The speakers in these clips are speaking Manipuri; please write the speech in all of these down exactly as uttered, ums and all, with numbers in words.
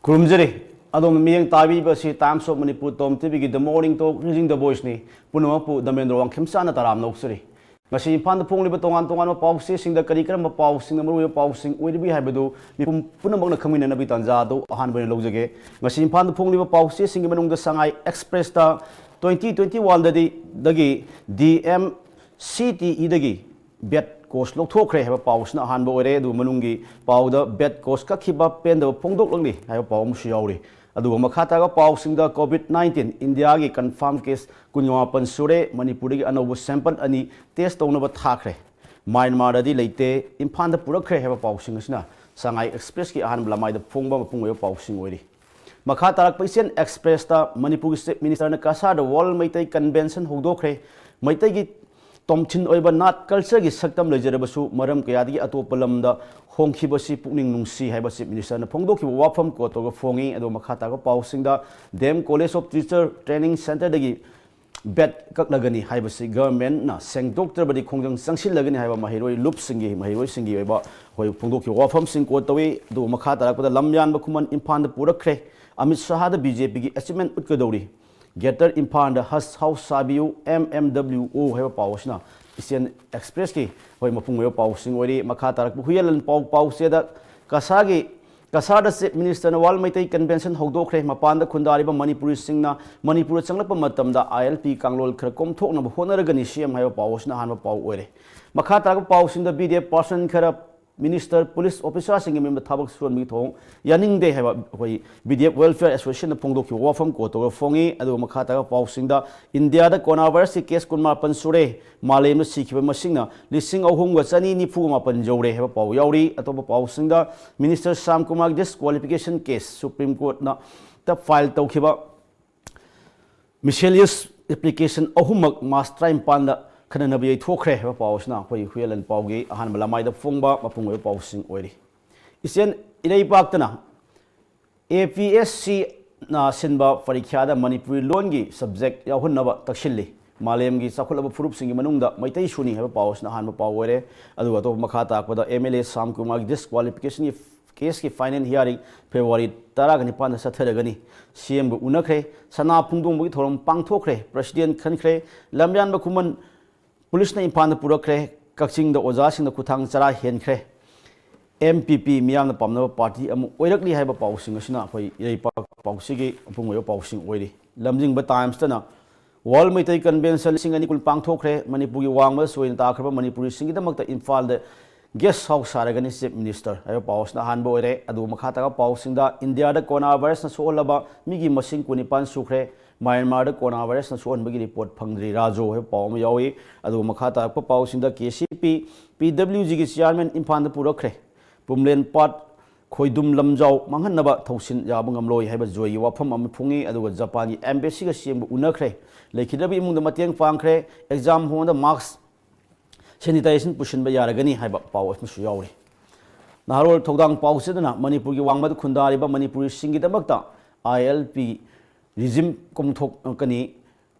ꯈꯨꯔꯨꯝꯖꯔꯤ꯫ ꯑꯗꯣꯝꯅ ꯃꯤꯠꯌꯦꯡ ꯇꯥꯕꯤꯕ ꯑꯁꯤ Times of Manipur Tom TVꯒꯤ The Morning Talk, Raising the Voiceꯅꯤ꯫ ꯄꯨꯝꯅꯃꯛꯄꯨ ꯙꯃꯦꯟꯗ꯭ꯔ ꯋꯥꯡꯈꯦꯝꯆꯥꯅ ꯇꯔꯥꯝꯅ ꯑꯣꯛꯆꯔꯤ꯫ ꯉꯁꯤ ꯏꯝꯐꯥꯜꯗ ꯐꯣꯡꯂꯤꯕ ꯇꯣꯉꯥꯟ ꯇꯣꯉꯥꯟꯕ ꯄꯥꯎꯆꯦꯁꯤꯡꯗ ꯀꯔꯤ ꯀꯔꯝꯕ ꯄꯥꯎꯁꯤꯡꯅ ꯃꯔꯨꯑꯣꯏꯕ ꯄꯥꯎꯁꯤꯡ ꯑꯣꯏꯔꯤꯕꯒꯦ ꯍꯥꯏꯕꯗꯨ ꯃꯤꯄꯨꯝ ꯄꯨꯝꯅꯃꯛꯅ ꯈꯪꯃꯤꯟꯅꯅꯕꯒꯤ ꯇꯥꯟꯖꯥ ꯑꯗꯨ ꯑꯍꯥꯟꯕ ꯑꯣꯏꯅ ꯂꯧꯖꯒꯦ꯫ ꯉꯁꯤ ꯏꯝꯐꯥꯜꯗ ꯐꯣꯡꯂꯤꯕ ꯄꯥꯎꯆꯦꯁꯤꯡꯒꯤ ꯃꯅꯨꯡꯗ ꯁꯉꯥꯏ ꯑꯦꯛꯁꯄ꯭ꯔꯦꯁꯇ twenty twenty oneꯗꯗꯤ ꯗꯒꯤ DMCTEꯗꯒꯤ ꯕꯦꯠ ꯀꯣꯔꯁ ꯂꯧꯊꯣꯛꯈ꯭ꯔꯦ ꯍꯥꯏꯕ ꯄꯥꯎꯁꯤꯅ ꯑꯍꯥꯟꯕ ꯑꯣꯏꯔꯦ꯫ ꯑꯗꯨꯒ ꯃꯅꯨꯡꯒꯤ ꯄꯥꯎꯗ ꯕꯦꯠ ꯀꯣꯔꯁ ꯀꯛꯈꯤꯕ ꯄꯦꯟꯗꯕ ꯐꯣꯡꯗꯣꯛꯂꯛꯂꯤ ꯍꯥꯏꯕ ꯄꯥꯎ ꯑꯃꯁꯨ ꯌꯥꯎꯔꯤ꯫ ꯑꯗꯨꯒ ꯃꯈꯥ ꯇꯥꯕ ꯄꯥꯎꯁꯤꯡꯗ COVID nineteen ꯏꯟꯗꯤꯌꯥꯒꯤ ꯀꯟꯐꯥꯔꯝ ꯀꯦꯁ ꯀꯨꯟꯃꯥꯄꯟ ꯁꯨꯔꯦ꯫ ꯃꯅꯤꯄꯨꯔꯗꯒꯤ ꯑꯅꯧꯕ ꯁꯦꯝꯄꯜ ꯑꯅꯤ ꯇꯦꯁ ꯇꯧꯅꯕ ꯊꯥꯈ꯭ꯔꯦ꯫ ꯃ꯭ꯌꯥꯟꯃꯥꯔꯗꯗꯤ ꯂꯩꯇꯦ, ꯏꯝꯐꯥꯜꯗ ꯄꯨꯔꯛꯈ꯭ꯔꯦ ꯍꯥꯏꯕ ꯄꯥꯎꯁꯤꯡ ꯑꯁꯤꯅ ꯁꯉꯥꯏ ꯑꯦꯛꯁꯄ꯭ꯔꯦꯁꯀꯤ ꯑꯍꯥꯟꯕ ꯂꯃꯥꯏꯗ ꯐꯣꯡꯕ ꯃꯄꯨꯡ ꯑꯣꯏꯕ ꯄꯥꯎꯁꯤꯡ ꯑꯣꯏꯔꯤ꯫ ꯃꯈꯥ ꯇꯥꯔꯛꯄ ꯏꯆꯦꯜ ꯑꯦꯛꯁꯄ꯭ꯔꯦꯁꯇ ꯃꯅꯤꯄꯨꯔꯒꯤ ꯆꯤꯐ ꯃꯤꯅꯤꯁꯇꯔꯅ ꯀꯁꯥꯔꯗ ꯋꯥꯔꯜ ꯃꯩꯇꯩ ꯀꯟꯚꯦꯟꯁꯟ ꯍꯧꯗꯣꯛꯈ꯭ꯔꯦ꯫ ꯃꯩꯇꯩꯒꯤ ꯇꯣꯝꯊꯤꯟ ꯑꯣꯏꯕ ꯅꯥꯠ ꯀꯜꯆꯔꯒꯤ ꯁꯛꯇꯝ ꯂꯩꯖꯔꯕꯁꯨ ꯃꯔꯝ ꯀꯌꯥꯗꯒꯤ ꯑꯇꯣꯞꯄ ꯂꯝꯗ ꯍꯣꯡꯈꯤꯕꯁꯤ ꯄꯨꯛꯅꯤꯡ ꯅꯨꯡꯁꯤ ꯍꯥꯏꯕ ꯆꯤꯐ ꯃꯤꯅꯤꯁꯇꯔꯅ ꯐꯣꯡꯗꯣꯛꯈꯤꯕ ꯋꯥꯐꯝ ꯀꯣꯠ ꯇꯧꯔꯒ ꯐꯣꯡꯉꯤ꯫ ꯑꯗꯨꯒ ꯃꯈꯥ ꯇꯥꯕ ꯄꯥꯎꯁꯤꯡꯗ D M college of teacher training ꯁꯦꯟꯇꯔꯗꯒꯤ ꯕꯦꯠ ꯀꯛꯂꯒꯅꯤ ꯍꯥꯏꯕꯁꯤ ꯒꯚꯔꯟꯃꯦꯟꯠꯅ ꯁꯦꯡꯗꯣꯛꯇ꯭ꯔꯕꯗꯤ ꯈꯣꯡꯖꯪ ꯆꯪꯁꯤꯜꯂꯒꯅꯤ ꯍꯥꯏꯕ ꯃꯍꯩꯔꯣꯏ ꯂꯨꯞꯁꯤꯡꯒꯤ, ꯃꯍꯩꯔꯣꯏꯁꯤꯡꯒꯤ ꯑꯣꯏꯕ ꯑꯩꯈꯣꯏ ꯐꯣꯡꯗꯣꯛꯈꯤꯕ ꯋꯥꯐꯝꯁꯤꯡ ꯀꯣꯠ ꯇꯧꯏ꯫ ꯑꯗꯨꯒ ꯃꯈꯥ ꯇꯥꯔꯛꯄꯗ ꯂꯝꯌꯥꯟꯕ ꯈꯨꯃꯟ ꯏꯝꯐꯥꯜꯗ ꯄꯨꯔꯛꯈ꯭ꯔꯦ꯫ ꯑꯃꯤꯠ ꯁꯍꯥꯗ BJPꯒꯤ ꯑꯦꯆꯤꯞꯃꯦꯟꯠ ꯎꯠꯀꯗꯧꯔꯤ꯫ ꯒ꯭ꯔꯦꯇꯔ ꯏꯝꯐꯥꯜꯗ ꯍꯖ ꯍꯥꯎꯁ ꯁꯥꯕꯤꯌꯨ, MMWO ꯍꯥꯏꯕ ꯄꯥꯎ ꯑꯁꯤꯅ ꯏꯆꯦꯜ ꯑꯦꯛꯁꯄ꯭ꯔꯦꯁꯀꯤ ꯑꯩꯈꯣꯏ ꯃꯄꯨꯡ ꯑꯣꯏꯕ ꯄꯥꯎꯁꯤꯡ ꯑꯣꯏꯔꯤ꯫ ꯃꯈꯥ ꯇꯥꯔꯛꯄ ꯍꯨꯏꯌꯦꯟ ꯂꯥꯟꯄꯥꯎ ꯄꯥꯎꯆꯦꯗ ꯀꯁꯥꯒꯤ ꯀꯁꯥꯔꯗ ꯆꯤꯐ ꯃꯤꯅꯤꯁꯇꯔꯅ ꯋꯥꯔꯜ ꯃꯩꯇꯩ ꯀꯟꯚꯦꯟꯁꯟ ꯍꯧꯗꯣꯛꯈ꯭ꯔꯦ꯫ ꯃꯄꯥꯟꯗ ꯈꯨꯟꯗꯥꯔꯤꯕ ꯃꯅꯤꯄꯨꯔꯤꯁꯤꯡꯅ ꯃꯅꯤꯄꯨꯔꯗ ꯆꯪꯂꯛꯄ ꯃꯇꯝꯗ ILP ꯀꯥꯡꯂꯣꯟ ꯈꯔ ꯀꯣꯝꯊꯣꯛꯅꯕ ꯍꯣꯠꯅꯔꯒꯅꯤ CM ꯍꯥꯏꯕ ꯄꯥꯎ ꯑꯁꯤꯅ ꯑꯍꯥꯟꯕ ꯄꯥꯎ ꯑꯣꯏꯔꯦ꯫ ꯃꯈꯥ ꯇꯥꯔꯛꯄ ꯄꯥꯎꯁꯤꯡꯗ BDF ꯄꯥꯔꯁꯟ ꯈꯔ ꯃꯤꯅꯤꯁꯇꯔ, ꯄꯨꯂꯤꯁ ꯑꯣꯐꯤꯁꯥꯔꯁꯤꯡꯒꯤ ꯃꯌꯨꯝꯗ ꯊꯕꯛ ꯁꯨꯍꯟꯕꯒꯤ ꯊꯧꯑꯣꯡ ꯌꯥꯅꯤꯡꯗꯦ ꯍꯥꯏꯕ ꯑꯩꯈꯣꯏ BDF Welfare Associationꯅ ꯐꯣꯡꯗꯣꯛꯈꯤꯕ ꯋꯥꯐꯝ ꯀꯣꯠ ꯇꯧꯔꯒ ꯐꯣꯡꯉꯤ꯫ ꯑꯗꯨꯒ ꯃꯈꯥ ꯇꯥꯔꯛꯄ ꯄꯥꯎꯁꯤꯡꯗ ꯏꯟꯗꯤꯌꯥꯗ ꯀꯣꯔꯣꯅꯥ ꯚꯥꯏꯔꯁꯀꯤ ꯀꯦꯁ ꯀꯨꯟꯃꯥꯄꯟ ꯁꯨꯔꯦ꯫ ꯃꯥꯂꯦꯝꯗ ꯁꯤꯈꯤꯕ ꯃꯁꯤꯡꯅ ꯂꯤꯁꯤꯡ ꯑꯍꯨꯝꯒ ꯆꯅꯤ ꯅꯤꯐꯨ ꯃꯥꯄꯟ ꯌꯧꯔꯦ ꯍꯥꯏꯕ ꯄꯥꯎ ꯌꯥꯎꯔꯤ꯫ ꯑꯇꯣꯞꯄ ꯄꯥꯎꯁꯤꯡꯗ ꯃꯤꯅꯤꯁꯇꯔ ꯁ꯭ꯌꯥꯝ ꯀꯨꯃꯥꯔꯒꯤ ꯗꯤꯁꯀ꯭ꯋꯥꯂꯤꯐꯤꯀꯦꯁꯟ ꯀꯦꯁ ꯁꯨꯄ꯭ꯔꯤꯝ ꯀꯣꯔꯠꯅ ꯇ ꯐꯥꯏꯜ ꯇꯧꯈꯤꯕ ꯃꯤꯁꯦꯂꯤꯌꯁ ꯑꯦꯄ꯭ꯂꯤꯀꯦꯁꯟ ꯑꯍꯨꯝꯃꯛ ꯃꯥꯔꯆ ꯇꯔꯥꯅꯤꯄꯥꯟꯗ ꯈꯟꯅꯅꯕ ꯌꯩꯊꯣꯛꯈ꯭ꯔꯦ ꯍꯥꯏꯕ ꯄꯥꯎ ꯑꯁꯤꯅ ꯑꯩꯈꯣꯏ ꯍꯨꯏꯌꯦꯟ ꯂꯥꯟꯄꯥꯎꯒꯤ ꯑꯍꯥꯟꯕ ꯂꯃꯥꯏꯗ ꯐꯣꯡꯕ ꯃꯄꯨꯡ ꯑꯣꯏꯕ ꯄꯥꯎꯁꯤꯡ ꯑꯣꯏꯔꯤ꯫ ꯏꯆꯦꯜ ꯏꯔꯩꯄꯥꯛꯇꯅ APSCꯅ ꯁꯤꯟꯕ ꯄꯔꯤꯈ꯭ꯌꯥꯗ ꯃꯅꯤꯄꯨꯔꯤ ꯂꯣꯟꯒꯤ ꯁꯕꯖꯦꯛ ꯌꯥꯎꯍꯟꯅꯕ ꯇꯛꯁꯤꯜꯂꯤ꯫ ꯃꯥꯂꯦꯝꯒꯤ ꯆꯥꯎꯈꯠꯂꯕ ꯐꯨꯔꯨꯞꯁꯤꯡꯒꯤ ꯃꯅꯨꯡꯗ ꯃꯩꯇꯩꯁꯨꯅꯤ ꯍꯥꯏꯕ ꯄꯥꯎ ꯑꯁꯤꯅ ꯑꯍꯥꯟꯕ ꯄꯥꯎ ꯑꯣꯏꯔꯦ꯫ ꯑꯗꯨꯒ ꯑꯇꯣꯞꯄ ꯃꯈꯥ ꯇꯥꯛꯄꯗ MLA ꯁ꯭ꯌꯥꯝ ꯀꯨꯃꯥꯔꯒꯤ ꯗꯤꯁꯀ꯭ꯋꯥꯂꯤꯐꯤꯀꯦꯁꯟꯒꯤ ꯀꯦꯁꯀꯤ ꯐꯥꯏꯅꯦꯜ ꯍꯤꯌꯥꯔꯤꯡ ꯐꯦꯕ꯭ꯔꯨꯋꯥꯔꯤ ꯇꯔꯥꯒ ꯅꯤꯄꯥꯟꯗ ꯆꯠꯊꯔꯒꯅꯤ꯫ ꯁꯤ ꯑꯦꯝꯕꯨ ꯎꯅꯈ꯭ꯔꯦ, ꯁꯅꯥ ꯐꯣꯡꯗꯣꯡꯕꯒꯤ ꯊꯧꯔꯝ ꯄꯥꯡꯊꯣꯛꯈ꯭ꯔꯦ, ꯄ꯭ꯔꯁꯤꯗꯦꯟ ꯈꯟꯈ꯭ꯔꯦ, ꯂꯝꯌꯥꯟꯕ ꯈꯨꯃꯟ ꯄꯨꯂꯤꯁꯅ ꯏꯝꯐꯥꯜꯗ ꯄꯨꯔꯛꯈ꯭ꯔꯦ, ꯀꯛꯆꯤꯡꯗ ꯑꯣꯖꯥꯁꯤꯡꯅ ꯈꯨꯊꯥꯡ ꯆꯔꯥ ꯍꯦꯟꯈ꯭ꯔꯦ, ꯑꯦꯝ ꯄꯤ ꯄꯤ ꯃꯤꯌꯥꯝꯅ ꯄꯥꯝꯅꯕ ꯄꯥꯔꯇꯤ ꯑꯃ ꯑꯣꯏꯔꯛꯂꯤ ꯍꯥꯏꯕ ꯄꯥꯎꯁꯤꯡ ꯑꯁꯤꯅ ꯑꯩꯈꯣꯏ ꯏꯔꯩꯄꯥꯛ ꯄꯥꯎꯆꯦꯒꯤ ꯃꯄꯨꯡ ꯑꯣꯏꯕ ꯄꯥꯎꯁꯤꯡ ꯑꯣꯏꯔꯤ꯫ ꯂꯝꯖꯤꯡꯕ ꯇꯥꯏꯝꯁꯇꯅ ꯋꯥꯔꯜ ꯃꯩꯇꯩ ꯀꯟꯚꯦꯟꯁꯟ ꯂꯤꯁꯤꯡ ꯑꯅꯤ ꯀꯨꯟ ꯄꯥꯡꯊꯣꯛꯈ꯭ꯔꯦ, ꯃꯅꯤꯄꯨꯔꯒꯤ ꯋꯥꯡꯃꯗ ꯁꯣꯏꯅ ꯇꯥꯈ꯭ꯔꯕ ꯃꯅꯤꯄꯨꯔꯤꯁꯤꯡꯒꯤꯗꯃꯛꯇ ꯏꯝꯐꯥꯜꯗ ꯒꯦꯁ ꯍꯥꯎꯁ ꯁꯥꯔꯒꯅꯤ ꯆꯤꯐ ꯃꯤꯅꯤꯁꯇꯔ ꯍꯥꯏꯕ ꯄꯥꯎ ꯑꯁꯤꯅ ꯑꯍꯥꯟꯕ ꯑꯣꯏꯔꯦ꯫ ꯑꯗꯨꯒ ꯃꯈꯥ ꯇꯥꯕ ꯄꯥꯎꯁꯤꯡꯗ ꯏꯟꯗꯤꯌꯥꯗ ꯀꯣꯔꯣꯅꯥ ꯚꯥꯏꯔꯁꯅ ꯁꯣꯛꯍꯜꯂꯕ ꯃꯤꯒꯤ ꯃꯁꯤꯡ ꯀꯨꯟꯅꯤꯄꯥꯟ ꯁꯨꯈ꯭ꯔꯦ, ꯃ꯭ꯌꯥꯟꯃꯥꯔꯗ ꯀꯣꯔꯣꯅꯥ ꯚꯥꯏꯔꯁꯅ ꯁꯣꯛꯍꯟꯕꯒꯤ ꯔꯤꯄꯣꯔꯠ ꯐꯪꯗ꯭ꯔꯤ ꯔꯥꯖꯨ ꯍꯥꯏꯕ ꯄꯥꯎ ꯑꯃ ꯌꯥꯎꯏ꯫ ꯑꯗꯨꯒ ꯃꯈꯥ ꯇꯥꯔꯛꯄ ꯄꯥꯎꯁꯤꯡꯗ ꯀꯦ ꯁꯤ ꯄꯤ, ꯄꯤ ꯗꯕ꯭ꯂꯤꯎ ꯖꯤꯒꯤ ꯆꯤꯌꯥꯔꯃꯦꯟ ꯏꯝꯐꯥꯜꯗ ꯄꯨꯔꯛꯈ꯭ꯔꯦ, ꯄꯨꯝꯂꯦꯟ ꯄꯥꯠ ꯈꯣꯏꯗꯨꯝ ꯂꯝꯖꯥꯎ ꯃꯥꯡꯍꯟꯅꯕ ꯊꯧꯁꯤꯟ ꯌꯥꯕ ꯉꯝꯂꯣꯏ ꯍꯥꯏꯕ ꯖꯣꯏꯒꯤ ꯋꯥꯐꯝ ꯑꯃ ꯐꯣꯡꯉꯤ꯫ ꯑꯗꯨꯒ ꯖꯄꯥꯟꯒꯤ ꯑꯦꯝꯕꯦꯁꯤꯒ ꯁꯤ ꯑꯦꯝꯕꯨ ꯎꯅꯈ꯭ꯔꯦ, ꯂꯩꯈꯤꯗ꯭ꯔꯕ ꯏꯃꯨꯡꯗ ꯃꯇꯦꯡ ꯄꯥꯡꯈ꯭ꯔꯦ, ꯑꯦꯛꯖꯥꯝ ꯍꯣꯜꯗ ꯃꯥꯛꯁ ꯁꯦꯅꯤꯇꯥꯏꯖꯦꯁꯟ ꯄꯨꯁꯤꯟꯕ ꯌꯥꯔꯒꯅꯤ ꯍꯥꯏꯕ ꯄꯥꯎ ꯑꯃꯁꯨ ꯌꯥꯎꯔꯤ꯫ ꯅꯍꯥꯔꯣꯜ ꯊꯧꯗꯥꯡ ꯄꯥꯎꯆꯦꯗꯅ ꯃꯅꯤꯄꯨꯔꯒꯤ ꯋꯥꯡꯃꯗ ꯈꯨꯟꯗꯥꯔꯤꯕ ꯃꯅꯤꯄꯨꯔꯤꯁꯤꯡꯒꯤꯗꯃꯛꯇ ꯑꯥꯏ ꯑꯦꯜ ꯄꯤ ꯔꯤꯖꯤꯝ ꯀꯨꯝꯊꯣꯛꯀꯅꯤ꯫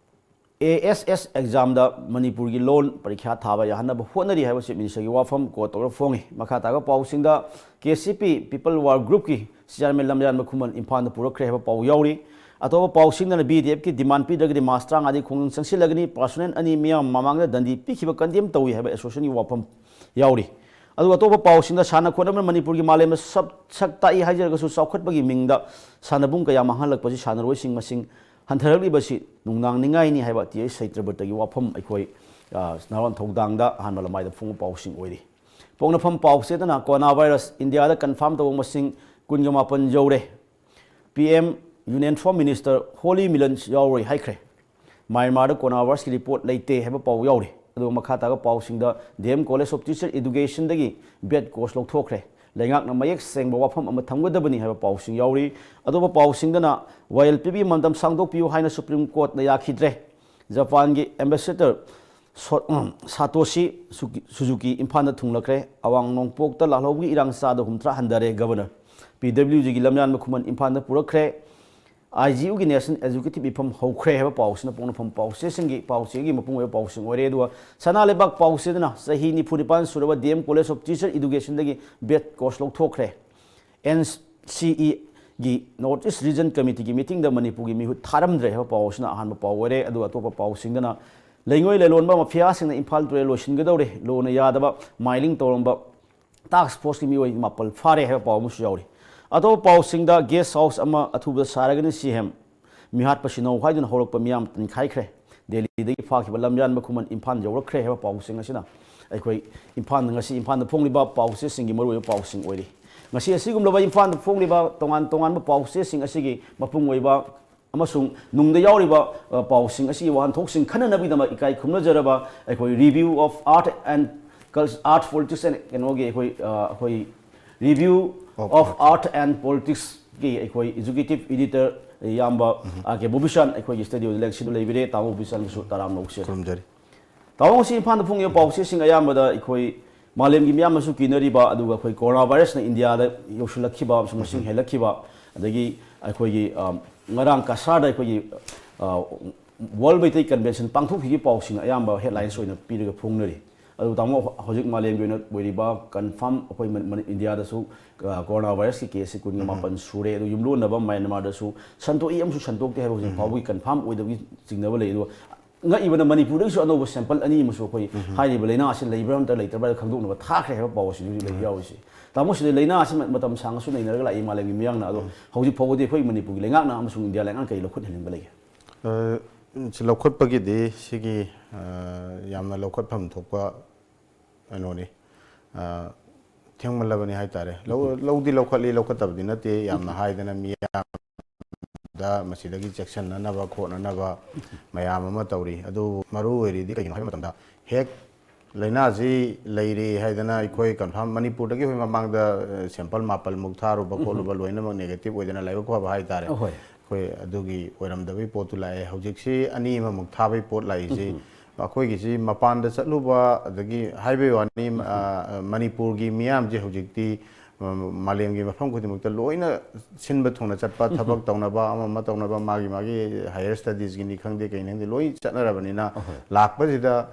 ꯑꯦ ꯑꯦꯁ ꯑꯦꯁ ꯑꯦꯛꯖꯥꯝꯗ ꯃꯅꯤꯄꯨꯔꯒꯤ ꯂꯣꯟ ꯄꯔꯤꯈ꯭ꯌꯥ ꯊꯥꯕ ꯌꯥꯍꯟꯅꯕ ꯍꯣꯠꯅꯔꯤ ꯍꯥꯏꯕ ꯆꯤꯐ ꯃꯤꯅꯤꯁꯇꯔꯒꯤ ꯋꯥꯐꯝ ꯀꯣꯠ ꯇꯧꯔ ꯐꯣꯡꯉꯤ꯫ ꯃꯈꯥ ꯇꯥꯕ ꯄꯥꯎꯁꯤꯡꯗ ꯀꯦ ꯁꯤ ꯄꯤ ꯄꯤꯄꯜ ꯋꯥꯔ ꯒ꯭ꯔꯨꯞꯀꯤ ꯆꯤꯌꯥꯔꯃꯦꯟ ꯂꯝꯌꯥꯟꯕ ꯈꯨꯃꯟ ꯏꯝꯐꯥꯜꯗ ꯄꯨꯔꯛꯈ꯭ꯔꯦ ꯍꯥꯏꯕ ꯄꯥꯎ ꯌꯥꯎꯔꯤ꯫ ꯑꯇꯣꯞꯄ ꯄꯥꯎꯁꯤꯡꯗꯅ ꯕꯤ ꯗꯤ ꯑꯦꯐꯀꯤ ꯗꯤꯃꯥꯟ ꯄꯤꯗ꯭ꯔꯒꯗꯤ ꯃꯥꯔꯆ ꯇꯔꯥꯃꯉꯥꯗꯤ ꯈꯣꯡꯖꯪ ꯆꯪꯁꯤꯜꯂꯒꯅꯤ, ꯄꯥꯔꯁꯣꯅꯦꯜ ꯑꯅꯤ ꯃꯤꯌꯥꯝ ꯃꯃꯥꯡꯗ ꯗꯟꯗꯤ ꯄꯤꯈꯤꯕ ꯀꯟꯗꯦꯝ ꯇꯧꯏ ꯍꯥꯏꯕ ꯑꯦꯁꯣꯁꯤꯌꯦꯁꯟꯒꯤ ꯋꯥꯐꯝ ꯌꯥꯎꯔꯤ꯫ ꯑꯗꯨꯒ ꯑꯇꯣꯞꯄ ꯄꯥꯎꯁꯤꯡꯗ ꯁꯥꯟꯅ ꯈꯣꯠꯅꯕꯅ ꯃꯅꯤꯄꯨꯔꯒꯤ ꯃꯥꯂꯦꯝꯗ ꯁꯛ, ꯁꯛ ꯇꯥꯛꯏ ꯍꯥꯏꯖꯔꯒꯁꯨ ꯆꯥꯎꯈꯠꯄꯒꯤ ꯃꯤꯡꯗ ꯁꯥꯟꯅꯕꯨꯡ ꯀꯌꯥ ꯃꯥꯡꯍꯜꯂꯛꯄꯁꯤ ꯁꯥꯟꯅꯔꯣꯏꯁꯤꯡ ꯃꯁꯤꯡ ꯍꯟꯊꯔꯛꯂꯤꯕꯁꯤ ꯅꯨꯡꯅꯥꯡꯅꯤꯡꯉꯥꯏꯅꯤ ꯍꯥꯏꯕ ꯇꯤ ꯑꯩꯆ ꯁꯩꯇ꯭ꯔꯕꯇꯒꯤ ꯋꯥꯐꯝ ꯑꯩꯈꯣꯏ, ꯑ, ꯅꯍꯥꯔꯣꯜ ꯊꯧꯗꯥꯡꯗ ꯑꯍꯥꯟꯕ ꯂꯃꯥꯏꯗ ꯐꯣꯡꯕ ꯄꯥꯎꯁꯤꯡ ꯑꯣꯏꯔꯤ꯫ ꯄꯣꯛꯅꯐꯝ ꯄꯥꯎꯆꯦꯗꯅ ꯀꯣꯔꯣꯅꯥ ꯚꯥꯏꯔꯁ ꯏꯟꯗꯤꯌꯥꯗ ꯀꯟꯐꯥꯔꯝ ꯇꯧꯕ ꯃꯁꯤꯡ ꯀꯨꯟꯒ ꯃꯥꯄꯟ ꯌꯧꯔꯦ꯫ P M union home minister Holi ꯃꯤꯂꯟ ꯌꯥꯎꯔꯣꯏ ꯍꯥꯏꯈ꯭ꯔꯦ꯫ ꯃ꯭ꯌꯥꯟꯃꯥꯔꯗ ꯀꯣꯔꯣꯅꯥ ꯚꯥꯏꯔꯁꯀꯤ ꯔꯤꯄꯣꯔꯠ ꯂꯩꯇꯦ ꯍꯥꯏꯕ ꯄꯥꯎ ꯌꯥꯎꯔꯤ꯫ ꯑꯗꯨꯒ ꯃꯈꯥ ꯇꯥꯕ ꯄꯥꯎꯁꯤꯡꯗ D M college of teacher ꯏꯗꯨꯀꯦꯁꯟꯗꯒꯤ ꯕꯦꯠ ꯀꯣꯔꯁ ꯂꯧꯊꯣꯛꯈ꯭ꯔꯦ꯫ ꯂꯩꯉꯥꯛꯅ ꯃꯌꯦꯛ ꯁꯦꯡꯕ ꯋꯥꯐꯝ ꯑꯃ ꯊꯝꯒꯗꯕꯅꯤ ꯍꯥꯏꯕ ꯄꯥꯎꯁꯤꯡ ꯌꯥꯎꯔꯤ꯫ ꯑꯗꯨꯒ ꯄꯥꯎꯁꯤꯡꯗꯅ ꯋꯥꯌꯦꯜ ꯄꯤꯕꯒꯤ ꯃꯇꯝ ꯁꯥꯡꯗꯣꯛꯄꯤꯌꯨ ꯍꯥꯏꯅ ꯁꯨꯄ꯭ꯔꯤꯝ ꯀꯣꯔꯠꯅ ꯌꯥꯈꯤꯗ꯭ꯔꯦ꯫ ꯖꯄꯥꯟꯒꯤ ꯑꯦꯝꯕꯦꯁꯦꯗꯔ ꯁꯣ-, ꯎꯝ, ꯁꯥꯇꯣꯁꯤ ꯁꯨꯀꯤ-, ꯁꯨꯖꯨꯀꯤ ꯏꯝꯐꯥꯜꯗ ꯊꯨꯡꯂꯈ꯭ꯔꯦ꯫ ꯑꯋꯥꯡ ꯅꯣꯡꯄꯣꯛꯇ ꯂꯥꯜꯍꯧꯕꯒꯤ ꯏꯔꯥꯡ ꯆꯥꯗ ꯍꯨꯝꯗ꯭ꯔꯥ ꯍꯟꯊꯔꯦ꯫ ꯒꯕꯔꯅꯔ ꯄꯤ ꯗꯕ꯭ꯂꯤꯎ ꯖꯤꯒꯤ ꯂꯝꯌꯥꯟꯕ ꯈꯨꯃꯟ ꯏꯝꯐꯥꯜꯗ ꯄꯨꯔꯛꯈ꯭ꯔꯦ꯫ ꯑꯥꯏ ꯖꯤ ꯌꯨꯒꯤ ꯅꯦꯁꯅꯦꯜ ꯑꯦꯖꯨꯀꯦꯇꯤꯚ ꯃꯤꯐꯝ ꯍꯧꯈ꯭ꯔꯦ ꯍꯥꯏꯕ ꯄꯥꯎꯁꯤꯅ ꯄꯣꯛꯅꯐꯝ ꯄꯥꯎꯆꯦꯁꯤꯡꯒꯤ ꯄꯥꯎꯆꯦꯒꯤ ꯃꯄꯨꯡ ꯑꯣꯏꯕ ꯄꯥꯎꯁꯤꯡ ꯑꯣꯏꯔꯦ꯫ ꯑꯗꯨꯒ ꯁꯅꯥ ꯂꯩꯕꯥꯛ ꯄꯥꯎꯆꯦꯗꯅ ꯆꯍꯤ ꯅꯤꯐꯨ ꯅꯤꯄꯥꯟ ꯁꯨꯔꯕ D M college of teacher ꯏꯗꯨꯀꯦꯁꯟꯗꯒꯤ ꯕꯦꯠ ꯀꯣꯔꯁ ꯂꯧꯊꯣꯛꯈ꯭ꯔꯦ꯫ ꯑꯦꯟ ꯁꯤ ꯏꯒꯤ North East Region Committeeꯒꯤ meetingꯗ ꯃꯅꯤꯄꯨꯔꯒꯤ ꯃꯤꯍꯨꯠ ꯊꯥꯔꯝꯗ꯭ꯔꯦ ꯍꯥꯏꯕ ꯄꯥꯎ ꯑꯁꯤꯅ ꯑꯍꯥꯟꯕ ꯄꯥꯎ ꯑꯣꯏꯔꯦ꯫ ꯑꯗꯨꯒ ꯑꯇꯣꯞꯄ ꯄꯥꯎꯁꯤꯡꯗꯅ ꯂꯩꯉꯣꯏ ꯂꯩꯂꯣꯟꯕ ꯃꯐꯤꯌꯥꯁꯤꯡꯅ ꯏꯝꯐꯥꯜ ꯇꯨꯔꯦꯜ ꯂꯣꯏꯁꯤꯟꯒꯗꯧꯔꯦ, ꯂꯣꯅ ꯌꯥꯗꯕ mining ꯇꯧꯔꯝꯕ task forceꯀꯤ ꯃꯤꯑꯣꯏ ꯃꯥꯄꯜ ꯐꯥꯔꯦ ꯍꯥꯏꯕ ꯄꯥꯎ ꯑꯃꯁꯨ ꯌꯥꯎꯔꯤ꯫ ꯑꯇꯣꯞꯄ ꯄꯥꯎꯁꯤꯡꯗ guest house ꯑꯃ ꯑꯊꯨꯕꯗ ꯁꯥꯔꯒꯅꯤ ꯁꯤ ꯑꯦꯝ ꯃꯤꯍꯥꯠꯄ ꯁꯤꯅꯧ ꯍꯥꯏꯗꯨꯅ ꯍꯧꯔꯛꯄ ꯃꯤꯌꯥꯝ ꯇꯤꯟꯈꯥꯏꯈ꯭ꯔꯦ꯫ ꯗꯦꯜꯂꯤꯗꯒꯤ ꯐꯥꯈꯤꯕ ꯂꯝꯌꯥꯟꯕ ꯈꯨꯃꯟ ꯏꯝꯐꯥꯜ ꯌꯧꯔꯛꯈ꯭ꯔꯦ ꯍꯥꯏꯕ ꯄꯥꯎꯁꯤꯡ ꯑꯁꯤꯅ ꯑꯩꯈꯣꯏ ꯏꯝꯐꯥꯜꯗ ꯉꯁꯤ ꯏꯝꯐꯥꯜꯗ ꯐꯣꯡꯂꯤꯕ ꯄꯥꯎꯆꯦꯁꯤꯡꯒꯤ ꯃꯔꯨꯑꯣꯏꯕ ꯄꯥꯎꯁꯤꯡ ꯑꯣꯏꯔꯤ꯫ ꯉꯁꯤ ꯑꯁꯤꯒꯨꯝꯂꯕ ꯏꯝꯐꯥꯜꯗ ꯐꯣꯡꯂꯤꯕ ꯇꯣꯉꯥꯟ ꯇꯣꯉꯥꯟꯕ ꯄꯥꯎꯆꯦꯁꯤꯡ ꯑꯁꯤꯒꯤ ꯃꯄꯨꯡ ꯑꯣꯏꯕ ꯑꯃꯁꯨꯡ ꯅꯨꯡꯗ ꯌꯥꯎꯔꯤꯕ, ꯑ, ꯄꯥꯎꯁꯤꯡ ꯑꯁꯤꯒꯤ ꯋꯥꯍꯟꯊꯣꯛꯁꯤꯡ ꯈꯟꯅꯅꯕꯒꯤꯗꯃꯛ ꯏꯀꯥꯏ ꯈꯨꯝꯅꯖꯔꯕ ꯑꯩꯈꯣꯏ Review of Art and Cul-, Art Politics and ꯀꯩꯅꯣꯒꯤ ꯑꯩꯈꯣꯏ, ꯑ, ꯑꯩꯈꯣꯏ Review of Art and Politicsꯀꯤ ꯑꯩꯈꯣꯏ executive editor ꯏꯌꯥꯝꯕ ꯑꯥꯔ ꯀꯦ ꯕꯣꯕꯤꯁꯥꯟ ꯑꯩꯈꯣꯏꯒꯤ studioꯗ ꯂꯦꯛꯁꯤꯟꯗꯨ ꯂꯩꯕꯤꯔꯦ꯫ ꯇꯥꯃꯣ ꯕꯣꯕꯤꯁꯥꯟꯕꯨꯁꯨ ꯇꯔꯥꯝꯅ ꯑꯣꯛꯆꯔꯤ꯫ ꯇꯥꯃꯣ, ꯉꯁꯤ ꯏꯝꯐꯥꯜꯗ ꯐꯣꯡꯉꯤꯕ ꯄꯥꯎꯆꯦꯁꯤꯡ ꯑꯌꯥꯝꯕꯗ ꯑꯩꯈꯣꯏ ꯃꯥꯂꯦꯝꯒꯤ ꯃꯤꯌꯥꯝꯅꯁꯨ ꯀꯤꯅꯔꯤꯕ, ꯑꯗꯨꯒ ꯑꯩꯈꯣꯏ corona virusꯅ ꯏꯟꯗꯤꯌꯥꯗ ꯌꯧꯁꯤꯜꯂꯛꯈꯤꯕ ꯑꯃꯁꯨꯡ ꯃꯁꯤꯡ ꯍꯦꯜꯂꯛꯈꯤꯕ, ꯑꯗꯒꯤ ꯑꯩꯈꯣꯏꯒꯤ, ꯑ, ꯉꯔꯥꯡ ꯀꯁꯥꯔꯗ ꯑꯩꯈꯣꯏꯒꯤ, ꯑ, World ꯃꯩꯇꯩ Convention ꯄꯥꯡꯊꯣꯛꯈꯤꯕꯒꯤ ꯄꯥꯎꯁꯤꯡ ꯑꯌꯥꯝꯕ headlines ꯑꯣꯏꯅ ꯄꯤꯔꯒ ꯐꯣꯡꯅꯔꯤ꯫ ꯑꯗꯨ ꯇꯥꯃꯣ, ꯍꯧꯖꯤꯛ ꯃꯥꯂꯦꯝꯒꯤ ꯑꯣꯏꯅ ꯑꯣꯏꯔꯤꯕ confirm ꯑꯩꯈꯣꯏ ꯃꯅꯤ-, ꯃꯅꯤ-, ꯏꯟꯗꯤꯌꯥꯗꯁꯨ, ꯑ, corona virusꯀꯤ caseꯁꯤ ꯀꯨꯟꯒ ꯃꯥꯄꯟ ꯁꯨꯔꯦ꯫ ꯑꯗꯨ ꯌꯨꯝꯂꯣꯟꯅꯕ ꯃ꯭ꯌꯥꯟꯃꯥꯔꯗꯁꯨ ꯁꯟꯗꯣꯛꯏ ꯑꯃꯁꯨꯡ ꯁꯟꯗꯣꯛꯇꯦ ꯍꯥꯏꯕ ꯍꯧꯖꯤꯛ ꯐꯥꯎꯕꯒꯤ confirm ꯑꯣꯏꯗꯕꯒꯤ ꯆꯤꯡꯅꯕ ꯂꯩ꯫ ꯑꯗꯨꯒ ꯉꯛꯏꯕꯅ ꯃꯅꯤꯄꯨꯔꯗꯒꯤꯁꯨ ꯑꯅꯧꯕ sample ꯑꯅꯤ ꯑꯃꯁꯨ ꯑꯩꯈꯣꯏ ꯍꯥꯏꯔꯤꯕ ꯂꯥꯏꯅꯥ ꯑꯁꯤ ꯂꯩꯕ꯭ꯔꯥ ꯅꯠꯇ꯭ꯔꯒ ꯂꯩꯇꯕ꯭ꯔꯥ ꯈꯪꯗꯣꯛꯅꯕ ꯊꯥꯈ꯭ꯔꯦ ꯍꯥꯏꯕ ꯄꯥꯎ ꯑꯁꯤ ꯍꯧꯖꯤꯛ ꯂꯩ ꯌꯥꯎꯔꯤꯁꯦ꯫ ꯇꯥꯃꯣ, ꯁꯤꯗ ꯂꯥꯏꯅꯥ ꯑꯁꯤ ꯃ-, ꯃꯇꯝ ꯁꯥꯡꯅꯁꯨ ꯅꯩꯅꯔꯒ ꯂꯥꯛꯏ ꯃꯥꯂꯦꯝꯒꯤ ꯃꯤꯌꯥꯝꯅ꯫ ꯑꯗꯣ ꯍꯧꯖꯤꯛ ꯐꯥꯎꯕꯗꯤ ꯑꯩꯈꯣꯏ ꯃꯅꯤꯄꯨꯔꯒꯤ ꯂꯩꯉꯥꯛꯅ ꯑꯃꯁꯨꯡ ꯏꯟꯗꯤꯌꯥ ꯂꯩꯉꯥꯛꯅ ꯀꯔꯤ ꯂꯧꯈꯠꯍꯟꯅꯤꯡꯕ ꯂꯩꯒꯦ? ꯑ, ꯁꯤ ꯂꯧꯈꯠꯄꯒꯤꯗꯤ ꯁꯤꯒꯤ, ꯑ, ꯌꯥꯝꯅ ꯂꯧꯈꯠꯐꯝ ꯊꯣꯛꯄ ꯀꯩꯅꯣꯅꯤ꯫ ꯑ, ꯊꯦꯡꯃꯜꯂꯕꯅꯤ ꯍꯥꯏꯇꯥꯔꯦ꯫ ꯂꯧ-, ꯂꯧꯗꯤ ꯂꯧꯈꯠꯂꯤ, ꯂꯧꯈꯠꯇꯕꯗꯤ ꯅꯠꯇꯦ꯫ ꯌꯥꯝꯅ ꯍꯥꯏꯗꯅ ꯃꯤꯌꯥꯝꯗ ꯃꯁꯤꯗꯒꯤ ꯆꯦꯛꯁꯤꯟꯅꯅꯕ ꯈꯣꯠꯅꯅꯕ ꯃꯌꯥꯝ ꯑꯃ ꯇꯧꯔꯤ꯫ ꯑꯗꯨ ꯃꯔꯨ ꯑꯣꯏꯔꯤꯗꯤ ꯀꯩꯒꯤꯅꯣ ꯍꯥꯏꯕ ꯃꯇꯝꯗ, ꯍꯦꯛ ꯂꯥꯏꯅꯥꯁꯤ ꯂꯩꯔꯦ ꯍꯥꯏꯗꯅ ꯑꯩꯈꯣꯏ confirm ꯃꯅꯤꯄꯨꯔꯗꯒꯤ ꯑꯩꯈꯣꯏ ꯃꯃꯥꯡꯗ, ꯑ, sample ꯃꯥꯄꯜꯃꯨꯛ ꯊꯥꯔꯨꯕ ꯈꯣꯠꯂꯨꯕ ꯂꯣꯏꯅꯃꯛ negative ꯑꯣꯏꯗꯅ ꯂꯥꯏꯕꯛ ꯐꯕ ꯍꯥꯏꯇꯥꯔꯦ꯫ ꯑꯍꯣꯏ꯫ ꯑꯩꯈꯣꯏ ꯑꯗꯨꯒꯤ ꯑꯣꯏꯔꯝꯗꯕꯒꯤ ꯄꯣꯠꯇꯨ ꯂꯥꯛꯑꯦ꯫ ꯍꯧꯖꯤꯛꯁꯤ ꯑꯅꯤ ꯑꯃꯃꯨꯛ ꯊꯥꯕꯒꯤ ꯄꯣꯠ ꯂꯥꯛꯏꯁꯤ ꯑꯩꯈꯣꯏꯒꯤꯁꯤ ꯃꯄꯥꯟꯗ ꯆꯠꯂꯨꯕ, ꯑꯗꯒꯤ ꯍꯥꯏꯕꯩ ꯋꯥꯅꯤ, ꯑ, ꯃꯅꯤꯄꯨꯔꯒꯤ ꯃꯤꯌꯥꯝꯁꯦ ꯍꯧꯖꯤꯛꯇꯤ, ꯑ, ꯃꯥꯂꯦꯝꯒꯤ ꯃꯐꯝ ꯈꯨꯗꯤꯡꯃꯛꯇ ꯂꯣꯏꯅ ꯁꯤꯟꯕ ꯊꯨꯡꯅ ꯆꯠꯄ, ꯊꯕꯛ ꯇꯧꯅꯕ, ꯑꯃ ꯑꯃ ꯇꯧꯅꯕ, ꯃꯥꯒꯤ ꯃꯥꯒꯤ higher studiesꯀꯤꯅꯤ ꯈꯪꯗꯦ, ꯀꯩꯅꯤ ꯈꯪꯗꯦ, ꯂꯣꯏ ꯆꯠꯅꯔꯕꯅꯤꯅ, ꯑꯍꯣꯏ꯫ ꯂꯥꯛꯄꯁꯤꯗ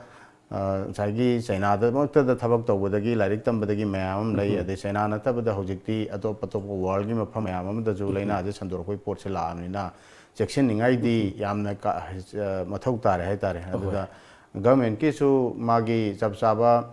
ꯉꯁꯥꯏꯒꯤ ꯆꯩꯅꯥꯗꯃꯛꯇꯗ ꯊꯕꯛ ꯇꯧꯕꯗꯒꯤ, ꯂꯥꯏꯔꯤꯛ ꯇꯝꯕꯗꯒꯤ ꯃꯌꯥꯝ ꯑꯃ ꯂꯩ꯫ ꯑꯗꯩ ꯆꯩꯅꯥ ꯅꯠꯇꯕꯗ ꯍꯧꯖꯤꯛꯇꯤ ꯑꯇꯣꯞ ꯑꯇꯣꯞꯄ ꯋꯥꯔꯜꯒꯤ ꯃꯐꯝ ꯃꯌꯥꯝ ꯑꯃꯗꯁꯨ ꯂꯥꯏꯅꯥꯁꯦ ꯁꯟꯗꯣꯔꯛꯄꯒꯤ ꯄꯣꯠꯁꯦ ꯂꯥꯛꯑꯕꯅꯤꯅ, ꯆꯦꯛꯁꯤꯟꯅꯤꯡꯉꯥꯏꯗꯤ ꯌꯥꯝꯅ ꯀꯥ-, ꯑ, ꯃꯊꯧ ꯇꯥꯔꯦ ꯍꯥꯏꯇꯥꯔꯦ꯫ ꯑꯗꯨꯗ ꯒꯚꯔꯟꯃꯦꯟꯠꯀꯤꯁꯨ ꯃꯥꯒꯤ ꯆꯞ ꯆꯥꯕ,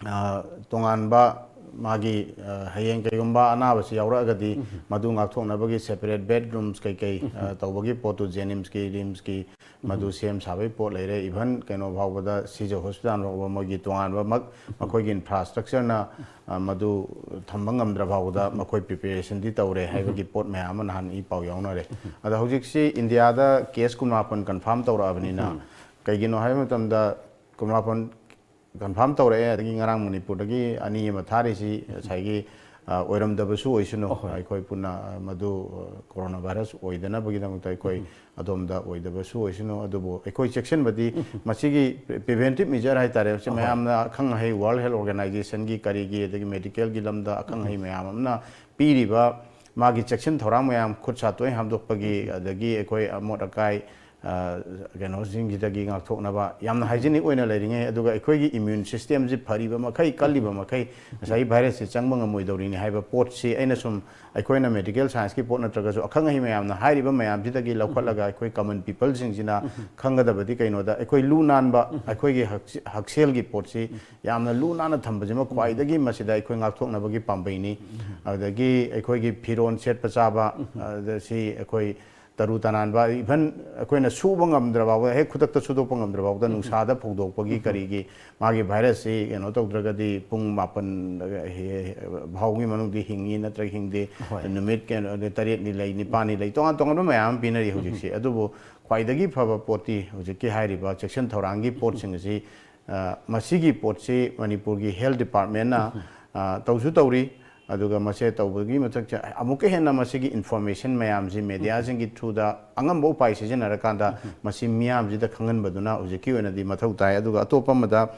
ꯑ, ꯇꯣꯉꯥꯟꯕ ꯃꯥꯒꯤ, ꯑ, ꯍꯌꯦꯡ ꯀꯩꯒꯨꯝꯕ ꯑꯅꯥꯕꯁꯤ ꯌꯥꯎꯔꯛꯑꯒꯗꯤ, ꯃꯗꯨ ꯉꯥꯛꯊꯣꯛꯅꯕꯒꯤ separate bed rooms ꯀꯩꯀꯩ, ꯑ, ꯇꯧꯕꯒꯤ ꯄꯣꯠꯇꯨ JNIMSꯀꯤ, RIMSꯀꯤ, ꯃꯗꯨ ꯁꯦꯝ ꯁꯥꯕꯒꯤ ꯄꯣꯠ ꯂꯩꯔꯦ꯫ Even ꯀꯩꯅꯣ ꯐꯥꯎꯕꯗ, ꯁꯤꯖ ꯍꯣꯁꯄꯤꯇꯥꯜ ꯐꯥꯎꯕ ꯃꯣꯏꯒꯤ ꯇꯣꯉꯥꯟꯕ ꯃꯛ-, ꯃꯈꯣꯏꯒꯤ infrastructureꯅ, ꯑ, ꯃꯗꯨ ꯊꯝꯕ ꯉꯝꯗ꯭ꯔ ꯐꯥꯎꯕꯗ ꯃꯈꯣꯏ preparationꯗꯤ ꯇꯧꯔꯦ ꯍꯥꯏꯕꯒꯤ ꯄꯣꯠ ꯃꯌꯥꯝ ꯑꯃ ꯅꯍꯥꯟ ꯏ ꯄꯥꯎ ꯌꯥꯎꯅꯔꯦ꯫ ꯑꯗ ꯍꯧꯖꯤꯛꯁꯤ ꯏꯟꯗꯤꯌꯥꯗ case ꯀꯨꯟꯃꯥꯄꯟ confirm ꯇꯧꯔꯛꯑꯕꯅꯤꯅ, ꯀꯩꯒꯤꯅꯣ ꯍꯥꯏꯕ ꯃꯇꯝꯗ, ꯀꯨꯟꯃꯥꯄꯟ confirm ꯇꯧꯔꯛꯑꯦ, ꯑꯗꯒꯤ ꯉꯔꯥꯡ ꯃꯅꯤꯄꯨꯔꯗꯒꯤ ꯑꯅꯤ ꯑꯃ ꯊꯥꯔꯤꯁꯤ ꯉꯁꯥꯏꯒꯤ, ꯑ, ꯑꯣꯏꯔꯝꯗꯕꯁꯨ ꯑꯣꯏꯁꯅꯨ꯫ ꯑꯩꯈꯣꯏ ꯄꯨꯟꯅ, ꯑ, ꯃꯗꯨ, ꯑ, coronavirus ꯑꯣꯏꯗꯅꯕꯒꯤꯗꯃꯛꯇ ꯑꯩꯈꯣꯏ ꯑꯗꯣꯝꯗ ꯑꯣꯏꯗꯕꯁꯨ ꯑꯣꯏꯁꯅꯨ꯫ ꯑꯗꯨꯕꯨ ꯑꯩꯈꯣꯏ ꯆꯦꯛꯁꯤꯟꯕꯗꯤ ꯃꯁꯤꯒꯤ pre-, preventive measure ꯍꯥꯏꯇꯥꯔꯦ, ꯁꯤ ꯃꯌꯥꯝꯅ ꯑꯈꯪ ꯑꯍꯩ, World Health Organizationꯒꯤ ꯀꯔꯤꯒꯤ, ꯑꯗꯒꯤ medicalꯒꯤ ꯂꯝꯗ ꯑꯈꯪ ꯑꯍꯩ ꯃꯌꯥꯝ ꯑꯃꯅ ꯄꯤꯔꯤꯕ ꯃꯥꯒꯤ ꯆꯦꯛꯁꯤꯟ ꯊꯧꯔꯥꯡ ꯃꯌꯥꯝ, ꯈꯨꯠ ꯁꯥ ꯇꯣꯏꯅ ꯍꯥꯝꯗꯣꯛꯄꯒꯤ, ꯑꯗꯒꯤ ꯑꯩꯈꯣꯏ ꯑꯃꯣꯠ ꯑꯀꯥꯏ, ꯑ, ꯀꯩꯅꯣꯁꯤꯡꯁꯤꯗꯒꯤ ꯉꯥꯛꯊꯣꯛꯅꯕ ꯌꯥꯝꯅ hygienic ꯑꯣꯏꯅ ꯂꯩꯔꯤꯉꯩ, ꯑꯗꯨꯒ ꯑꯩꯈꯣꯏꯒꯤ immune systemꯁꯤ ꯐꯔꯤꯕ ꯃꯈꯩ, ꯀꯜꯂꯤꯕ ꯃꯈꯩ, ꯉꯁꯥꯏꯒꯤ virusꯁꯤ ꯆꯪꯕ ꯉꯝꯃꯣꯏꯗꯧꯔꯤꯅꯤ ꯍꯥꯏꯕ ꯄꯣꯠꯁꯤ ꯑꯩꯅ ꯁꯨꯝ, ꯑꯩꯈꯣꯏꯅ medical scienceꯀꯤ ꯄꯣꯠ ꯅꯠꯇ꯭ꯔꯒꯁꯨ, ꯑꯈꯪ ꯑꯍꯩ ꯃꯌꯥꯝꯅ ꯍꯥꯏꯔꯤꯕ ꯃꯌꯥꯝꯁꯤꯗꯒꯤ ꯂꯧꯈꯠꯂꯒ, ꯑꯩꯈꯣꯏ common peopleꯁꯤꯡꯁꯤꯅ ꯈꯪꯒꯗꯕꯗꯤ ꯀꯩꯅꯣꯗ, ꯑꯩꯈꯣꯏ ꯂꯨ ꯅꯥꯟꯕ, ꯑꯩꯈꯣꯏꯒꯤ ꯍꯛꯁꯦ-, ꯍꯛꯁꯦꯜꯒꯤ ꯄꯣꯠꯁꯤ ꯌꯥꯝꯅ ꯂꯨ ꯅꯥꯟꯅ ꯊꯝꯕꯁꯤꯃ ꯈ꯭ꯋꯥꯏꯗꯒꯤ ꯃꯁꯤꯗ ꯑꯩꯈꯣꯏ ꯉꯥꯛꯊꯣꯛꯅꯕꯒꯤ ꯄꯥꯝꯕꯩꯅꯤ꯫ ꯑꯗꯒꯤ ꯑꯩꯈꯣꯏꯒꯤ ꯐꯤꯔꯣꯟ ꯁꯦꯠꯄ ꯆꯥꯕ, ꯑꯗ ꯁꯤ ꯑꯩꯈꯣꯏ ꯇꯔꯨ ꯇꯅꯥꯟꯕ, even ꯑꯩꯈꯣꯏꯅ ꯁꯨꯕ ꯉꯝꯗ꯭ꯔ ꯐꯥꯎꯕ, ꯍꯦꯛ ꯈꯨꯗꯛꯇ ꯁꯨꯗꯣꯛꯄ ꯉꯝꯗ꯭ꯔ ꯐꯥꯎꯕꯗ ꯅꯨꯡꯁꯥꯗ ꯐꯧꯗꯣꯛꯄꯒꯤ ꯀꯔꯤꯒꯤ, ꯃꯥꯒꯤ virusꯁꯤ ꯀꯩꯅꯣ ꯇꯧꯗ꯭ꯔꯒꯗꯤ ꯄꯨꯡ ꯃꯥꯄꯟ ꯍꯦ-, ꯍꯦ-, ꯐꯥꯎꯒꯤ ꯃꯅꯨꯡꯗ ꯍꯤꯡꯉꯤ ꯅꯠꯇ꯭ꯔꯒ ꯍꯤꯡꯗꯦ꯫ ꯅꯨꯃꯤꯠ ꯀꯩꯅꯣ, ꯇꯔꯦꯠꯅꯤ ꯂꯩ, ꯅꯤꯄꯥꯜꯅꯤ ꯂꯩ, ꯇꯣꯉꯥꯟ ꯇꯣꯉꯥꯟꯕ ꯃꯌꯥꯝ ꯑꯃ ꯄꯤꯅꯔꯤ ꯍꯧꯖꯤꯛꯁꯤ꯫ ꯑꯗꯨꯕꯨ ꯈ꯭ꯋꯥꯏꯗꯒꯤ ꯐꯕ ꯄꯣꯠꯇꯤ ꯍꯧꯖꯤꯛꯀꯤ ꯍꯥꯏꯔꯤꯕ ꯆꯦꯛꯁꯤꯟ ꯊꯧꯔꯥꯡꯒꯤ ꯄꯣꯠꯁꯤꯡ ꯑꯁꯤ, ꯑ, ꯃꯁꯤꯒꯤ ꯄꯣꯠꯁꯤ ꯃꯅꯤꯄꯨꯔꯒꯤ health departmentꯅ, ꯑ, ꯇꯧꯁꯨ ꯇꯧꯔꯤ꯫ ꯑꯗꯨꯒ ꯃꯁꯦ ꯇꯧꯕꯒꯤ ꯃꯊꯛꯇ ꯑꯃꯨꯛꯀ ꯍꯦꯟꯅ ꯃꯁꯤꯒꯤ information ꯃꯌꯥꯝꯁꯤ mediaꯁꯤꯡꯒꯤ throughꯗ ꯑꯉꯝꯕ ꯎꯄꯥꯏ ꯁꯤꯖꯤꯟꯅꯔꯀꯥꯟꯗ ꯃꯁꯤ ꯃꯤꯌꯥꯝꯁꯤꯗ ꯈꯪꯍꯟꯕꯗꯨꯅ ꯍꯧꯖꯤꯛꯀꯤ ꯑꯣꯏꯅꯗꯤ ꯃꯊꯧ ꯇꯥꯏ꯫ ꯑꯗꯨꯒ ꯑꯇꯣꯞꯄ ꯑꯃꯗ,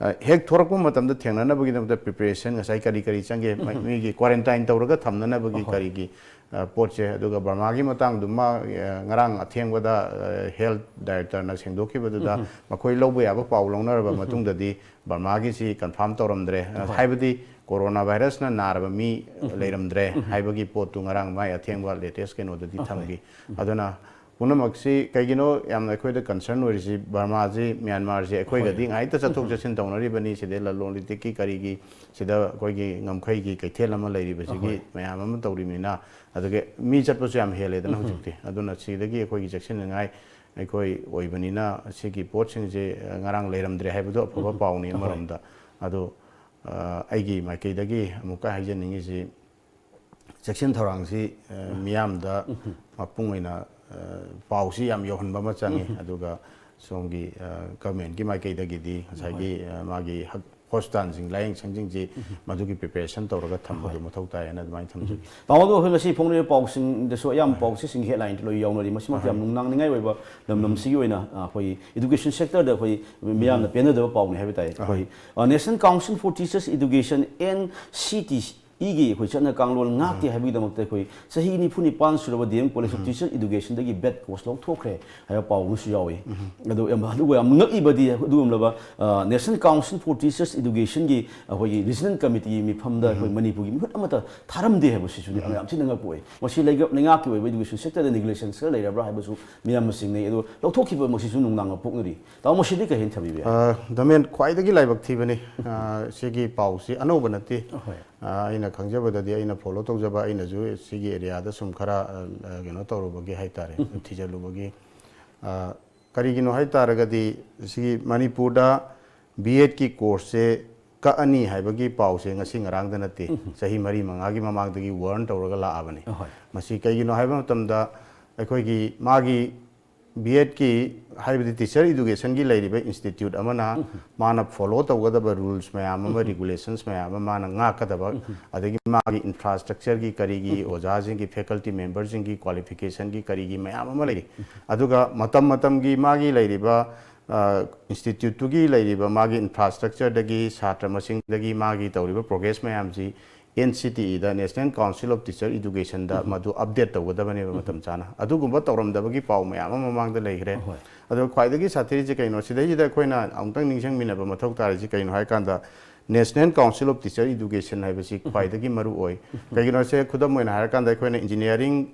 ꯑ, ꯍꯦꯛ ꯊꯣꯔꯛꯄ ꯃꯇꯝꯗ ꯊꯦꯡꯅꯅꯕꯒꯤꯗꯃꯛꯇ preparation ꯉꯁꯥꯏ ꯀꯔꯤ ꯀꯔꯤ ꯆꯪꯒꯦ, ꯃ-, ꯃꯤꯒꯤ quarantine ꯇꯧꯔꯒ ꯊꯝꯅꯅꯕꯒꯤ ꯀꯔꯤꯒꯤ, ꯑ, ꯄꯣꯠꯁꯦ, ꯑꯗꯨꯒ ꯕꯔꯃꯥꯒꯤ ꯃꯇꯥꯡꯗꯨꯃ, ꯑ, ꯉꯔꯥꯡ ꯑꯊꯦꯡꯕꯗ, ꯑ, health directorꯅ ꯁꯦꯡꯗꯣꯛꯈꯤꯕꯗꯨꯗ ꯃꯈꯣꯏ ꯂꯧꯕ ꯌꯥꯕ ꯄꯥꯎ ꯂꯧꯅꯔꯕ ꯃꯇꯨꯡꯗꯗꯤ ꯕꯔꯃꯥꯒꯤꯁꯤ confirm ꯇꯧꯔꯝꯗ꯭ꯔꯦ꯫ ꯑ, ꯍꯥꯏꯕꯗꯤ corona virusꯅ ꯅꯥꯔꯕ ꯃꯤ ꯂꯩꯔꯝꯗ꯭ꯔꯦ ꯍꯥꯏꯕꯒꯤ ꯄꯣꯠꯇꯨ ꯉꯔꯥꯡ ꯃꯥꯏ ꯑꯊꯦꯡꯕ latest ꯀꯩꯅꯣꯗꯗꯤ ꯊꯝꯈꯤ꯫ ꯑꯗꯨꯅ ꯄꯨꯝꯅꯃꯛꯁꯤ ꯀꯩꯒꯤꯅꯣ ꯌꯥꯝꯅ ꯑꯩꯈꯣꯏꯗ concern ꯑꯣꯏꯔꯤꯁꯤ, ꯕꯔꯃꯥꯁꯤ ꯃ꯭ꯌꯥꯟꯃꯥꯔꯁꯤ ꯑꯩꯈꯣꯏꯒꯗꯤ ꯉꯥꯏꯇ ꯆꯠꯊꯣꯛ ꯆꯠꯁꯤꯟ ꯇꯧꯅꯔꯤꯕꯅꯤ, ꯁꯤꯗꯩ ꯂꯂꯣꯟ ꯏꯇꯤꯛꯀꯤ ꯀꯔꯤꯒꯤ, ꯁꯤꯗ ꯑꯩꯈꯣꯏꯒꯤ ꯉꯝꯈꯩꯒꯤ ꯀꯩꯊꯦꯜ ꯑꯃ ꯂꯩꯔꯤꯕꯁꯤꯒꯤ ꯃꯌꯥꯝ ꯑꯃ ꯇꯧꯔꯤꯕꯅꯤꯅ, ꯑꯗꯨꯒ ꯃꯤ ꯆꯠꯄꯁꯨ ꯌꯥꯝ ꯍꯦꯜꯂꯦꯗꯅ ꯍꯧꯖꯤꯛꯇꯤ꯫ ꯑꯗꯨꯅ ꯁꯤꯗꯒꯤ ꯑꯩꯈꯣꯏꯒꯤ ꯆꯦꯛꯁꯤꯟꯅꯤꯡꯉꯥꯏ ꯑꯩꯈꯣꯏ ꯑꯣꯏꯕꯅꯤꯅ, ꯁꯤꯒꯤ ꯄꯣꯠꯁꯤꯡꯁꯦ, ꯑ, ꯉꯔꯥꯡ ꯂꯩꯔꯝꯗ꯭ꯔꯦ ꯍꯥꯏꯕꯗꯣ ꯑꯐꯕ ꯄꯥꯎꯅꯤ ꯑꯃꯔꯣꯝꯗ꯫ ꯑꯗꯣ, ꯑ, ꯑꯩꯒꯤ ꯃꯥꯏꯀꯩꯗꯒꯤ ꯑꯃꯨꯛꯀ ꯍꯥꯏꯖꯅꯤꯡꯉꯤꯁꯤ, ꯆꯦꯛꯁꯤꯟ ꯊꯧꯔꯥꯡꯁꯤ, ꯑ, ꯃꯤꯌꯥꯝꯗ ꯃꯄꯨꯡ ꯑꯣꯏꯅ, ꯑ, ꯄꯥꯎꯁꯤ ꯌꯥꯝ ꯌꯧꯍꯟꯕ ꯑꯃ ꯆꯪꯉꯤ꯫ ꯑꯗꯨꯒ ꯁꯣꯝꯒꯤ, ꯑ, governmentꯀꯤ ꯃꯥꯏꯀꯩꯗꯒꯤꯗꯤ ꯉꯁꯥꯏꯒꯤ, ꯑ, ꯃꯥꯒꯤ ꯍꯛ-, hospitalꯁꯤꯡ, ꯂꯥꯌꯦꯡꯁꯪꯁꯤꯡꯁꯤ ꯃꯗꯨꯒꯤ preparation ꯇꯧꯔꯒ ꯊꯝꯕꯗꯨ ꯃꯊꯧ ꯇꯥꯏꯌꯦꯅ ꯑꯗꯨꯃꯥꯏꯅ ꯊꯝꯖꯒꯦ꯫ ꯇꯥꯃꯣ, ꯑꯗꯣ ꯑꯩꯈꯣꯏ ꯉꯁꯤ ꯐꯣꯡꯂꯤꯕ ꯄꯥꯎꯁꯤꯡꯗꯁꯨ ꯑꯌꯥꯝꯕ ꯄꯥꯎꯁꯦ ꯁꯤꯡꯒꯤ headlineꯗ ꯂꯣꯏ ꯌꯥꯎꯅꯔꯤ꯫ ꯃꯁꯤꯃꯛꯇ ꯌꯥꯝ ꯅꯨꯡꯅꯥꯡꯅꯤꯡꯉꯥꯏ ꯑꯣꯏꯕ ꯂꯝꯗꯝꯁꯤꯒꯤ ꯑꯣꯏꯅ, ꯑ, ꯑꯩꯈꯣꯏ education sectorꯗ ꯑꯩꯈꯣꯏ ꯃꯤꯌꯥꯝꯅ ꯄꯦꯟꯅꯗꯕ ꯄꯥꯎꯅꯤ ꯍꯥꯏꯕ ꯇꯥꯏ꯫ ꯑꯩꯈꯣꯏ, ꯑ, National Council for Teachers Education, N C T E ꯒꯤ ꯑꯩꯈꯣꯏ ꯆꯠꯅ ꯀꯥꯡꯂꯣꯟ ꯉꯥꯛꯇꯦ ꯍꯥꯏꯕꯒꯤꯗꯃꯛꯇ ꯑꯩꯈꯣꯏ ꯆꯍꯤ ꯅꯤꯐꯨ ꯅꯤꯄꯥꯟ ꯁꯨꯔꯕ D M College of Teacher Educationꯗꯒꯤ bed cost ꯂꯧꯊꯣꯛꯈ꯭ꯔꯦ ꯍꯥꯏꯕ ꯄꯥꯎ ꯑꯃꯁꯨ ꯌꯥꯎꯏ꯫ ꯑꯗꯨ ꯌꯥꯝ, ꯑꯗꯨꯒ ꯌꯥꯝ ꯉꯛꯏꯕꯗꯤ ꯑꯗꯨꯒꯨꯝꯂꯕ, ꯑ, National Council for Teachers Educationꯒꯤ ꯑꯩꯈꯣꯏꯒꯤ Regional Committeeꯒꯤ ꯃꯤꯐꯝꯗ ꯑꯩꯈꯣꯏ ꯃꯅꯤꯄꯨꯔꯒꯤ ꯃꯤꯍꯨꯠ ꯑꯃꯠꯇ ꯊꯥꯔꯝꯗꯦ ꯍꯥꯏꯕꯁꯤꯁꯨ ꯌꯥꯝ, ꯌꯥꯝ ꯊꯤꯅ ꯉꯛꯄ ꯑꯣꯏ꯫ ꯃꯁꯤ ꯂꯩꯉꯥꯛ-, ꯂꯩꯉꯥꯛꯀꯤ ꯑꯣꯏꯕ education sectorꯗ negligence ꯈꯔ ꯂꯩꯔꯕ꯭ꯔꯥ ꯍꯥꯏꯕꯁꯨ ꯃꯤꯌꯥꯝꯅ ꯆꯤꯡꯅꯩ꯫ ꯑꯗꯨ ꯂꯧꯊꯣꯛꯈꯤꯕꯃꯛꯁꯤꯁꯨ ꯅꯨꯡꯅꯥꯡꯕ ꯄꯣꯛꯅꯔꯤ꯫ ꯇꯥꯃꯣ, ꯃꯁꯤꯗꯤ ꯀꯩ ꯍꯥꯏꯅ ꯊꯝꯕꯤꯕ ꯌꯥꯏ? ꯑ, ꯗꯃꯦꯟ, ꯈ꯭ꯋꯥꯏꯗꯒꯤ ꯂꯥꯏꯕꯛ ꯊꯤꯕꯅꯤ꯫ ꯑ, ꯁꯤꯒꯤ ꯄꯥꯎꯁꯤ ꯑꯅꯧꯕ ꯅꯠꯇꯦ꯫ ꯑ, ꯑꯩꯅ ꯈꯪꯖꯕꯗꯗꯤ, ꯑꯩꯅ follow ꯇꯧꯖꯕ, ꯑꯩꯅꯁꯨ ꯁꯤꯒꯤ areaꯗ ꯁꯨꯝ ꯈꯔ, ꯑ, ꯑ, ꯀꯩꯅꯣ ꯇꯧꯔꯨꯕꯒꯤ ꯍꯥꯏꯇꯥꯔꯦ, ꯊꯤꯖꯤꯜꯂꯨꯕꯒꯤ, ꯑ, ꯀꯔꯤꯒꯤꯅꯣ ꯍꯥꯏꯇꯥꯔꯒꯗꯤ, ꯁꯤꯒꯤ ꯃꯅꯤꯄꯨꯔꯗ B.Edꯀꯤ courseꯁꯦ ꯀꯛꯑꯅꯤ ꯍꯥꯏꯕꯒꯤ ꯄꯥꯎꯁꯦ ꯉꯁꯤ ꯉꯔꯥꯡꯗ ꯅꯠꯇꯦ, ꯆꯍꯤ ꯃꯔꯤ ꯃꯉꯥꯒꯤ ꯃꯃꯥꯡꯗꯒꯤ warn ꯇꯧꯔꯒ ꯂꯥꯛꯑꯕꯅꯤ꯫ ꯃꯁꯤ ꯀꯩꯒꯤꯅꯣ ꯍꯥꯏꯕ ꯃꯇꯝꯗ, ꯑꯩꯈꯣꯏꯒꯤ ꯃꯥꯒꯤ B.Edꯀꯤ, ꯍꯥꯏꯕꯗꯤ teacher educationꯒꯤ ꯂꯩꯔꯤꯕ institute ꯑꯃꯅ ꯃꯥꯅ follow ꯇꯧꯒꯗꯕ rules ꯃꯌꯥꯝ ꯑꯃ, regulations ꯃꯌꯥꯝ ꯑꯃ ꯃꯥꯅ ꯉꯥꯛꯀꯗꯕ, ꯑꯗꯒꯤ ꯃꯥꯒꯤ infrastructureꯒꯤ ꯀꯔꯤꯒꯤ, ꯑꯣꯖꯥꯁꯤꯡꯒꯤ, faculty memberꯁꯤꯡꯒꯤ qualificationꯒꯤ ꯀꯔꯤꯒꯤ ꯃꯌꯥꯝ ꯑꯃ ꯂꯩꯔꯤ꯫ ꯑꯗꯨꯒ ꯃꯇꯝ ꯃꯇꯝꯒꯤ ꯃꯥꯒꯤ ꯂꯩꯔꯤꯕ ꯏꯟꯁꯇꯤꯇ꯭ꯌꯨꯠꯇꯨꯒꯤ ꯂꯩꯔꯤꯕ ꯃꯥꯒꯤ ꯏꯟꯐ꯭ꯔꯥꯁ꯭ꯇ꯭ꯔꯛꯆꯔꯗꯒꯤ, ꯁꯥꯇ꯭ꯔ ꯃꯁꯤꯡꯗꯒꯤ, ꯃꯥꯒꯤ ꯇꯧꯔꯤꯕ ꯄ꯭ꯔꯣꯒ꯭ꯔꯦꯁ ꯃꯌꯥꯝꯁꯤ ꯑꯦꯟ ꯁꯤ ꯇꯤ ꯏꯗ, National Council of Teacher Educationꯗ ꯃꯗꯨ ꯑꯞꯗꯦꯠ ꯇꯧꯒꯗꯕꯅꯦꯕ ꯃꯇꯝ ꯆꯥꯅ꯫ ꯑꯗꯨꯒꯨꯝꯕ ꯇꯧꯔꯝꯗꯕꯒꯤ ꯄꯥꯎ ꯃꯌꯥꯝ ꯑꯃ ꯃꯃꯥꯡꯗ ꯂꯩꯈ꯭ꯔꯦ꯫ ꯍꯣꯏ꯫ ꯑꯗꯣ ꯈ꯭ꯋꯥꯏꯗꯒꯤ ꯁꯥꯊꯤꯔꯤꯁꯦ ꯀꯩꯅꯣ? ꯁꯤꯗꯩꯁꯤꯗ ꯑꯩꯈꯣꯏꯅ ꯑꯃꯨꯛꯇꯪ ꯅꯤꯡꯁꯤꯡꯃꯤꯟꯅꯕ ꯃꯊꯧ ꯇꯥꯔꯤꯁꯤ ꯀꯩꯅꯣ ꯍꯥꯏ ꯀꯥꯟꯗ, National Council of Teacher Education ꯍꯥꯏꯕꯁꯤ ꯈ꯭ꯋꯥꯏꯗꯒꯤ ꯃꯔꯨ ꯑꯣꯏ꯫ ꯀꯩꯒꯤꯅꯣꯁꯦ, ꯈꯨꯗꯝ ꯑꯣꯏꯅ ꯍꯥꯏꯔꯀꯥꯟꯗ, ꯑꯩꯈꯣꯏꯅ ꯏꯟꯖꯤꯅꯤꯌꯥꯔꯤꯡ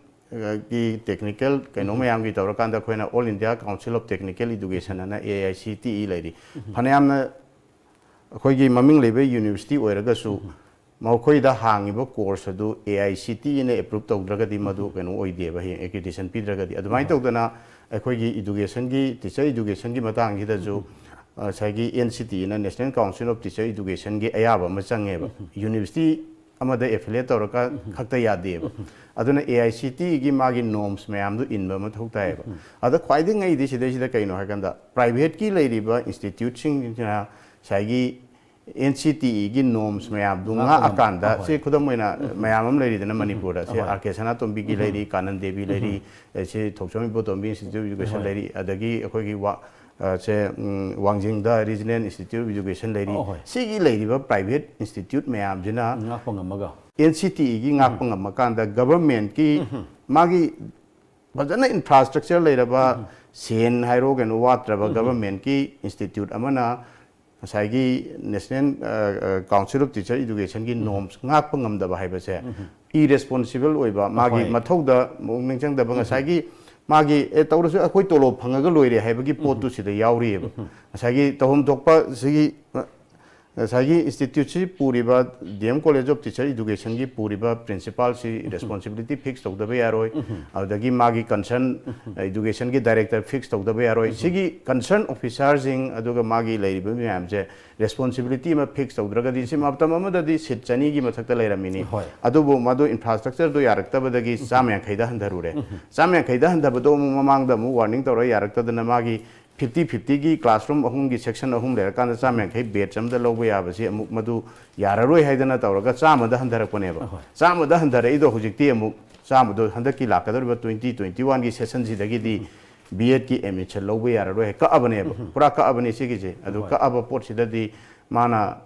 ꯒꯤ ꯇꯦꯛꯅꯤꯀꯦꯜ ꯀꯩꯅꯣ ꯃꯌꯥꯝꯒꯤ ꯇꯧꯔꯀꯥꯟꯗ ꯑꯩꯈꯣꯏꯅ All India Council of Technical Education ꯍꯥꯏꯅ, A I C T E, ꯂꯩꯔꯤ꯫ ꯐꯅꯌꯥꯝꯅ ꯑꯩꯈꯣꯏꯒꯤ ꯃꯃꯤꯡ ꯂꯩꯕ ꯌꯨꯅꯤꯚꯔꯁꯤꯇꯤ ꯑꯣꯏꯔꯒꯁꯨ, ꯃꯈꯣꯏꯗ ꯍꯥꯡꯉꯤꯕ ꯀꯣꯔꯁ ꯑꯗꯨ ꯑꯦ ꯑꯥꯏ ꯁꯤ ꯇꯤ ꯏꯅ ꯑꯦꯄ꯭ꯔꯨꯞ ꯇꯧꯗ꯭ꯔꯒꯗꯤ ꯃꯗꯨ ꯀꯩꯅꯣ ꯑꯣꯏꯗꯦꯕ, ꯍꯌꯦꯡ ꯑꯦꯀ꯭ꯔꯤꯗꯤꯇꯦꯁꯟ ꯄꯤꯗ꯭ꯔꯒꯗꯤ꯫ ꯑꯗꯨꯃꯥꯏꯅ ꯇꯧꯗꯅ ꯑꯩꯈꯣꯏꯒꯤ ꯏꯗꯨꯀꯦꯁꯟꯒꯤ, ꯇꯤꯆꯔ ꯏꯗꯨꯀꯦꯁꯟꯒꯤ ꯃꯇꯥꯡꯁꯤꯗꯁꯨ ꯉꯁꯥꯏꯒꯤ ꯑꯦꯟ ꯁꯤ ꯇꯤ ꯏꯅ, National Council of Teacher Educationꯒꯤ ꯑꯌꯥꯕ ꯑꯃ ꯆꯪꯉꯦꯕ꯫ ꯌꯨꯅꯤꯚꯔꯁꯤꯇꯤ ꯑꯃꯗ ꯑꯦꯐꯤꯂꯦꯠ ꯇꯧꯔꯒ ꯈꯛꯇ ꯌꯥꯗꯦꯕ꯫ ꯑꯗꯨꯅ ꯑꯦ ꯑꯥꯏ ꯁꯤ ꯇꯤ ꯏꯒꯤ ꯃꯥꯒꯤ ꯅꯣꯔꯝꯁ ꯃꯌꯥꯝꯗꯨ ꯏꯟꯕ ꯃꯊꯧ ꯇꯥꯏꯌꯦꯕ꯫ ꯑꯗ ꯈ꯭ꯋꯥꯏꯗꯒꯤ ꯉꯛꯏꯗꯤ ꯁꯤꯗꯩꯁꯤꯗ ꯀꯩꯅꯣ ꯍꯥꯏꯀꯥꯟꯗ, ꯄ꯭ꯔꯥꯏꯚꯦꯠꯀꯤ ꯂꯩꯔꯤꯕ ꯏꯟꯁꯇꯤꯇ꯭ꯌꯨꯠꯁꯤꯡꯁꯤꯅ ꯉꯁꯥꯏꯒꯤ ꯑꯦꯟ ꯁꯤ ꯇꯤ ꯏꯒꯤ ꯅꯣꯔꯝꯁ ꯃꯌꯥꯝꯗꯨ ꯉꯥꯛꯄ ꯉꯥꯛꯑꯀꯥꯟꯗ, ꯉꯝꯕ, ꯁꯤ ꯈꯨꯗꯝ ꯑꯣꯏꯅ ꯃꯌꯥꯝ ꯑꯃ ꯂꯩꯔꯤꯗꯅ ꯃꯅꯤꯄꯨꯔꯗ, ꯁꯤ ꯑꯥꯔ ꯀꯦ ꯁꯅꯥꯇꯣꯝꯕꯤꯒꯤ ꯂꯩꯔꯤ, ꯀꯥꯅꯟ ꯗꯦꯕꯤ ꯂꯩꯔꯤ, ꯑꯦ, ꯁꯤ ꯊꯣꯛꯆꯣꯝ ꯏꯕꯣꯇꯣꯝꯕꯤ ꯏꯟꯁꯇꯤꯇ꯭ꯌꯨꯠ ꯑꯣꯐ ꯏꯗꯨꯀꯦꯁꯟ ꯂꯩꯔꯤ, ꯑꯗꯒꯤ ꯑꯩꯈꯣꯏꯒꯤ ꯋꯥ-, ꯑ, ꯁꯦ, ꯎꯝ, ꯋꯥꯡꯖꯤꯡꯗ Regional Institute of Education ꯂꯩꯔꯤ꯫ ꯁꯤꯒꯤ ꯂꯩꯔꯤꯕ ꯄ꯭ꯔꯥꯏꯚꯦꯠ ꯏꯟꯁꯇꯤꯇ꯭ꯌꯨꯠ ꯃꯌꯥꯝꯁꯤꯅ ꯉꯥꯛꯄ ꯉꯝꯃꯒ꯫ ꯑꯦꯟ ꯁꯤ ꯇꯤ ꯏꯒꯤ ꯉꯥꯛꯄ ꯉꯝꯃꯀꯥꯟꯗ, ꯒꯚꯔꯟꯃꯦꯟꯠꯀꯤ ꯃꯥꯒꯤ ꯐꯖꯅ ꯏꯟꯐ꯭ꯔꯥꯁ꯭ꯇ꯭ꯔꯛꯆꯔ ꯂꯩꯔꯕ, ꯁꯦꯟ ꯍꯥꯏꯔꯣ ꯀꯩꯅꯣ ꯋꯥꯠꯇ꯭ꯔꯕ, ꯒꯚꯔꯟꯃꯦꯟꯠꯀꯤ ꯏꯟꯁꯇꯤꯇ꯭ꯌꯨꯠ ꯑꯃꯅ ꯉꯁꯥꯏꯒꯤ National, ꯑ, ꯑ, Council of Teacher Educationꯒꯤ ꯅꯣꯔꯝꯁ ꯉꯥꯛꯄ ꯉꯝꯗꯕ ꯍꯥꯏꯕꯁꯦ, ꯏꯔꯦꯁꯄꯣꯟꯁꯤꯕꯜ ꯑꯣꯏꯕ, ꯃꯥꯒꯤ ꯃꯊꯧꯗ ꯃꯑꯣꯡ ꯅꯤꯡꯁꯤꯡꯗꯕ, ꯉꯁꯥꯏꯒꯤ ꯃꯥꯒꯤ, "ꯑꯦ, ꯇꯧꯔꯁꯨ ꯑꯩꯈꯣꯏ ꯇꯣꯂꯣꯞ ꯐꯪꯉꯒ ꯂꯣꯏꯔꯦ" ꯍꯥꯏꯕꯒꯤ ꯄꯣꯠꯇꯨ ꯁꯤꯗ ꯌꯥꯎꯔꯤꯑꯕ꯫ ꯉꯁꯥꯏꯒꯤ ꯇꯧꯐꯝ ꯊꯣꯛꯄ ꯁꯤꯒꯤ, ꯑ, ꯉꯁꯥꯏꯒꯤ ꯏꯟꯁꯇꯤꯇ꯭ꯌꯨꯠꯁꯤ ꯄꯨꯔꯤꯕ, D M College of Teacher Educationꯒꯤ ꯄꯨꯔꯤꯕ ꯄ꯭ꯔꯤꯟꯁꯤꯄꯥꯜꯁꯤ ꯔꯦꯁꯄꯣꯟꯁꯤꯕꯤꯂꯤꯇꯤ ꯐꯤꯛꯁ ꯇꯧꯗꯕ ꯌꯥꯔꯣꯏ꯫ ꯑꯗꯨꯗꯒꯤ ꯃꯥꯒꯤ ꯀꯟꯁꯔꯟ, ꯑ, ꯏꯗꯨꯀꯦꯁꯟꯒꯤ ꯗꯥꯏꯔꯦꯛꯇꯔ ꯐꯤꯛꯁ ꯇꯧꯗꯕ ꯌꯥꯔꯣꯏ꯫ ꯁꯤꯒꯤ ꯀꯟꯁꯔꯟ ꯑꯣꯐꯤꯁꯥꯔꯁꯤꯡ ꯑꯗꯨꯒ ꯃꯥꯒꯤ ꯂꯩꯔꯤꯕ ꯃꯌꯥꯝꯁꯦ ꯔꯦꯁꯄꯣꯟꯁꯤꯕꯤꯂꯤꯇꯤ ꯑꯃ ꯐꯤꯛꯁ ꯇꯧꯗ꯭ꯔꯒꯗꯤ, ꯁꯤ ꯃꯇꯝ ꯑꯃꯗꯗꯤ ꯁꯤꯠ ꯆꯅꯤꯒꯤ ꯃꯊꯛꯇ ꯂꯩꯔꯝꯃꯤꯅꯤ꯫ ꯍꯣꯏ꯫ ꯑꯗꯨꯕꯨ ꯃꯗꯨ ꯏꯟꯐ꯭ꯔꯥꯁ꯭ꯇ꯭ꯔꯛꯆꯔꯗꯨ ꯌꯥꯔꯛꯇꯕꯗꯒꯤ ꯆꯥꯝꯃ ꯌꯥꯡꯈꯩꯗ ꯍꯟꯊꯔꯨꯔꯦ꯫ ꯆꯥꯝꯃ ꯌꯥꯡꯈꯩꯗ ꯍꯟꯊꯕꯗꯣ ꯑꯃꯨꯛ ꯃꯃꯥꯡꯗ ꯑꯃꯨꯛ ꯋꯥꯔꯅꯤꯡ ꯇꯧꯔꯒ ꯌꯥꯔꯛꯇꯗꯅ, ꯃꯥꯒꯤ ꯐꯤꯐꯇꯤ ꯐꯤꯐꯇꯤꯒꯤ ꯀ꯭ꯂꯥꯁꯔꯨꯝ ꯑꯍꯨꯝꯒꯤ ꯁꯦꯛꯁꯟ ꯑꯍꯨꯝ ꯂꯩꯔꯀꯥꯟꯗ ꯆꯥꯝꯃ ꯌꯥꯡꯈꯩ ꯕꯦꯠꯆ ꯑꯃꯗ ꯂꯧꯕ ꯌꯥꯕꯁꯤ ꯑꯃꯨꯛ ꯃꯗꯨ ꯌꯥꯔꯔꯣꯏ ꯍꯥꯏꯗꯅ ꯇꯧꯔꯒ ꯆꯥꯝꯃꯗ ꯍꯟꯊꯔꯛꯄꯅꯦꯕ꯫ ꯆꯥꯝꯃꯗ ꯍꯟꯊꯔꯛꯏꯗꯣ ꯍꯧꯖꯤꯛꯇꯤ ꯑꯃꯨꯛ ꯆꯥꯝꯃꯗꯣ ꯍꯟꯗꯛꯀꯤ ꯂꯥꯛꯀꯗꯧꯔꯤꯕ twenty twenty oneꯒꯤ ꯁꯦꯁꯟꯁꯤꯗꯒꯤꯗꯤ ꯕꯤ ꯑꯦꯗꯀꯤ ꯑꯦꯗꯃꯤꯁꯟ ꯂꯧꯕ ꯌꯥꯔꯔꯣꯏ ꯍꯥꯏ ꯀꯛꯑꯕꯅꯦꯕ, ꯄꯨꯔꯥ ꯀꯛꯑꯕꯅꯦ ꯁꯤꯒꯤꯁꯦ꯫ ꯑꯗꯨ ꯀꯛꯑꯕ ꯄꯣꯠꯁꯤꯗꯗꯤ ꯃꯥꯅ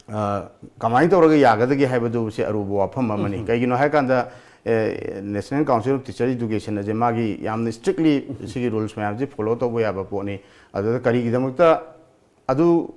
ꯑ, ꯀꯃꯥꯏꯅ ꯇꯧꯔꯒ ꯌꯥꯒꯗꯒꯦ ꯍꯥꯏꯕꯗꯨ ꯁꯤ ꯑꯔꯨꯕ ꯋꯥꯐꯝ ꯑꯃꯅꯤ꯫ ꯀꯩꯒꯤꯅꯣ ꯍꯥꯏꯀꯥꯟꯗ, ꯑꯦ, National Council of Teacher Education ꯑꯁꯦ ꯃꯥꯒꯤ ꯌꯥꯝꯅ strictly ꯁꯤꯒꯤ rules ꯃꯌꯥꯝꯁꯤ follow ꯇꯧꯕ ꯌꯥꯕ ꯄꯣꯠꯅꯤ꯫ ꯑꯗꯨꯗ ꯀꯔꯤꯒꯤꯗꯃꯛꯇ ꯑꯗꯨ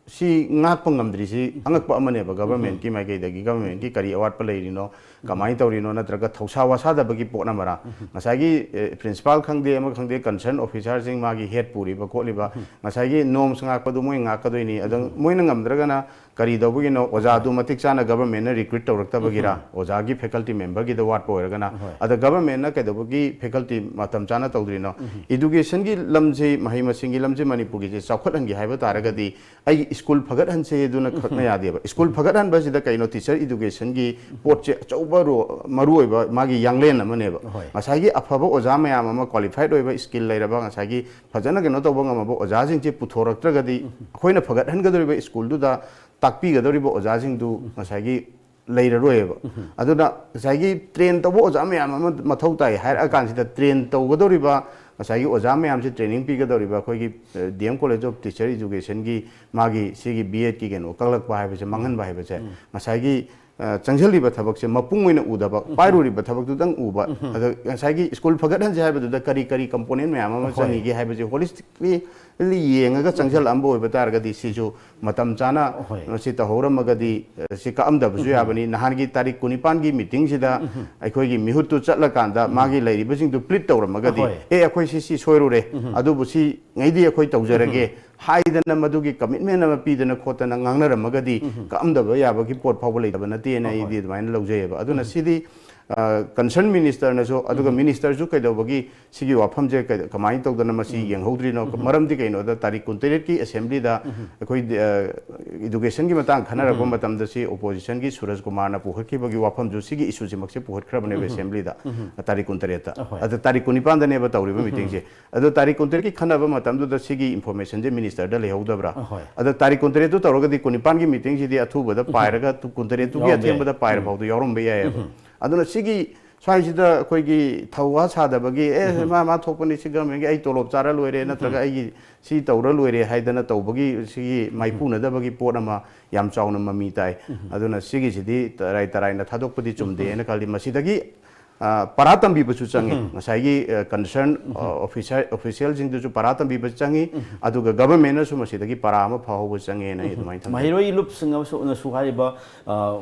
ꯁꯤ ꯉꯥꯛꯄ ꯉꯝꯗ꯭ꯔꯤꯁꯤ ꯑꯉꯛꯄ ꯑꯃꯅꯦꯕ꯫ Governmentꯀꯤ ꯃꯥꯏꯀꯩꯗꯒꯤ governmentꯀꯤ ꯀꯔꯤ ꯑꯋꯥꯠꯄ ꯂꯩꯔꯤꯅꯣ, ꯀꯃꯥꯏꯅ ꯇꯧꯔꯤꯅꯣ, ꯅꯠꯇ꯭ꯔꯒ ꯊꯧꯁꯥ ꯋꯥꯁꯥꯗꯕꯒꯤ ꯄꯣꯠ ꯑꯃꯔꯥ? ꯉꯁꯥꯏꯒꯤ, ꯑꯦ, principal ꯈꯪꯗꯦ, ꯑꯃ ꯈꯪꯗꯦ, concern officerꯁꯤꯡ, ꯃꯥꯒꯤ head ꯄꯨꯔꯤꯕ ꯈꯣꯠꯂꯤꯕ, ꯉꯁꯥꯏꯒꯤ norms ꯉꯥꯛꯄꯗꯨ ꯃꯣꯏ ꯉꯥꯛꯀꯗꯣꯏꯅꯤ꯫ ꯑꯗ ꯃꯣꯏꯅ ꯉꯝꯗ꯭ꯔꯒꯅ ꯀꯔꯤ ꯇꯧꯕꯒꯤꯅꯣ? ꯑꯣꯖꯥꯗꯨ ꯃꯇꯤꯛ ꯆꯥꯅ governmentꯅ recruit ꯇꯧꯔꯛꯇꯕꯒꯤꯔꯥ? ꯑꯣꯖꯥꯒꯤ faculty memberꯒꯤꯗ ꯋꯥꯠꯄ ꯑꯣꯏꯔꯒꯅ, ꯍꯣꯏ꯫ ꯑꯗ governmentꯅ ꯀꯩꯗꯧꯕꯒꯤ faculty ꯃꯇꯝ ꯆꯥꯅ ꯇꯧꯗ꯭ꯔꯤꯅꯣ? Educationꯒꯤ ꯂꯝꯁꯤ, ꯃꯍꯩ ꯃꯁꯤꯡꯒꯤ ꯂꯝꯁꯤ ꯃꯅꯤꯄꯨꯔꯒꯤꯁꯦ ꯆꯥꯎꯈꯠꯍꯟꯒꯦ ꯍꯥꯏꯕ ꯇꯥꯔꯒꯗꯤ, ꯑꯩꯒꯤ school ꯐꯒꯠꯍꯟꯁꯦ ꯑꯗꯨꯅ ꯈꯛꯅ ꯌꯥꯗꯦꯕ꯫ School ꯐꯒꯠꯍꯟꯕꯁꯤꯗ ꯀꯩꯅꯣ, teacher educationꯒꯤ ꯄꯣꯠꯁꯦ ꯑꯆꯧꯕ ꯔꯣ-, ꯃꯔꯨꯑꯣꯏꯕ ꯃꯥꯒꯤ ꯌꯥꯡꯂꯦꯟ ꯑꯃꯅꯦꯕ꯫ ꯍꯣꯏ꯫ ꯉꯁꯥꯏꯒꯤ ꯑꯐꯕ ꯑꯣꯖꯥ ꯃꯌꯥꯝ ꯑꯃ, qualified ꯑꯣꯏꯕ, skill ꯂꯩꯔꯕ, ꯉꯁꯥꯏꯒꯤ ꯐꯖꯅ ꯀꯩꯅꯣ ꯇꯧꯕ ꯉꯝꯃꯕ ꯑꯣꯖꯥꯁꯤꯡꯁꯦ ꯄꯨꯊꯣꯔꯛꯇ꯭ꯔꯒꯗꯤ, ꯑꯩꯈꯣꯏꯅ ꯐꯒꯠꯍꯟꯒꯗꯧꯔꯤꯕ schoolꯗꯨꯗ ꯇꯥꯛꯄꯤꯒꯗꯧꯔꯤꯕ ꯑꯣꯖꯥꯁꯤꯡꯗꯨ ꯉꯁꯥꯏꯒꯤ ꯂꯩꯔꯔꯣꯏꯕ꯫ ꯑꯗꯨꯅ ꯉꯁꯥꯏꯒꯤ train ꯇꯧꯕ ꯑꯣꯖꯥ ꯃꯌꯥꯝ ꯑꯃ ꯃꯊꯧ ꯇꯥꯏ ꯍꯥꯏꯔꯛꯑꯀꯥꯟꯁꯤꯗ, train ꯇꯧꯒꯗꯧꯔꯤꯕ ꯉꯁꯥꯏꯒꯤ ꯑꯣꯖꯥ ꯃꯌꯥꯝꯁꯤ training ꯄꯤꯒꯗꯧꯔꯤꯕ ꯑꯩꯈꯣꯏꯒꯤ, ꯑ, D M College of Teacher Educationꯒꯤ ꯃꯥꯒꯤ ꯁꯤꯒꯤ B Edꯀꯤ ꯀꯩꯅꯣ ꯀꯛꯂꯛꯄ ꯍꯥꯏꯕꯁꯦ, ꯃꯥꯡꯍꯟꯕ ꯍꯥꯏꯕꯁꯦ, ꯉꯁꯥꯏꯒꯤ, ꯑ, ꯆꯪꯁꯤꯜꯂꯤꯕ ꯊꯕꯛꯁꯦ ꯃꯄꯨꯡ ꯑꯣꯏꯅ ꯎꯗꯕ, ꯄꯥꯏꯔꯨꯔꯤꯕ ꯊꯕꯛꯇꯨꯗꯪ ꯎꯕ꯫ ꯑꯗ ꯉꯁꯥꯏꯒꯤ school ꯐꯒꯠꯍꯟꯁꯦ ꯍꯥꯏꯕꯗꯨꯗ ꯀꯔꯤ ꯀꯔꯤ component ꯃꯌꯥꯝ ꯑꯃ ꯍꯣꯏ꯫ ꯆꯪꯉꯤꯒꯦ ꯍꯥꯏꯕꯁꯦ holistically ꯌꯦꯡꯉꯒ ꯆꯪꯁꯤꯜꯂꯛꯑꯝꯕ ꯑꯣꯏꯕ ꯇꯥꯔꯒꯗꯤ, ꯁꯤꯁꯨ ꯃꯇꯝ ꯆꯥꯅ ꯍꯣꯏ꯫ ꯃꯁꯤ ꯇꯧꯍꯧꯔꯝꯃꯒꯗꯤ, ꯑ, ꯁꯤ ꯀꯛꯑꯝꯗꯕꯁꯨ ꯌꯥꯕꯅꯤ꯫ ꯅꯍꯥꯟꯒꯤ ꯇꯥꯔꯤꯛ ꯀꯨꯟꯅꯤꯄꯥꯟꯒꯤ meetingꯁꯤꯗ ꯑꯩꯈꯣꯏꯒꯤ ꯃꯤꯍꯨꯠꯇꯨ ꯆꯠꯂꯀꯥꯟꯗ ꯃꯥꯒꯤ ꯂꯩꯔꯤꯕꯁꯤꯡꯗꯨ plead ꯇꯧꯔꯝꯃꯒꯗꯤ, ꯍꯣꯏ꯫ "ꯑꯦ, ꯑꯩꯈꯣꯏ ꯁꯤ, ꯁꯤ ꯁꯣꯏꯔꯨꯔꯦ, ꯑꯗꯨꯕꯨ ꯁꯤ ꯉꯩꯗꯤ ꯑꯩꯈꯣꯏ ꯇꯧꯖꯔꯒꯦ" ꯍꯥꯏꯗꯅ ꯃꯗꯨꯒꯤ commitment ꯑꯃ ꯄꯤꯗꯅ ꯈꯣꯠꯇꯅ ꯉꯥꯡꯅꯔꯝꯃꯒꯗꯤ ꯀꯛꯑꯝꯗꯕ ꯌꯥꯕꯒꯤ ꯄꯣꯠ ꯐꯥꯎꯕ ꯂꯩꯇꯕ ꯅꯠꯇꯦꯅ ꯑꯍꯣꯏ꯫ ꯑꯩꯗꯤ ꯑꯗꯨꯃꯥꯏꯅ ꯂꯧꯖꯩꯑꯕ꯫ ꯑꯗꯨꯅ ꯁꯤꯗꯤ, ꯑ, concern ministerꯅꯁꯨ, ꯑꯗꯨꯒ ministerꯁꯨ ꯀꯩꯗꯧꯕꯒꯤ ꯁꯤꯒꯤ ꯋꯥꯐꯝꯁꯦ ꯀꯩ-, ꯀꯃꯥꯏꯅ ꯇꯧꯗꯅ ꯃꯁꯤ ꯌꯦꯡꯍꯧꯗ꯭ꯔꯤꯅꯣ? ꯃꯔꯝꯗꯤ ꯀꯩꯅꯣꯗ ꯇꯥꯔꯤꯛ ꯀꯨꯟꯇꯔꯦꯠꯀꯤ assemblyꯗ ꯑꯩꯈꯣꯏ, ꯑ, educationꯒꯤ ꯃꯇꯥꯡ ꯈꯟꯅꯔꯛꯄ ꯃꯇꯝꯗ ꯁꯤ oppositionꯒꯤ ꯁꯨꯔꯖ ꯀꯨꯃꯥꯔꯅ ꯄꯨꯈꯠꯈꯤꯕꯒꯤ ꯋꯥꯐꯝꯁꯨ ꯁꯤꯒꯤ issueꯁꯤꯃꯛꯁꯦ ꯄꯨꯈꯠꯈ꯭ꯔꯕꯅꯦꯕ assemblyꯗ, ꯇꯥꯔꯤꯛ ꯀꯨꯟꯇꯔꯦꯠꯇ꯫ ꯑꯍꯣꯏ꯫ ꯑꯗ ꯇꯥꯔꯤꯛ ꯀꯨꯟꯅꯤꯄꯥꯟꯗꯅꯦꯕ ꯇꯧꯔꯤꯕ meetingꯁꯦ꯫ ꯑꯗꯣ ꯇꯥꯔꯤꯛ ꯀꯨꯟꯇꯔꯦꯠꯀꯤ ꯈꯟꯅꯕ ꯃꯇꯝꯗꯨꯗ ꯁꯤꯒꯤ informationꯁꯦ ministerꯗ ꯂꯩꯍꯧꯗꯕ꯭ꯔꯥ? ꯑꯍꯣꯏ꯫ ꯑꯗ ꯇꯥꯔꯤꯛ ꯀꯨꯟꯇꯔꯦꯠꯇꯨ ꯇꯧꯔꯒꯗꯤ ꯀꯨꯟꯅꯤꯄꯥꯟꯒꯤ meetingꯁꯤꯗꯤ ꯑꯊꯨꯕꯗ ꯄꯥꯏꯔꯒ ꯇꯨ-, ꯀꯨꯟꯇꯔꯦꯠꯇꯨꯒꯤ ꯌꯥꯎꯔꯝꯕ ꯑꯊꯦꯡꯕꯗ ꯌꯥꯏ꯫ ꯄꯥꯏꯔ ꯐꯥꯎꯗ ꯌꯥꯎꯔꯝꯕ ꯌꯥꯏꯑꯕ꯫ ꯑꯗꯨꯅ ꯁꯤꯒꯤ ꯁ꯭ꯋꯥꯏꯁꯤꯗ ꯑꯩꯈꯣꯏꯒꯤ ꯊꯧꯋꯥ ꯁꯥꯗꯕꯒꯤ, "ꯑꯦ, ꯃꯥ, ꯃꯥ ꯊꯣꯛꯄꯅꯤ, ꯁꯤ ꯒꯚꯔꯟꯃꯦꯟꯒꯤ, ꯑꯩ ꯇꯣꯂꯣꯞ ꯆꯥꯔ ꯂꯣꯏꯔꯦ, ꯅꯠꯇ꯭ꯔꯒ ꯑꯩꯒꯤ ꯁꯤ ꯇꯧꯔ ꯂꯣꯏꯔꯦ" ꯍꯥꯏꯗꯅ ꯇꯧꯕꯒꯤ, ꯁꯤꯒꯤ ꯃꯥꯏꯄꯨꯅꯗꯕꯒꯤ ꯄꯣꯠ ꯑꯃ ꯌꯥꯝ ꯆꯥꯎꯅ ꯃꯃꯤ ꯇꯥꯏ꯫ ꯑꯗꯨꯅ ꯁꯤꯒꯤꯁꯤꯗꯤ ꯇꯔꯥꯏ ꯇꯔꯥꯏꯅ ꯊꯥꯗꯣꯛꯄꯗꯤ ꯆꯨꯝꯗꯦꯅ ꯈꯜꯂꯤ꯫ ꯃꯁꯤꯗꯒꯤ, ꯑ, ꯄꯔꯥ ꯇꯝꯕꯤꯕꯁꯨ ꯆꯪꯉꯤ꯫ ꯉꯁꯥꯏꯒꯤ, ꯑ, concern, ꯑ, officer, officialꯁꯤꯡꯗꯨꯁꯨ ꯄꯔꯥ ꯇꯝꯕꯤꯕ ꯆꯪꯉꯤ꯫ ꯑꯗꯨꯒ ꯒꯚꯔꯟꯃꯦꯟꯅꯁꯨ ꯃꯁꯤꯗꯒꯤ ꯄꯔꯥ ꯑꯃ ꯐꯥꯎꯍꯧꯕ ꯆꯪꯉꯦꯅ ꯑꯩ ꯑꯗꯨꯃꯥꯏꯅ ꯊꯝꯖꯒꯦ꯫ ꯃꯍꯩꯔꯣꯏ ꯂꯨꯞꯁꯤꯡ ꯑꯃꯁꯨꯅꯁꯨ ꯍꯥꯏꯔꯤꯕ, ꯑ,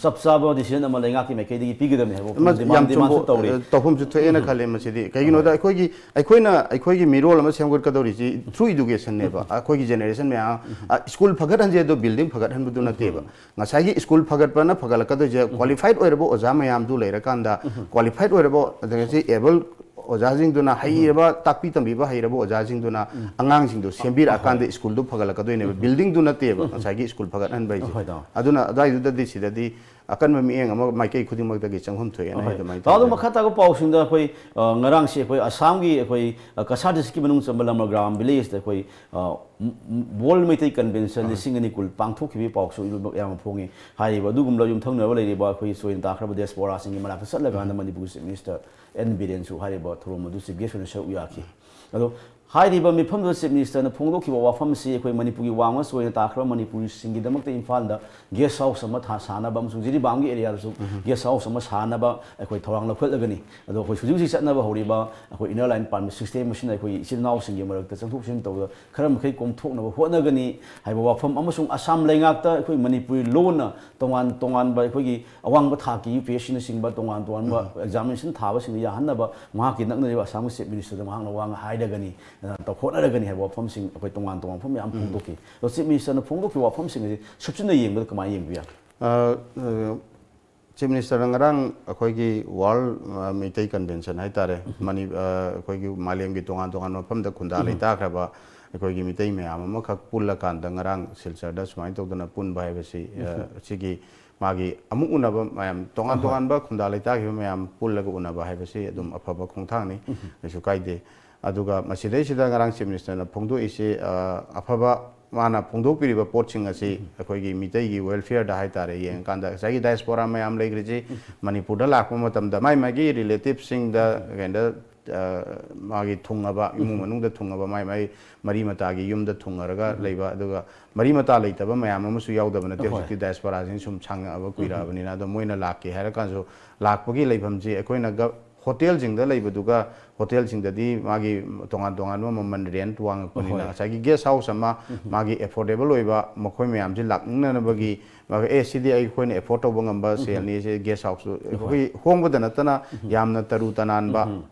ꯆꯞ ꯆꯥꯕ decision ꯑꯃ ꯂꯩꯉꯥꯛꯀꯤ ꯃꯥꯏꯀꯩꯗꯒꯤ ꯄꯤꯒꯗꯕꯅꯤ ꯍꯥꯏꯕ ꯋꯥꯐꯝ ꯑꯃ ꯗꯤꯃꯥꯟ, ꯆꯨꯝꯕ, ꯗꯤꯃꯥꯟꯁꯨ ꯇꯧꯔꯤ꯫ ꯑ, ꯇꯧꯐꯝꯁꯨ ꯊꯣꯛꯑꯦꯅ ꯈꯜꯂꯦ꯫ ꯃꯁꯤꯗꯤ ꯀꯩꯒꯤꯅꯣꯗ, ꯑꯩꯈꯣꯏꯒꯤ, ꯑꯩꯈꯣꯏꯅ, ꯑꯩꯈꯣꯏꯒꯤ ꯃꯤꯔꯣꯜ ꯑꯃ ꯁꯦꯝꯒꯠꯀꯗꯧꯔꯤꯁꯤ through educationꯅꯦꯕ꯫ ꯑꯩꯈꯣꯏꯒꯤ generation ꯃꯌꯥꯝ, ꯑ, ꯁ꯭ꯀꯨꯜ ꯐꯒꯠꯍꯟꯁꯦ ꯑꯗꯣ building ꯐꯒꯠꯍꯟꯕꯗꯨ ꯅꯠꯇꯦꯕ꯫ ꯉꯁꯥꯏꯒꯤ ꯁ꯭ꯀꯨꯜ ꯐꯒꯠꯄꯅ ꯐꯒꯠꯂꯛꯀꯗꯣꯏꯁꯦ qualified ꯑꯣꯏꯔꯕ ꯑꯣꯖꯥ ꯃꯌꯥꯝꯗꯨ ꯂꯩꯔꯀꯥꯟꯗ, qualified ꯑꯣꯏꯔꯕ, ꯑꯗꯒꯤ able ꯑꯣꯖꯥꯁꯤꯡꯗꯨꯅ, ꯍꯩꯔꯕ, ꯇꯥꯛꯄꯤ ꯇꯝꯕꯤꯕ ꯍꯩꯔꯕ ꯑꯣꯖꯥꯁꯤꯡꯗꯨꯅ ꯑꯉꯥꯡꯁꯤꯡꯗꯣ ꯁꯦꯝꯕꯤꯔꯛꯑꯀꯥꯟꯗ ꯁ꯭ꯀꯨꯜꯗꯣ ꯐꯒꯠꯂꯛꯀꯗꯣꯏꯅꯦꯕ꯫ Buildingꯗꯨ ꯅꯠꯇꯦꯕ ꯉꯁꯥꯏꯒꯤ ꯁ꯭ꯀꯨꯜ ꯐꯒꯠꯍꯟꯕ ꯍꯥꯏꯁꯦ꯫ ꯑꯗꯨꯅ ꯑꯗꯨꯋꯥꯏꯗꯨꯗꯗꯤ ꯁꯤꯗꯗꯤ ꯑꯀꯟꯕ ꯃꯤꯠꯌꯦꯡ ꯑꯃ ꯃꯥꯏꯀꯩ ꯈꯨꯗꯤꯡꯃꯛꯇꯒꯤ ꯆꯪꯐꯝ ꯊꯣꯛꯑꯦꯅ ꯑꯩ ꯑꯗꯨꯃꯥꯏꯅ ꯇꯥꯗꯣ ꯊꯝꯖꯒꯦ꯫ ꯃꯈꯥ ꯇꯥꯕ ꯄꯥꯎꯁꯤꯡꯗ ꯑꯩꯈꯣꯏ, ꯑ, ꯉꯔꯥꯡꯁꯦ ꯑꯩꯈꯣꯏ ꯑꯁꯥꯝꯒꯤ ꯑꯩꯈꯣꯏ, ꯑ, ꯀꯁꯥꯔ districtꯀꯤ ꯃꯅꯨꯡ ꯆꯟꯕ ꯂꯝꯃꯒ꯭ꯔꯥꯝ villageꯇ ꯑꯩꯈꯣꯏ, ꯑ, ꯝ-, ꯝ-, World ꯃꯩꯇꯩ Convention ꯂꯤꯁꯤꯡ ꯑꯅꯤ ꯀꯨꯟ ꯄꯥꯡꯊꯣꯛꯈꯤꯕꯒꯤ ꯄꯥꯎꯁꯨ ꯌꯥꯝꯅ ꯐꯣꯡꯉꯤ꯫ ꯍꯥꯏꯔꯤꯕ ꯑꯗꯨꯒꯨꯝꯕ ꯌꯨꯝꯊꯪꯅꯔꯕ ꯂꯩꯔꯤꯕ ꯑꯩꯈꯣꯏ ꯆꯣꯏꯅ ꯇꯥꯈ꯭ꯔꯕ diasporaꯁꯤꯡꯒꯤ ꯃꯅꯥꯛꯇ ꯆꯠꯂꯀꯥꯟꯗ ꯃꯅꯤꯄꯨꯔꯒꯤ Chief Minister ꯑꯦꯟ ꯕꯤꯔꯦꯟꯁꯨ ꯍꯥꯏꯔꯤꯕ ꯊꯧꯔꯝ ꯑꯗꯨ chief guest ꯑꯣꯏꯅ ꯁꯔꯨꯛ ꯌꯥꯈꯤ꯫ ꯑꯗꯣ ꯍꯥꯏꯔꯤꯕ ꯃꯤꯐꯝꯗꯨꯗ Chief Ministerꯅ ꯐꯣꯡꯗꯣꯛꯈꯤꯕ ꯋꯥꯐꯝꯁꯤ ꯑꯩꯈꯣꯏ ꯃꯅꯤꯄꯨꯔꯒꯤ ꯋꯥꯡꯃ ꯆꯣꯏꯅ ꯇꯥꯈ꯭ꯔꯕ ꯃꯅꯤꯄꯨꯔꯤꯁꯤꯡꯒꯤꯗꯃꯛꯇ ꯏꯝꯐꯥꯜꯗ guest house ꯑꯃ ꯊꯥ-, ꯁꯥꯅꯕ ꯑꯃꯁꯨꯡ ꯖꯤꯔꯤꯕꯥꯝꯒꯤ areaꯗꯁꯨ guest house ꯑꯃ ꯁꯥꯅꯕ ꯑꯩꯈꯣꯏ ꯊꯧꯔꯥꯡ ꯂꯧꯈꯠꯂꯒꯅꯤ꯫ ꯑꯗꯣ ꯑꯩꯈꯣꯏ ꯍꯧꯖꯤꯛ ꯍꯧꯖꯤꯛ ꯆꯠꯅꯕ ꯍꯧꯔꯤꯕ ꯑꯩꯈꯣꯏ Inner Line Permit System ꯑꯁꯤꯅ ꯑꯩꯈꯣꯏ ꯏꯆꯤꯜ ꯏꯅꯥꯎꯁꯤꯡꯒꯤ ꯃꯔꯛꯇ ꯆꯪꯊꯣꯛ ꯆꯪꯁꯤꯟ ꯇꯧꯕꯗ ꯈꯔ ꯃꯈꯩ ꯀꯣꯝꯊꯣꯛꯅꯕ ꯍꯣꯠꯅꯒꯅꯤ ꯍꯥꯏꯕ ꯋꯥꯐꯝ ꯑꯃꯁꯨꯡ ꯑꯁꯥꯝ ꯂꯩꯉꯥꯛꯇ ꯑꯩꯈꯣꯏ ꯃꯅꯤꯄꯨꯔꯤ ꯂꯣꯟꯅ ꯇꯣꯉꯥꯟ ꯇꯣꯉꯥꯟꯕ ꯑꯩꯈꯣꯏꯒꯤ ꯑꯋꯥꯡꯕ ꯊꯥꯛꯀꯤ UPSCꯅꯆꯤꯡꯕ ꯇꯣꯉꯥꯟ ꯇꯣꯉꯥꯟꯕ examinationꯁꯤꯡꯗ ꯌꯥꯍꯟꯅꯕ ꯃꯍꯥꯛꯀꯤ ꯅꯛꯅꯔꯤꯕ ꯑꯁꯥꯝꯒꯤ Chief Ministerꯗ ꯃꯍꯥꯛꯅ ꯋꯥ ꯍꯥꯏꯔꯒꯅꯤ, ꯑ, ꯇꯧ-, ꯍꯣꯠꯅꯔꯒꯅꯤ ꯍꯥꯏꯕ ꯋꯥꯐꯝꯁꯤꯡ ꯑꯩꯈꯣꯏ ꯇꯣꯉꯥꯟ ꯇꯣꯉꯥꯟꯕ ꯋꯥꯐꯝ ꯃꯌꯥꯝ ꯐꯣꯡꯗꯣꯛꯈꯤ꯫ ꯑꯗꯣ Chief Ministerꯅ ꯐꯣꯡꯗꯣꯛꯈꯤꯕ ꯋꯥꯐꯝꯁꯤꯡ ꯑꯁꯤ ꯁꯨꯞꯆꯤꯟꯅ ꯌꯦꯡꯕꯗ ꯀꯃꯥꯏꯅ ꯌꯦꯡꯕ ꯌꯥꯏ? ꯑ, ꯑ, Chief Ministerꯅ ꯉꯔꯥꯡ ꯑꯩꯈꯣꯏꯒꯤ World, ꯑ, ꯃꯩꯇꯩ Convention ꯍꯥꯏꯇꯥꯔꯦ, ꯃꯅꯤ-, ꯑ, ꯑꯩꯈꯣꯏꯒꯤ ꯃꯥꯂꯦꯝꯒꯤ ꯇꯣꯉꯥꯟ ꯇꯣꯉꯥꯟꯕ ꯃꯐꯝꯗ ꯈꯨꯟꯗꯥ ꯂꯩꯇꯥꯈ꯭ꯔꯕ ꯑꯩꯈꯣꯏꯒꯤ ꯃꯤꯇꯩ ꯃꯌꯥꯝ ꯑꯃꯈꯛ ꯄꯨꯜꯂꯀꯥꯟꯗ ꯉꯔꯥꯡ ꯁꯤꯜꯆꯔꯗ ꯁꯨꯃꯥꯏꯅ ꯇꯧꯗꯅ ꯄꯨꯟꯕ ꯍꯥꯏꯕꯁꯤ, ꯑ, ꯁꯤꯒꯤ ꯃꯥꯒꯤ ꯑꯃꯨꯛ ꯎꯅꯕ ꯃꯌꯥꯝ, ꯇꯣꯉꯥꯟ ꯇꯣꯉꯥꯟꯕ ꯈꯨꯟꯗꯥ ꯂꯩꯇꯥꯈꯤꯕ ꯃꯌꯥꯝ ꯄꯨꯜꯂꯒ ꯎꯅꯕ ꯍꯥꯏꯕꯁꯤ ꯑꯗꯨꯝ ꯑꯐꯕ ꯈꯣꯡꯊꯥꯡꯅꯤ, ꯀꯩꯁꯨ ꯀꯥꯏꯗꯦ꯫ ꯑꯗꯨꯒ ꯃꯁꯤꯗꯩꯁꯤꯗ ꯉꯔꯥꯡ Chief Ministerꯅ ꯐꯣꯡꯗꯣꯛꯏꯁꯤ, ꯑ, ꯑꯐꯕ ꯃꯥꯅ ꯐꯣꯡꯗꯣꯛꯄꯤꯔꯤꯕ ꯄꯣꯠꯁꯤꯡ ꯑꯁꯤ ꯑꯩꯈꯣꯏꯒꯤ ꯃꯤꯇꯩꯒꯤ welfare ꯗ ꯍꯥꯏꯇꯥꯔꯦ, ꯌꯦꯡꯉꯀꯥꯟꯗ ꯉꯁꯥꯏꯒꯤ diaspora ꯃꯌꯥꯝ ꯂꯩꯈ꯭ꯔꯤꯁꯤ ꯃꯅꯤꯄꯨꯔꯗ ꯂꯥꯛꯄ ꯃꯇꯝꯗ ꯃꯥꯏ ꯃꯥꯒꯤ relative ꯁꯤꯡꯗ, ꯀꯩꯗ, ꯑ, ꯃꯥꯒꯤ ꯊꯨꯡꯉꯕ, ꯏꯃꯨꯡ ꯃꯅꯨꯡꯗ ꯊꯨꯡꯉꯕ, ꯃꯥꯏ ꯃꯥꯏ ꯃꯔꯤ ꯃꯇꯥꯒꯤ ꯌꯨꯝꯗ ꯊꯨꯡꯉꯔꯒ ꯂꯩꯕ, ꯑꯗꯨꯒ ꯃꯔꯤ ꯃꯇꯥ ꯂꯩꯇꯕ ꯃꯌꯥꯝ ꯑꯃꯁꯨ ꯌꯥꯎꯗꯕ ꯅꯠꯇꯦ꯫ ꯍꯣꯏ꯫ ꯍꯧꯖꯤꯛꯇꯤ diaspora ꯁꯤꯡ ꯁꯨꯝ ꯁꯥꯡꯉꯛꯑꯕ, ꯀꯨꯏꯔꯛꯑꯕꯅꯤꯅ꯫ ꯑꯗꯣ ꯃꯣꯏꯅ ꯂꯥꯛꯀꯦ ꯍꯥꯏꯔ ꯀꯥꯟꯁꯨ ꯂꯥꯛꯄꯒꯤ ꯂꯩꯐꯝꯁꯤ ꯑꯩꯈꯣꯏꯅ ꯒ-, ꯍꯣꯇꯦꯜꯁꯤꯡꯗ ꯂꯩꯕꯗꯨꯒ ꯍꯣꯇꯦꯜꯁꯤꯡꯗꯗꯤ ꯃꯥꯒꯤ ꯇꯣꯉꯥꯟ ꯇꯣꯉꯥꯟꯕ ꯃꯃꯜ, rent ꯋꯥꯡꯉꯛꯄꯅꯤꯅ, ꯍꯣꯏ꯫ ꯉꯁꯥꯏꯒꯤ guest house ꯑꯃ, ꯃꯥꯒꯤ affordable ꯑꯣꯏꯕ, ꯃꯈꯣꯏ ꯃꯌꯥꯝꯁꯤ ꯂꯥꯛꯅꯤꯡꯅꯅꯕꯒꯤ, ꯃꯥꯒꯤ, "ꯑꯦ, ꯁꯤꯗꯤ ꯑꯩꯈꯣꯏꯅ afford ꯇꯧꯕ ꯉꯝꯕ ꯁꯦꯜꯅꯤ, ꯁꯤ guest house ꯇꯨ ꯑꯩꯈꯣꯏ ꯍꯣꯡꯕꯗ ꯅꯠꯇꯅ ꯌꯥꯝꯅ ꯇꯔꯨ ꯇꯅꯥꯟꯕ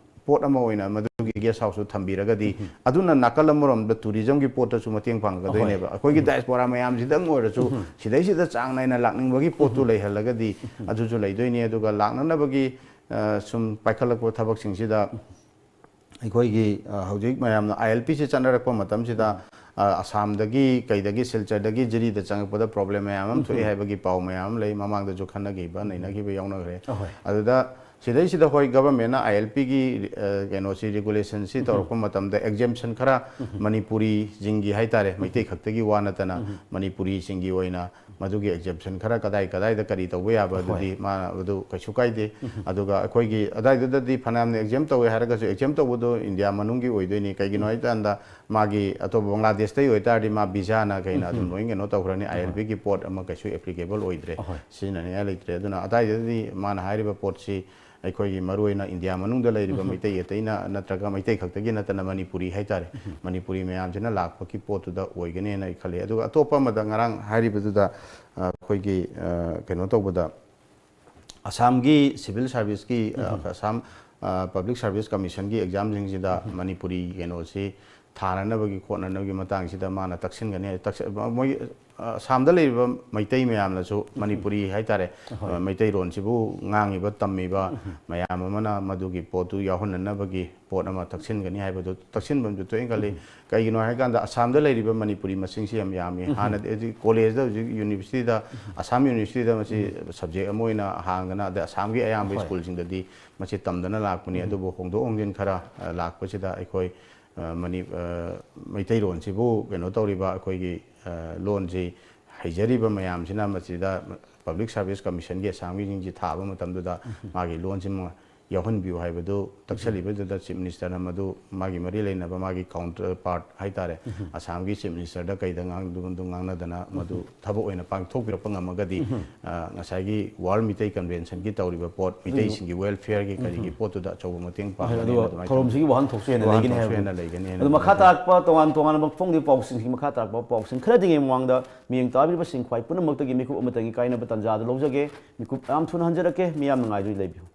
ꯄꯣꯠ ꯑꯃ ꯑꯣꯏꯅ ꯃꯗꯨꯒꯤ guest house ꯇꯨ ꯊꯝꯕꯤꯔꯒꯗꯤ, ꯑꯗꯨꯅ ꯅꯥꯀꯜ ꯑꯃꯔꯣꯝꯗ tourism ꯒꯤ ꯄꯣꯠꯇꯁꯨ ꯃꯇꯦꯡ ꯄꯥꯡꯒꯗꯣꯏꯅꯦꯕ꯫ ꯑꯩꯈꯣꯏꯒꯤ diaspora ꯃꯌꯥꯝꯁꯤꯗꯪ ꯑꯣꯏꯔꯁꯨ ꯁꯤꯗꯩꯁꯤꯗ ꯆꯥꯡ ꯅꯥꯏꯅ ꯂꯥꯛꯅꯤꯡꯕꯒꯤ ꯄꯣꯠꯇꯨ ꯂꯩꯍꯜꯂꯒꯗꯤ ꯑꯗꯨꯁꯨ ꯂꯩꯗꯣꯏꯅꯤ꯫ ꯑꯗꯨꯒ ꯂꯥꯛꯅꯅꯕꯒꯤ, ꯑ, ꯁꯨꯝ ꯄꯥꯏꯈꯠꯂꯛꯄ ꯊꯕꯛꯁꯤꯡꯁꯤꯗ ꯑꯩꯈꯣꯏꯒꯤ, ꯑ, ꯍꯧꯖꯤꯛ ꯃꯌꯥꯝꯅ ILP ꯁꯤ ꯆꯠꯅꯔꯛꯄ ꯃꯇꯝꯁꯤꯗ, ꯑ, ꯑꯁꯥꯝꯗꯒꯤ, ꯀꯩꯗꯒꯤ, ꯁꯤꯜꯆꯔꯗꯒꯤ ꯖꯤꯔꯤꯗ ꯆꯪꯉꯛꯄꯗ problem ꯃꯌꯥꯝ ꯑꯃ ꯊꯣꯛꯏ ꯍꯥꯏꯕꯒꯤ ꯄꯥꯎ ꯃꯌꯥꯝ ꯑꯃ ꯂꯩ, ꯃꯃꯥꯡꯗꯁꯨ ꯈꯟꯅꯈꯤꯕ, ꯅꯩꯅꯈꯤꯕ ꯌꯥꯎꯅꯈ꯭ꯔꯦ꯫ ꯑꯍꯣꯏ꯫ ꯑꯗꯨꯗ ꯁꯤꯗꯩꯁꯤꯗ, ꯍꯣꯏ, government ꯅ ILP ꯒꯤ, ꯑ, ꯀꯩꯅꯣꯁꯤ, regulation ꯁꯤ ꯇꯧꯔꯛꯄ ꯃꯇꯝꯗ exemption ꯈꯔ ꯃꯅꯤꯄꯨꯔꯤꯁꯤꯡꯒꯤ ꯍꯥꯏꯇꯥꯔꯦ, ꯃꯩꯇꯩ ꯈꯛꯇꯒꯤ ꯋꯥ ꯅꯠꯇꯅ ꯃꯅꯤꯄꯨꯔꯤꯁꯤꯡꯒꯤ ꯑꯣꯏꯅ ꯃꯗꯨꯒꯤ exemption ꯈꯔ ꯀꯗꯥꯏ ꯀꯗꯥꯏꯗ ꯀꯔꯤ ꯇꯧꯕ ꯌꯥꯕ, ꯑꯗꯨꯗꯤ ꯃꯥ ꯑꯗꯨ ꯀꯩꯁꯨ ꯀꯥꯏꯗꯦ꯫ ꯑꯗꯨꯒ ꯑꯩꯈꯣꯏꯒꯤ ꯑꯗꯥꯏꯗꯨꯗꯗꯤ ꯐꯅꯌꯥꯝꯅ exempt ꯇꯧꯋꯦ ꯍꯥꯏꯔꯒꯁꯨ, exempt ꯇꯧꯕꯗꯣ ꯏꯟꯗꯤꯌꯥ ꯃꯅꯨꯡꯒꯤ ꯑꯣꯏꯗꯣꯏꯅꯤ꯫ ꯀꯩꯒꯤꯅꯣ ꯍꯥꯏ ꯀꯥꯟꯗ ꯃꯥꯒꯤ ꯑꯇꯣꯞꯄ ꯕꯪꯒ꯭ꯂꯥꯗꯦꯁꯇꯩ ꯑꯣꯏꯇꯥꯔꯗꯤ ꯃꯥ visa ꯅ ꯀꯩꯅ ꯑꯗꯨꯝ ꯂꯣꯏ ꯀꯩꯅꯣ ꯇꯧꯈ꯭ꯔꯅꯤ, ILP ꯒꯤ ꯄꯣꯠ ꯑꯃ ꯀꯩꯁꯨ applicable ꯑꯣꯏꯗ꯭ꯔꯦ, ꯁꯤꯖꯤꯟꯅꯅꯤꯡꯉꯥꯏ ꯂꯩꯇ꯭ꯔꯦ꯫ ꯑꯗꯨꯅ ꯑꯗꯥꯏꯗꯗꯤ ꯃꯥꯅ ꯍꯥꯏꯔꯤꯕ ꯄꯣꯠꯁꯤ ꯑꯩꯈꯣꯏꯒꯤ ꯃꯔꯨꯑꯣꯏꯅ ꯏꯟꯗꯤꯌꯥ ꯃꯅꯨꯡꯗ ꯂꯩꯔꯤꯕ ꯃꯩꯇꯩ ꯑꯇꯩꯅ ꯅꯠꯇ꯭ꯔꯒ ꯃꯩꯇꯩ ꯈꯛꯇꯒꯤ ꯅꯠꯇꯅ ꯃꯅꯤꯄꯨꯔꯤ ꯍꯥꯏꯇꯥꯔꯦ, ꯃꯅꯤꯄꯨꯔꯤ ꯃꯌꯥꯝꯁꯤꯅ ꯂꯥꯛꯄꯒꯤ ꯄꯣꯠꯇꯨꯗ ꯑꯣꯏꯒꯅꯦꯅ ꯑꯩ ꯈꯜꯂꯤ꯫ ꯑꯗꯨꯒ ꯑꯇꯣꯞꯄ ꯑꯃꯗ ꯉꯔꯥꯡ ꯍꯥꯏꯔꯤꯕꯗꯨꯗ, ꯑ, ꯑꯩꯈꯣꯏꯒꯤ, ꯑ, ꯀꯩꯅꯣ ꯇꯧꯕꯗ, ꯑꯁꯥꯝꯒꯤ civil service ꯀꯤ, ꯑ, ꯑꯁꯥꯝ, ꯑ, Public Service Commission ꯒꯤ exam ꯁꯤꯡꯁꯤꯗ ꯃꯅꯤꯄꯨꯔꯤ ꯀꯩꯅꯣꯁꯤ ꯊꯥꯅꯅꯕꯒꯤ ꯈꯣꯠꯅꯅꯕꯒꯤ ꯃꯇꯥꯡꯁꯤꯗ ꯃꯥꯅ ꯇꯛꯁꯤꯟꯒꯅꯤ꯫ ꯇꯛꯁ-, ꯃꯣꯏ, ꯑ, ꯑꯁꯥꯝꯗ ꯂꯩꯔꯤꯕ ꯃꯩꯇꯩ ꯃꯌꯥꯝꯅꯁꯨ ꯃꯅꯤꯄꯨꯔꯤ ꯍꯥꯏꯇꯥꯔꯦ, ꯑ, ꯃꯩꯇꯩꯔꯣꯟꯁꯤꯕꯨ ꯉꯥꯡꯉꯤꯕ, ꯇꯝꯃꯤꯕ ꯃꯌꯥꯝ ꯑꯃꯅ ꯃꯗꯨꯒꯤ ꯄꯣꯠꯇꯨ ꯌꯥꯎꯍꯟꯅꯅꯕꯒꯤ ꯄꯣꯠ ꯑꯃ ꯇꯛꯁꯤꯟꯒꯅꯤ ꯍꯥꯏꯕꯗꯨ ꯇꯛꯁꯤꯟꯐꯝꯁꯨ ꯊꯣꯛꯑꯦꯅ ꯈꯜꯂꯤ꯫ ꯀꯩꯒꯤꯅꯣ ꯍꯥꯏꯀꯥꯟꯗ ꯑꯁꯥꯝꯗ ꯂꯩꯔꯤꯕ ꯃꯅꯤꯄꯨꯔꯤ ꯃꯁꯤꯡꯁꯤ ꯌꯥꯝ ꯌꯥꯝꯃꯤ꯫ ꯍꯥꯟꯅꯗꯤ ꯍꯧꯖꯤꯛ ꯀꯣꯂꯦꯖꯇ, ꯍꯧꯖꯤꯛ ꯌꯨꯅꯤꯚꯔꯁꯤꯇꯤꯗ, ꯑꯁꯥꯝ ꯌꯨꯅꯤꯚꯔꯁꯤꯇꯤꯗ ꯃꯁꯤ subject ꯑꯃ ꯑꯣꯏꯅ ꯍꯥꯡꯗꯅ, ꯑꯗꯩ ꯑꯁꯥꯝꯒꯤ ꯑꯌꯥꯝꯕ ꯁ꯭ꯀꯨꯜꯁꯤꯡꯗꯗꯤ ꯃꯁꯤ ꯇꯝꯗꯅ ꯂꯥꯛꯄꯅꯤ꯫ ꯑꯗꯨꯕꯨ ꯍꯣꯡꯗꯣꯛ ꯍꯣꯡꯖꯤꯟ ꯈꯔ, ꯑ, ꯂꯥꯛꯄꯁꯤꯗ ꯑꯩꯈꯣꯏ ꯑ, ꯃꯅꯤ-, ꯑ, ꯃꯩꯇꯩꯂꯣꯟꯁꯤꯕꯨ ꯀꯩꯅꯣ ꯇꯧꯔꯤꯕ ꯑꯩꯈꯣꯏꯒꯤ, ꯑ, ꯂꯣꯟꯁꯤ ꯍꯩꯖꯔꯤꯕ ꯃꯌꯥꯝꯁꯤꯅ ꯃꯁꯤꯗ Public Service Commissionꯒꯤ ꯑꯁꯥꯝꯒꯤꯁꯤꯡꯁꯤ ꯊꯥꯕ ꯃꯇꯝꯗꯨꯗ ꯃꯥꯒꯤ ꯂꯣꯟꯁꯤꯃ ꯌꯥꯎꯍꯟꯕꯤꯌꯨ ꯍꯥꯏꯕꯗꯨ ꯇꯛꯁꯜꯂꯤꯕꯗꯨꯗ Chief Ministerꯅ ꯃꯗꯨ ꯃꯥꯒꯤ ꯃꯔꯤ ꯂꯩꯅꯕ ꯃꯥꯒꯤ counterpart ꯍꯥꯏꯇꯥꯔꯦ, ꯑꯁꯥꯝꯒꯤ Chief Ministerꯗ ꯀꯩꯗ ꯉꯥꯡ-, ꯑꯗꯨ ꯉꯥꯡꯅꯗꯅ ꯃꯗꯨ ꯊꯕꯛ ꯑꯣꯏꯅ ꯄꯥꯡꯊꯣꯛꯄꯤꯔꯛꯄ ꯉꯝꯃꯒꯗꯤ, ꯑ, ꯉꯁꯥꯏꯒꯤ World ꯃꯤꯇꯩ Conventionꯒꯤ ꯇꯧꯔꯤꯕ ꯄꯣꯠ, ꯃꯤꯇꯩꯁꯤꯡꯒꯤ welfareꯒꯤ ꯀꯔꯤꯒꯤ ꯄꯣꯠꯇꯨꯗ ꯑꯆꯧꯕ ꯃꯇꯦꯡ ꯄꯥꯡꯒꯅꯤ꯫ ꯑꯗꯨꯒ ꯑꯗꯨꯃꯥꯏꯅ ꯊꯧꯔꯝꯁꯤꯒꯤ ꯋꯥꯍꯟꯊꯣꯛꯁꯨ ꯍꯦꯟꯅ ꯂꯩꯒꯅꯤ ꯋꯥꯍꯟꯊꯣꯛꯁꯨ ꯍꯥꯏꯕꯗꯣ꯫ ꯍꯦꯟꯅ ꯂꯩꯒꯅꯤ ꯍꯥꯏꯅ ꯑꯗꯨ ꯃꯈꯥ ꯊꯥꯖꯩ꯫ ꯇꯥꯔꯛꯄ ꯇꯣꯉꯥꯟ ꯇꯣꯉꯥꯟꯕ ꯃꯐꯝꯒꯤ ꯄꯥꯎꯁꯤꯡꯁꯤ ꯃꯈꯥ ꯇꯥꯔꯛꯄ ꯄꯥꯎꯁꯤꯡ ꯈꯔꯗꯤ ꯃꯃꯥꯡꯗ ꯃꯤꯠꯌꯦꯡ ꯇꯥꯕꯤꯔꯤꯕꯁꯤꯡ ꯈ꯭ꯋꯥꯏ ꯄꯨꯝꯅꯃꯛꯇꯒꯤ ꯃꯤꯀꯨꯞ ꯑꯃꯇꯪꯒꯤ ꯀꯥꯏꯅꯕ ꯇꯥꯟꯖꯥꯗꯨ ꯂꯧꯖꯒꯦ꯫ ꯃꯤꯀꯨꯞ ꯌꯥꯝ ꯊꯨꯅ ꯍꯟꯖꯔꯛꯀꯦ꯫ ꯃꯤꯌꯥꯝ ꯅꯨꯡꯉꯥꯏꯗꯨꯅ ꯂꯩꯕꯤꯌꯨ꯫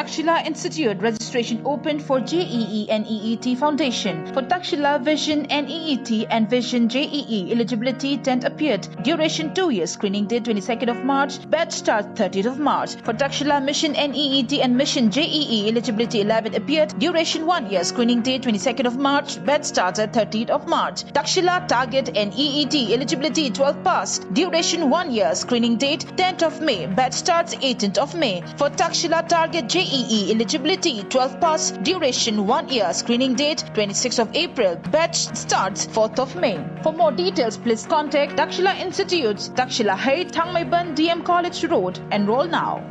Takshila Institute, registration open for J E E and E E T foundation. For Takshila Vision and E E T and Vision J E E, eligibility, tenth appeared, duration two years, screening date twenty-second of March, batch start thirtieth of March. For Takshila Mission and E E T and Mission J E E, eligibility, eleven appeared, duration one year, screening date twenty-second of March, batch starts at thirtieth of March. Takshila Target and E E T, eligibility, twelve pass, duration one year, screening date tenth of May, batch starts eighteenth of May. For Takshila Target J E E, eligibility, twelve pass, duration one year, screening date twenty-sixth of April, batch starts fourth of May. For more details, please contact Takshila Institutes, Takshila Heights, Thangmeiban D M College Road. Enroll now.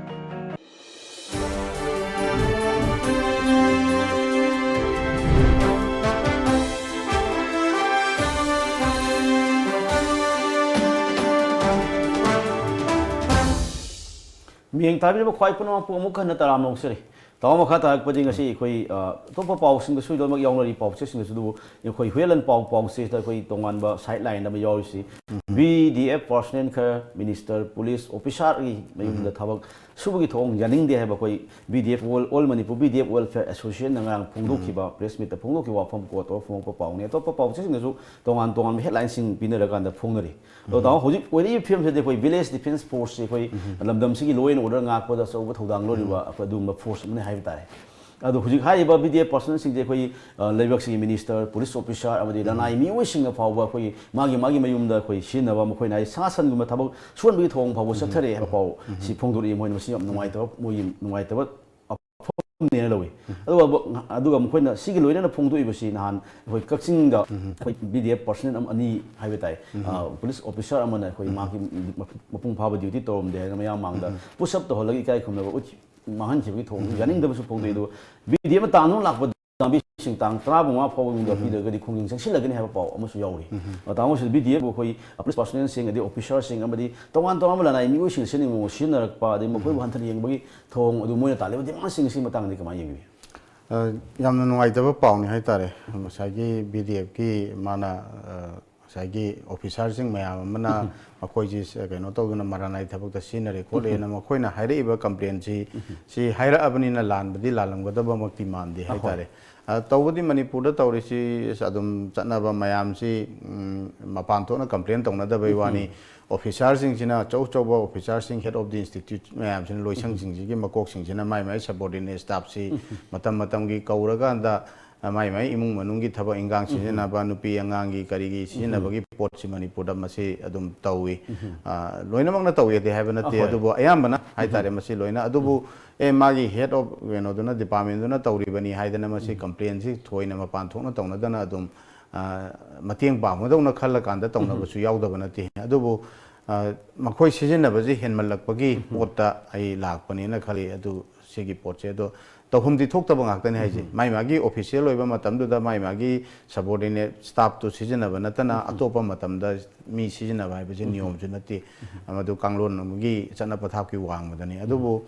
ꯃꯤꯠꯌꯦꯡ ꯇꯥꯕꯤꯔꯤꯕ ꯈ꯭ꯋꯥꯏ ꯄꯨꯝꯅꯃꯛꯄꯨ ꯑꯃꯨꯛ ꯍꯟꯅ ꯇꯔꯥꯝꯅ ꯑꯣꯛꯆꯔꯤ꯫ ꯇꯥꯃꯣ, ꯃꯈꯥ ꯇꯥꯔꯛꯄꯗꯤ ꯉꯁꯤ ꯑꯩꯈꯣꯏ, ꯑ, ꯑꯇꯣꯞꯄ ꯄꯥꯎꯁꯤꯡꯗꯁꯨ ꯂꯣꯏꯅꯃꯛ ꯌꯥꯎꯅꯔꯤ, ꯄꯥꯎꯆꯦꯁꯤꯡꯗꯁꯨ, ꯑꯗꯨꯕꯨ ꯑꯩꯈꯣꯏ ꯍꯨꯌꯦꯟꯂꯟ ꯄꯥꯎ, ꯄꯥꯎꯆꯦꯁꯤꯗ ꯑꯩꯈꯣꯏ ꯇꯣꯉꯥꯟꯕ ꯁꯥꯏꯠ ꯂꯥꯏꯟ ꯑꯃ ꯌꯥꯎꯔꯤꯁꯤ꯫ ꯎꯝ꯫ ꯕꯤ ꯗꯤ ꯑꯦꯐ ꯄꯥꯔꯁꯣꯅꯦꯜ ꯈꯔ ꯃꯤꯅꯤꯁꯇꯔ, ꯄꯨꯂꯤꯁ ꯑꯣꯐꯤꯁꯥꯔꯒꯤ ꯃꯌꯨꯝꯗ ꯎꯝ꯫ ꯊꯕꯛ ꯁꯨꯕꯒꯤ ꯊꯧꯑꯣꯡ ꯌꯥꯅꯤꯡꯗꯦ ꯍꯥꯏꯕ ꯑꯩꯈꯣꯏ B D F, All, All Manipur B D F Welfare Association ꯅ ꯉꯔꯥꯡ ꯐꯣꯡꯗꯣꯛꯈꯤꯕ, ꯎꯝ꯫ ꯄ꯭ꯔꯦꯁ ꯃꯤꯠꯇ ꯐꯣꯡꯗꯣꯛꯈꯤꯕ ꯋꯥꯐꯝ ꯀꯣꯠ ꯇꯧꯔ ꯐꯣꯡꯗꯣꯛꯄ ꯄꯥꯎꯅꯤ꯫ ꯑꯇꯣꯞꯄ ꯄꯥꯎꯆꯦꯁꯤꯡꯗꯁꯨ ꯇꯣꯉꯥꯟ ꯇꯣꯉꯥꯟꯕ ꯍꯦꯗꯂꯥꯏꯟꯁꯤꯡ ꯄꯤꯅꯔꯀꯥꯟꯗ ꯐꯣꯡꯅꯔꯤ꯫ ꯑꯗꯣ ꯎꯝ꯫ ꯇꯥꯃꯣ, ꯍꯧꯖꯤꯛ ꯑꯣꯏꯔꯤꯕ ꯐꯤꯕꯝꯁꯤꯗꯤ ꯑꯩꯈꯣꯏ ꯚꯤꯂꯦꯖ ꯗꯤꯐꯦꯟꯁ ꯐꯣꯔꯁꯁꯤ ꯑꯩꯈꯣꯏ ꯎꯝ꯫ ꯂꯝꯗꯝꯁꯤꯒꯤ law and order ꯉꯥꯛꯄꯗ ꯑꯆꯧꯕ ꯊꯧꯗꯥꯡ ꯂꯧꯔꯤꯕ ꯎꯝ꯫ ꯑꯩꯈꯣꯏ ꯑꯗꯨꯒꯨꯝꯕ ꯐꯣꯔꯁ ꯑꯃꯅꯤ ꯍꯥꯏꯕ ꯇꯥꯔꯦ꯫ ꯑꯗꯣ ꯍꯧꯖꯤꯛ ꯍꯥꯏꯔꯤꯕ ꯕꯤ ꯗꯤ ꯑꯦꯐ ꯄꯥꯔꯁꯣꯅꯦꯜꯁꯤꯡꯁꯦ ꯑꯩꯈꯣꯏ, ꯑ, ꯂꯩꯕꯥꯛꯁꯤꯒꯤ ꯃꯤꯅꯤꯁꯇꯔ, ꯄꯨꯂꯤꯁ ꯑꯣꯐꯤꯁꯥꯔ ꯑꯃꯗꯤ ꯎꯝ꯫ ꯂꯅꯥꯏ ꯃꯤꯑꯣꯏꯁꯤꯡꯅ ꯐꯥꯎꯕ ꯑꯩꯈꯣꯏ ꯃꯥꯒꯤ, ꯃꯥꯒꯤ ꯃꯌꯨꯝꯗ ꯑꯩꯈꯣꯏ ꯁꯤꯖꯤꯟꯅꯕ, ꯃꯈꯣꯏꯅ ꯍꯥꯏ ꯁꯥ ꯁꯟꯒꯨꯝꯕ ꯊꯕꯛ ꯁꯨꯍꯟꯕꯒꯤ ꯊꯧꯑꯣꯡ ꯐꯥꯎꯕ ꯎꯝ꯫ ꯆꯠꯊꯔꯛꯑꯦ ꯍꯥꯏꯕ ꯄꯥꯎ ꯎꯝ꯫ ꯁꯤ ꯐꯣꯡꯗꯣꯔꯛꯏ꯫ ꯃꯣꯏꯅ ꯃꯁꯤ ꯌꯥꯝ ꯅꯨꯡꯉꯥꯏꯇꯕ, ꯃꯣꯏꯒꯤ ꯅꯨꯡꯉꯥꯏꯇꯕ ꯋꯥꯐꯝꯅꯦꯅ ꯂꯧꯏ꯫ ꯎꯝ꯫ ꯑꯗꯨꯒ, ꯑꯗꯨꯒ ꯃꯈꯣꯏꯅ ꯁꯤꯒꯤ ꯂꯣꯏꯅꯅ ꯐꯣꯡꯗꯣꯛꯏꯕꯁꯤ ꯅꯍꯥꯟ ꯑꯩꯈꯣꯏ ꯀꯛꯆꯤꯡꯗ ꯎꯝ꯫ ꯑꯩꯈꯣꯏ ꯕꯤ ꯗꯤ ꯑꯦꯐ ꯄꯥꯔꯁꯣꯅꯦꯜ ꯑꯃ ꯑꯅꯤ ꯍꯥꯏꯕ ꯇꯥꯏ, ꯎꯝ꯫ ꯑ, ꯄꯨꯂꯤꯁ ꯑꯣꯐꯤꯁꯥꯔ ꯑꯃꯅ ꯑꯩꯈꯣꯏ ꯎꯝ꯫ ꯃꯍꯥꯛꯀꯤ ꯃꯄꯨꯡ ꯐꯥꯕ ꯗ꯭ꯌꯨꯇꯤ ꯇꯧꯔꯝꯗꯦ ꯍꯥꯏꯅ ꯃꯌꯥꯝ ꯃꯥꯡꯗ ꯎꯝ꯫ ꯄꯨꯁ ꯑꯞ ꯇꯧꯍꯜꯂꯒ ꯏꯀꯥꯏ ꯈꯨꯝꯅꯕ ꯎꯠꯈꯤ-, ꯃꯥꯡꯍꯟꯈꯤꯕꯒꯤ ꯊꯧꯑꯣꯡꯁꯨ ꯎꯝ꯫ ꯌꯥꯅꯤꯡꯗꯕꯁꯨ ꯐꯣꯡꯗꯣꯛꯏ꯫ ꯎꯝ꯫ ꯑꯗꯨꯒ ꯕꯤ ꯗꯤ ꯑꯦꯐꯅ ꯇꯥꯡꯗꯨꯅ ꯂꯥꯛꯄ ꯂꯝꯕꯤꯁꯤꯡ ꯇꯥꯡ ꯇꯔꯥꯃꯉꯥ ꯐꯥꯎꯕꯒꯤ ꯃꯅꯨꯡꯗ ꯎꯝ꯫ ꯄꯤꯗ꯭ꯔꯒꯗꯤ ꯈꯣꯡꯖꯪ ꯆꯪꯁꯤꯜꯂꯒꯅꯤ ꯍꯥꯏꯕ ꯄꯥꯎ ꯑꯃꯁꯨ ꯌꯥꯎꯔꯤ꯫ ꯎꯝ꯫ ꯑ, ꯇꯥꯃꯣ, ꯁꯤꯗ ꯕꯤ ꯗꯤ ꯑꯦꯐꯄꯨ ꯑꯩꯈꯣꯏ ꯄꯨꯂꯤꯁ ꯄꯥꯔꯁꯣꯅꯦꯜꯁꯤꯡ, ꯑꯗꯩ ꯑꯣꯐꯤꯁꯔꯁꯤꯡ ꯑꯃꯗꯤ ꯇꯣꯉꯥꯟ ꯇꯣꯉꯥꯟꯕ ꯂꯅꯥꯏ ꯃꯤꯑꯣꯏꯁꯤꯡꯅ ꯁꯤꯖꯤꯟꯅꯅꯤꯡꯕ ꯃꯑꯣꯡ ꯁꯤꯖꯤꯟꯅꯔꯛꯄ, ꯑꯗꯩ ꯃꯈꯣꯏꯕꯨ ꯎꯝ꯫ ꯍꯟꯊꯅ ꯌꯦꯡꯕꯒꯤ ꯊꯧꯑꯣꯡ ꯑꯗꯨ ꯃꯣꯏꯅ ꯇꯥꯜꯂꯤꯕ ꯗꯤꯃꯥꯟꯁꯤꯡ ꯑꯁꯤꯒꯤ ꯃꯇꯥꯡꯗꯗꯤ ꯀꯃꯥꯏꯅ ꯌꯦꯡꯕꯤꯕꯤ? ꯑ, ꯌꯥꯝꯅ ꯅꯨꯡꯉꯥꯏꯇꯕ ꯄꯥꯎꯅꯤ ꯍꯥꯏꯇꯥꯔꯦ꯫ ꯉꯁꯥꯏꯒꯤ ꯕꯤ ꯗꯤ ꯑꯦꯐꯀꯤ ꯃꯥꯅ, ꯑ, ꯉꯁꯥꯏꯒꯤ ꯑꯣꯐꯤꯁꯥꯔꯁꯤꯡ ꯃꯌꯥꯝ ꯑꯃꯅ ꯎꯝ꯫ ꯃꯈꯣꯏꯁꯤ ꯁ-, ꯀꯩꯅꯣ ꯇꯧꯗꯅ ꯃꯔꯥꯟ ꯅꯥꯏ ꯊꯕꯛꯇ ꯁꯤꯖꯤꯟꯅꯔꯦ ꯈꯣꯠꯂꯦꯅ ꯎꯝ꯫ ꯃꯈꯣꯏꯅ ꯍꯥꯏꯔꯛꯏꯕ ꯀꯝꯄ꯭ꯂꯦꯟꯁꯤ, ꯎꯝ꯫ ꯁꯤ ꯍꯥꯏꯔꯛꯑꯕꯅꯤꯅ ꯂꯥꯟꯕꯗꯤ ꯂꯥꯜꯂꯝꯒꯗꯕꯃꯛꯇꯤ ꯃꯥꯟꯗꯦ ꯑꯍꯣꯏ꯫ ꯍꯥꯏꯇꯥꯔꯦ꯫ ꯑ, ꯇꯧꯕꯗꯤ ꯃꯅꯤꯄꯨꯔꯗ ꯇꯧꯔꯤꯁꯤ ꯑꯗꯨꯝ ꯆꯠꯅꯕ ꯃꯌꯥꯝꯁꯤ, ꯎꯝ, ꯃꯄꯥꯟ ꯊꯣꯛꯅ ꯀꯝꯄ꯭ꯂꯦꯟ ꯇꯧꯅꯗꯕꯩ ꯎꯝ꯫ ꯋꯥꯅꯤ꯫ ꯑꯣꯐꯤꯁꯥꯔꯁꯤꯡꯁꯤꯅ, ꯑꯆꯧ ꯑꯆꯧꯕ ꯑꯣꯐꯤꯁꯥꯔꯁꯤꯡ, head of the institute ꯃꯌꯥꯝꯁꯤꯅ, ꯂꯣꯏꯁꯪꯁꯤꯡꯁꯤꯒꯤ ꯃꯀꯣꯛꯁꯤꯡꯁꯤꯅ ꯃꯥꯏ ꯃꯥꯏ subordinate staffꯁꯤ ꯎꯝ꯫ ꯃꯇꯝ ꯃꯇꯝꯒꯤ ꯀꯧꯔꯀꯥꯟꯗ, ꯑ, ꯃꯥꯏ ꯃꯥꯏ ꯏꯃꯨꯡ ꯃꯅꯨꯡꯒꯤ ꯊꯕꯛ ꯏꯟꯈꯥꯡ ꯎꯝ꯫ ꯁꯤꯖꯤꯟꯅꯕ, ꯅꯨꯄꯤ ꯑꯉꯥꯡꯒꯤ ꯀꯔꯤꯒꯤ ꯎꯝ꯫ ꯁꯤꯖꯤꯟꯅꯕꯒꯤ ꯄꯣꯠꯁꯤ ꯃꯅꯤꯄꯨꯔꯗ ꯃꯁꯤ ꯑꯗꯨꯝ ꯇꯧꯏ꯫ ꯎꯝ꯫ ꯑ, ꯂꯣꯏꯅꯃꯛꯅ ꯇꯧꯏꯗꯤ ꯍꯥꯏꯕ ꯅꯠꯇꯦ, ꯑꯍꯣꯏ꯫ ꯑꯗꯨꯕꯨ ꯑꯌꯥꯝꯕꯅ ꯎꯝ꯫ ꯍꯥꯏꯇꯥꯔꯦ ꯃꯁꯤ ꯂꯣꯏꯅ꯫ ꯑꯗꯨꯕꯨ, ꯎꯝ꯫ ꯑꯦ, ꯃꯥꯒꯤ head of ꯀꯩꯅꯣꯗꯨꯅ, departmentꯗꯨꯅ ꯇꯧꯔꯤꯕꯅꯤ ꯍꯥꯏꯗꯅ ꯃꯁꯤ ꯎꯝ꯫ complaintꯁꯤ ꯊꯣꯏꯅ ꯃꯄꯥꯟ ꯊꯣꯛꯅ ꯇꯧꯅꯗꯅ ꯑꯗꯨꯝ, ꯑ, ꯃꯇꯦꯡ ꯄꯥꯡꯕꯗꯧꯅ ꯈꯜꯂꯀꯥꯟꯗ ꯎꯝ꯫ ꯇꯧꯅꯕꯁꯨ ꯌꯥꯎꯗꯕ ꯅꯠꯇꯦ꯫ ꯑꯗꯨꯕꯨ, ꯑ, ꯃꯈꯣꯏ ꯁꯤꯖꯤꯟꯅꯕꯁꯤ ꯍꯦꯟꯃꯜꯂꯛꯄꯒꯤ ꯎꯝ꯫ ꯄꯣꯠꯇ ꯑꯩ ꯂꯥꯛꯄꯅꯦꯅ ꯈꯜꯂꯤ꯫ ꯑꯗꯨ ꯁꯤꯒꯤ ꯄꯣꯠꯁꯦ꯫ ꯑꯗꯣ ꯇꯧꯐꯝꯗꯤ ꯊꯣꯛꯇꯕ ꯉꯥꯛꯇꯅꯤ ꯍꯥꯏꯁꯦ꯫ ꯃꯥꯏ ꯃꯥꯒꯤ official ꯑꯣꯏꯕ ꯃꯇꯝꯗꯨꯗ ꯃꯥꯏ ꯃꯥꯒꯤ subordinate staff ꯇꯨ ꯁꯤꯖꯤꯟꯅꯕ ꯅꯠꯇꯅ ꯑꯇꯣꯞꯄ ꯃꯇꯝꯗ ꯃꯤ ꯁꯤꯖꯤꯟꯅꯕ ꯍꯥꯏꯕꯁꯦ ꯅꯤꯌꯣꯝꯁꯨ ꯅꯠꯇꯦ꯫ ꯃꯗꯨ ꯀꯥꯡꯂꯣꯟ ꯑꯃꯒꯤ ꯆꯠꯅ ꯄꯊꯥꯞꯀꯤ ꯋꯥꯡꯃꯗꯅꯤ꯫ ꯑꯗꯨꯕꯨ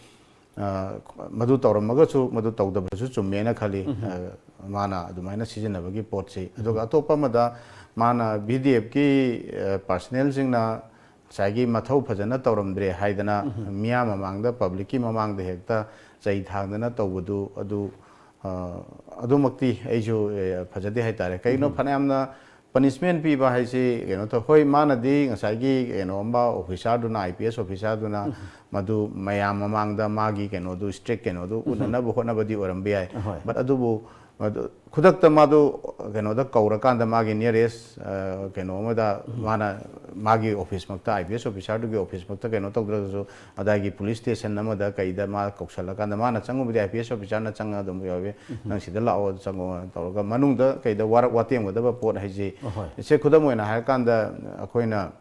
ꯑ, ꯃꯗꯨ ꯇꯧꯔꯝꯃꯒꯁꯨ ꯃꯗꯨ ꯇꯧꯗꯕꯁꯨ ꯆꯨꯝꯃꯦꯅ ꯈꯜꯂꯤ꯫ ꯑ, ꯃꯥꯅ ꯑꯗꯨꯃꯥꯏꯅ ꯁꯤꯖꯤꯟꯅꯕꯒꯤ ꯄꯣꯠꯁꯤ꯫ ꯑꯗꯨꯒ ꯑꯇꯣꯞꯄ ꯑꯃꯗ ꯃꯥꯅ VDFꯀꯤ, ꯑ, personnelꯁꯤꯡꯅ ꯉꯁꯥꯏꯒꯤ ꯃꯊꯧ ꯐꯖꯅ ꯇꯧꯔꯝꯗ꯭ꯔꯦ ꯍꯥꯏꯗꯅ ꯃꯤꯌꯥꯝ ꯃꯃꯥꯡꯗ, publicꯀꯤ ꯃꯃꯥꯡꯗ ꯍꯦꯛꯇ ꯆꯩ ꯊꯥꯡꯗꯅ ꯇꯧꯕꯗꯨ, ꯑꯗꯨ, ꯑ, ꯑꯗꯨꯃꯛꯇꯤ ꯑꯩꯁꯨ, ꯑ, ꯐꯖꯗꯦ ꯍꯥꯏꯇꯥꯔꯦ꯫ ꯀꯩꯒꯤꯅꯣ, ꯐꯅꯌꯥꯝꯅ punishment ꯄꯤꯕ ꯍꯥꯏꯁꯤ ꯀꯩꯅꯣ ꯇꯧ-, ꯍꯣꯏ, ꯃꯥꯅꯗꯤ ꯉꯁꯥꯏꯒꯤ ꯀꯩꯅꯣꯝꯕ officerꯗꯨꯅ, IPS officerꯗꯨꯅ ꯃꯗꯨ ꯃꯌꯥꯝ ꯃꯃꯥꯡꯗ ꯃꯥꯒꯤ ꯀꯩꯅꯣꯗꯨ, strict ꯀꯩꯅꯣꯗꯨ ꯎꯠꯅꯅꯕ ꯍꯣꯠꯅꯕꯗꯤ ꯑꯣꯏꯔꯝꯕ ꯌꯥꯏ꯫ ꯍꯣꯏ꯫ But ꯑꯗꯨꯕꯨ ꯃꯗꯨ ꯈꯨꯗꯛꯇ ꯃꯥꯗꯨ ꯀꯩꯅꯣꯗ ꯀꯧꯔꯀꯥꯟꯗ ꯃꯥꯒꯤ nearest, ꯑ, ꯀꯩꯅꯣ ꯑꯃꯗ ꯃꯥꯅ ꯃꯥꯒꯤ officeꯃꯛꯇ, IPS officerꯗꯨꯒꯤ officeꯃꯛꯇ ꯀꯩꯅꯣ ꯇꯧꯗ꯭ꯔꯒꯁꯨ ꯑꯗꯥꯏꯒꯤ police station ꯑꯃꯗ ꯀꯩꯗ ꯃꯥ ꯀꯧꯁꯜꯂꯀꯥꯟꯗ ꯃꯥꯅ ꯆꯪꯉꯨꯕꯗꯤ IPS officerꯅ ꯆꯪꯉ ꯑꯗꯨꯝ ꯌꯥꯎꯋꯦ꯫ "ꯅꯪ ꯁꯤꯗ ꯂꯥꯛꯑꯣ, ꯆꯪꯉꯣ" ꯇꯧꯔꯒ ꯃꯅꯨꯡꯗ ꯀꯩꯗ ꯋꯥꯔꯛ ꯋꯥꯇꯦꯝꯒꯗꯕ ꯄꯣꯠ ꯍꯥꯏꯁꯤ꯫ ꯑꯍꯣꯏ꯫ ꯏꯁꯦ ꯈꯨꯗꯝ ꯑꯣꯏꯅ ꯍꯥꯏꯔꯀꯥꯟꯗ ꯑꯩꯈꯣꯏꯅ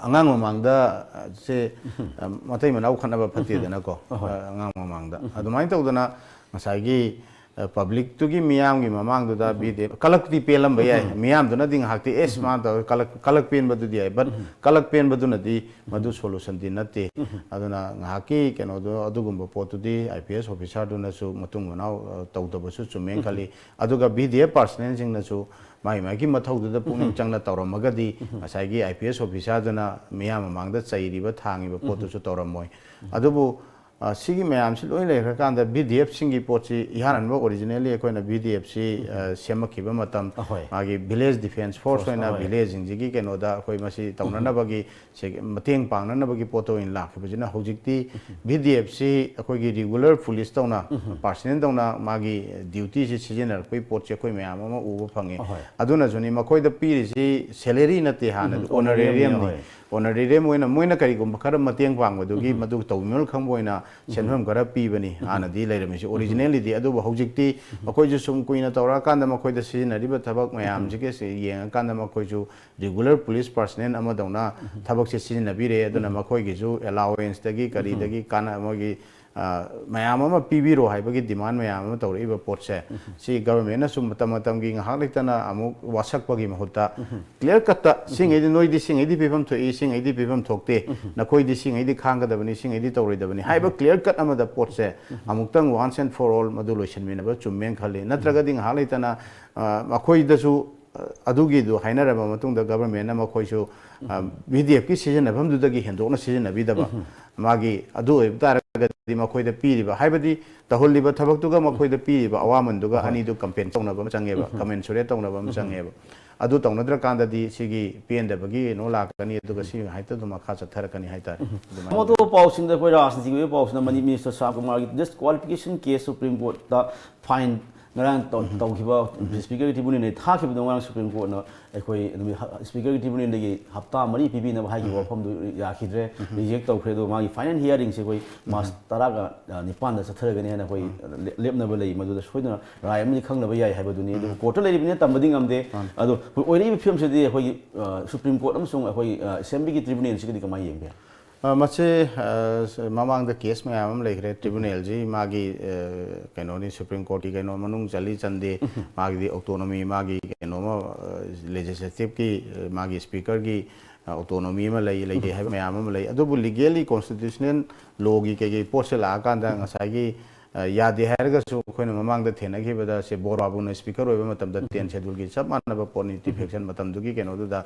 ꯑꯉꯥꯡ ꯃꯃꯥꯡꯗ, ꯑ, ꯁꯦ, ꯑ, ꯃꯇꯩ ꯃꯅꯥꯎ ꯈꯠꯅꯕ ꯐꯠꯇꯦꯗꯅꯀꯣ꯫ ꯑꯍꯣꯏ꯫ ꯑ, ꯑꯉꯥꯡ ꯃꯃꯥꯡꯗ꯫ ꯑꯗꯨꯃꯥꯏꯅ ꯇꯧꯗꯅ ꯉꯁꯥꯏꯒꯤ, ꯑ, publicꯇꯨꯒꯤ ꯃꯤꯌꯥꯝꯒꯤ ꯃꯃꯥꯡꯗꯨꯗ ꯚꯤꯗꯤꯑꯦꯐ ꯀꯂꯛꯇꯤ ꯄꯦꯜꯂꯝꯕ ꯌꯥꯏ꯫ ꯃꯤꯌꯥꯝꯗꯨꯅꯗꯤ ꯉꯥꯏꯍꯥꯛꯇꯤ, "ꯑꯦꯁ, ꯃꯥꯅ ꯇꯧꯔ ꯀꯂꯛ-, ꯀꯂꯛ ꯄꯦꯟꯕꯗꯨꯗꯤ ꯌꯥꯏ", but ꯀꯂꯛ ꯄꯦꯟꯕꯗꯨꯅꯗꯤ ꯃꯗꯨ solutionꯗꯤ ꯅꯠꯇꯦ꯫ ꯑꯗꯨꯅ ꯉꯥꯏꯍꯥꯛꯀꯤ ꯀꯩꯅꯣꯗꯣ, ꯑꯗꯨꯒꯨꯝꯕ ꯄꯣꯠꯇꯨꯗꯤ IPS officerꯗꯨꯅꯁꯨ ꯃꯇꯨꯡ ꯃꯅꯥꯎ, ꯑ, ꯇꯧꯗꯕꯁꯨ ꯆꯨꯝꯃꯦꯅ ꯈꯜꯂꯤ꯫ ꯑꯗꯨꯒ ꯚꯤꯗꯤꯑꯦꯐ personnelꯁꯤꯡꯅꯁꯨ ꯃꯥꯒꯤ ꯃꯥꯒꯤ ꯃꯊꯧꯗꯨꯗ ꯄꯨꯛꯅꯤꯡ ꯆꯪꯅ ꯇꯧꯔꯝꯃꯒꯗꯤ ꯉꯁꯥꯏꯒꯤ IPS officerꯗꯨꯅ ꯃꯤꯌꯥꯝ ꯃꯃꯥꯡꯗ ꯆꯩꯔꯤꯕ, ꯊꯥꯡꯉꯤꯕ ꯄꯣꯠꯇꯨꯁꯨ ꯇꯧꯔꯝꯃꯣꯏ꯫ ꯑꯗꯨꯕꯨ, ꯑ, ꯁꯤꯒꯤ ꯃꯌꯥꯝꯁꯤ ꯂꯣꯏ ꯂꯩꯈ꯭ꯔꯀꯥꯟꯗ VDFꯁꯤꯡꯒꯤ ꯄꯣꯠꯁꯤ ꯏꯍꯥꯟ ꯍꯥꯟꯕ originally ꯑꯩꯈꯣꯏꯅ VDFꯁꯤ, ꯑ, ꯁꯦꯝꯃꯛꯈꯤꯕ ꯃꯇꯝ, ꯑꯍꯣꯏ꯫ ꯃꯥꯒꯤ village defence force force, ꯑꯣꯏꯅ ꯑꯍꯣꯏ꯫ Villageꯁꯤꯡꯁꯤꯒꯤ ꯀꯩꯅꯣꯗ ꯑꯩꯈꯣꯏ ꯃꯁꯤ ꯇꯧꯅꯅꯕꯒꯤ ꯁꯦ-, ꯃꯇꯦꯡ ꯄꯥꯡꯅꯅꯕꯒꯤ ꯄꯣꯠꯇ ꯑꯣꯏꯅ ꯂꯥꯛꯈꯤꯕꯁꯤꯅ ꯍꯧꯖꯤꯛꯇꯤ VDFꯁꯤ ꯑꯩꯈꯣꯏꯒꯤ regular policeꯇꯧꯅ, personnelꯗꯧꯅ ꯃꯥꯒꯤ dutyꯁꯤ ꯁꯤꯖꯤꯟꯅꯔꯛꯄꯒꯤ ꯄꯣꯠꯁꯤ ꯑꯩꯈꯣꯏ ꯃꯌꯥꯝ ꯑꯃ ꯎꯕ ꯐꯪꯉꯤ꯫ ꯑꯍꯣꯏ꯫ ꯑꯗꯨꯅꯁꯨꯅꯤ ꯃꯈꯣꯏꯗ ꯄꯤꯔꯤꯁꯤ salaryꯅꯠꯇꯦ ꯍꯥꯟꯅꯗꯤ, honorariumꯅꯤ꯫ Honorariumꯅꯤ, ꯍꯣꯏ꯫ Honorarium ꯑꯣꯏꯅ ꯃꯣꯏꯅ ꯀꯔꯤꯒꯨꯝꯕ ꯈꯔ ꯃꯇꯦꯡ ꯄꯥꯡꯕꯗꯨꯒꯤ ꯃꯗꯨ ꯇꯧꯕꯤꯃꯜ ꯈꯪꯕ ꯑꯣꯏꯅ ꯁꯦꯟꯐꯝ ꯈꯔ ꯄꯤꯕꯅꯤ ꯍꯥꯟꯅꯗꯤ ꯂꯩꯔꯝꯃꯤꯁꯤ originallyꯗꯤ꯫ ꯑꯗꯨꯕꯨ ꯍꯧꯖꯤꯛꯇꯤ ꯃꯈꯣꯏꯁꯨ ꯁꯨꯝ ꯀꯨꯏꯅ ꯇꯧꯔꯛꯑꯀꯥꯟꯗ ꯃꯈꯣꯏꯗ ꯁꯤꯖꯤꯟꯅꯔꯤꯕ ꯊꯕꯛ ꯃꯌꯥꯝꯁꯤꯒ ꯌꯦꯡꯉꯀꯥꯟꯗ ꯃꯈꯣꯏꯁꯨ regular police personnel ꯑꯃꯗꯧꯅ ꯊꯕꯛꯁꯦ ꯁꯤꯖꯤꯟꯅꯕꯤꯔꯦ꯫ ꯑꯗꯨꯅ ꯃꯈꯣꯏꯒꯤꯁꯨ allowanceꯇꯒꯤ ꯀꯔꯤꯗꯒꯤ ꯀꯥꯟꯅ-, ꯃꯣꯏꯒꯤ ꯑ, ꯃꯌꯥꯝ ꯑꯃ ꯄꯤꯕꯤꯔꯣ ꯍꯥꯏꯕꯒꯤ demand ꯃꯌꯥꯝ ꯑꯃ ꯇꯧꯔꯛꯏꯕ ꯄꯣꯠꯁꯦ, ꯁꯤ government ꯅꯁꯨ ꯃꯇꯝ ꯃꯇꯝꯒꯤ ꯉꯥꯏꯍꯥꯛ ꯂꯩꯇꯅ ꯑꯃꯨꯛ ꯋꯥꯁꯛꯄꯒꯤ ꯃꯍꯨꯠꯇ clear cut ꯇ ꯁꯤꯉꯩꯗꯤ ꯅꯣꯏꯗꯤ ꯁꯤꯉꯩꯗꯤ ꯄꯤꯐꯝ ꯊꯣꯛꯏ, ꯁꯤꯉꯩꯗꯤ ꯄꯤꯐꯝ ꯊꯣꯛꯇꯦ, ꯅꯈꯣꯏꯗꯤ ꯁꯤꯉꯩꯗꯤ ꯈꯥꯡꯒꯗꯕꯅꯤ, ꯁꯤꯉꯩꯗꯤ ꯇꯧꯔꯣꯏꯗꯕꯅꯤ ꯍꯥꯏꯕ clear cut ꯑꯃꯗ ꯄꯣꯠꯁꯦ ꯑꯃꯨꯛꯇꯪ once and for all ꯃꯗꯨ ꯂꯣꯏꯁꯤꯟꯃꯤꯟꯅꯕ ꯆꯨꯝꯃꯦꯅ ꯈꯜꯂꯤ꯫ ꯅꯠꯇ꯭ꯔꯒꯗꯤ ꯉꯥꯏꯍꯥꯛ ꯂꯩꯇꯅ, ꯑ, ꯃꯈꯣꯏꯗꯁꯨ, ꯑ, ꯑꯗꯨꯒꯤꯗꯨ ꯍꯥꯏꯅꯔꯕ ꯃꯇꯨꯡꯗ government ꯅ ꯃꯈꯣꯏꯁꯨ, ꯑ, V D F ꯀꯤ ꯁꯤꯖꯤꯟꯅꯐꯝꯗꯨꯗꯒꯤ ꯍꯦꯟꯗꯣꯛꯅ ꯁꯤꯖꯤꯟꯅꯕꯤꯗꯕ, ꯃꯥꯒꯤ ꯑꯗꯨ ꯑꯣꯏꯕ ꯇꯥꯔꯒꯗꯤ ꯃꯈꯣꯏꯗ ꯄꯤꯔꯤꯕ, ꯍꯥꯏꯕꯗꯤ ꯇꯧꯍꯜꯂꯤꯕ ꯊꯕꯛꯇꯨꯒ ꯃꯈꯣꯏꯗ ꯄꯤꯔꯤꯕ ꯑꯋꯥꯃꯟꯗꯨꯒ ꯑꯅꯤꯗꯨ compensate ꯇꯧꯅꯕ ꯑꯃ ꯆꯪꯉꯦꯕ, commensurate ꯇꯧꯅꯕ ꯑꯃ ꯆꯪꯉꯦꯕ꯫ ꯑꯗꯨ ꯇꯧꯅꯗ꯭ꯔꯀꯥꯟꯗꯗꯤ ꯁꯤꯒꯤ ꯄꯦꯟꯗꯕꯒꯤ ꯀꯩꯅꯣ ꯂꯥꯛꯀꯅꯤ, ꯑꯗꯨꯒ ꯁꯤ ꯍꯦꯛꯇ ꯑꯗꯨꯝ ꯃꯈꯥ ꯆꯠꯊꯔꯛꯀꯅꯤ ꯍꯥꯏꯇꯥꯔꯦ꯫ ꯑꯗꯨꯃꯥꯏꯅ ꯑꯃ ꯑꯇꯣꯞꯄ ꯄꯥꯎꯁꯤꯡꯗ ꯑꯩꯈꯣꯏ ꯔꯥꯖꯅꯤꯇꯤꯒꯤ ꯑꯣꯏꯕ ꯄꯥꯎꯁꯤꯅ ꯃꯅꯤ-, Minister ꯁꯥꯟꯇ ꯀꯨꯃꯥꯔꯒꯤ disqualification case Supreme Court ꯇ fine ꯉꯔꯥꯡ ꯇꯧ-, ꯇꯧꯈꯤꯕ Speaker ꯒꯤ tribunal ꯅ ꯊꯥꯈꯤꯕꯗꯣ ꯉꯔꯥꯡ Supreme Court ꯅ ꯑꯩꯈꯣꯏ ꯅꯨꯃꯤꯠ ꯍ-, Speaker ꯒꯤ tribunal ꯗꯒꯤ ꯍꯞꯇꯥ ꯃꯔꯤ ꯄꯤꯕꯤꯅꯕ ꯍꯥꯏꯈꯤꯕ ꯋꯥꯐꯝꯗꯨ ꯌꯥꯈꯤꯗ꯭ꯔꯦ, reject ꯇꯧꯈ꯭ꯔꯦ꯫ ꯑꯗꯣ ꯃꯥꯒꯤ final hearing ꯁꯦ ꯑꯩꯈꯣꯏ March ꯇꯔꯥꯒ ꯅꯤꯄꯥꯟꯗ ꯆꯠꯊꯔꯒꯅꯤ ꯍꯥꯏꯅ ꯑꯩꯈꯣꯏ ꯂꯦꯞ-, ꯂꯦꯞꯅꯕ ꯂꯩ꯫ ꯃꯗꯨꯗ ꯁꯣꯏꯗꯅ ꯔꯥꯏ ꯑꯃꯗꯤ ꯈꯪꯅꯕ ꯌꯥꯏ ꯍꯥꯏꯕꯗꯨꯅꯤ꯫ ꯑꯗꯨ court ꯇ ꯂꯩꯔꯤꯕꯅꯤꯅ ꯇꯝꯕꯗꯤ ꯉꯝꯗꯦ꯫ ꯑꯗꯣ ꯑꯣꯏꯔꯛꯏꯕ ꯐꯤꯕꯝꯁꯤꯗꯤ ꯑꯩꯈꯣꯏꯒꯤ, ꯑ, Supreme Court ꯑꯃꯁꯨꯡ ꯑꯩꯈꯣꯏ, ꯑ, Assembly ꯒꯤ tribunal ꯁꯤꯒꯗꯤ ꯀꯃꯥꯏꯅ ꯌꯦꯡꯕ ꯌꯥꯏ? ꯑ, ꯃꯁꯤ, ꯑ, ꯁ-, ꯃꯃꯥꯡꯗ case ꯃꯌꯥꯝ ꯑꯃ ꯂꯩꯈ꯭ꯔꯦ꯫ Tribunal ꯁꯤ ꯃꯥꯒꯤ, ꯑ, ꯀꯩꯅꯣꯅꯤ, Supreme Court ꯀꯤ ꯀꯩꯅꯣ ꯃꯅꯨꯡ ꯆꯜꯂꯤ ꯆꯟꯗꯦ, ꯃꯥꯒꯤꯗꯤ autonomy, ꯃꯥꯒꯤ ꯀꯩꯅꯣꯃ, ꯑ, legislative ꯀꯤ, ꯑ, ꯃꯥꯒꯤ Speaker ꯒꯤ, ꯑ, autonomy ꯑꯃ ꯂꯩ, ꯂꯩꯇꯦ ꯍꯥꯏꯕ ꯃꯌꯥꯝ ꯑꯃ ꯂꯩ꯫ ꯑꯗꯨꯕꯨ legally constitutional law ꯒꯤ ꯀꯩꯀꯩ ꯄꯣꯠꯁꯦ ꯂꯥꯛꯑꯀꯥꯟꯗ ꯉꯁꯥꯏꯒꯤ, ꯑ, ꯌꯥꯗꯦ ꯍꯥꯏꯔꯒꯁꯨ ꯑꯩꯈꯣꯏꯅ ꯃꯃꯥꯡꯗ ꯊꯦꯡꯅꯈꯤꯕꯗ ꯁꯦ ꯕꯣꯔ ꯕꯥꯕꯨꯅ Speaker ꯑꯣꯏꯕ ꯃꯇꯝꯗ ten schedule ꯒꯤ ꯆꯞ ꯃꯥꯟꯅꯕ ꯄꯣꯠꯅꯤ, defection ꯃꯇꯝꯗꯨꯒꯤ ꯀꯩꯅꯣꯗꯨꯗ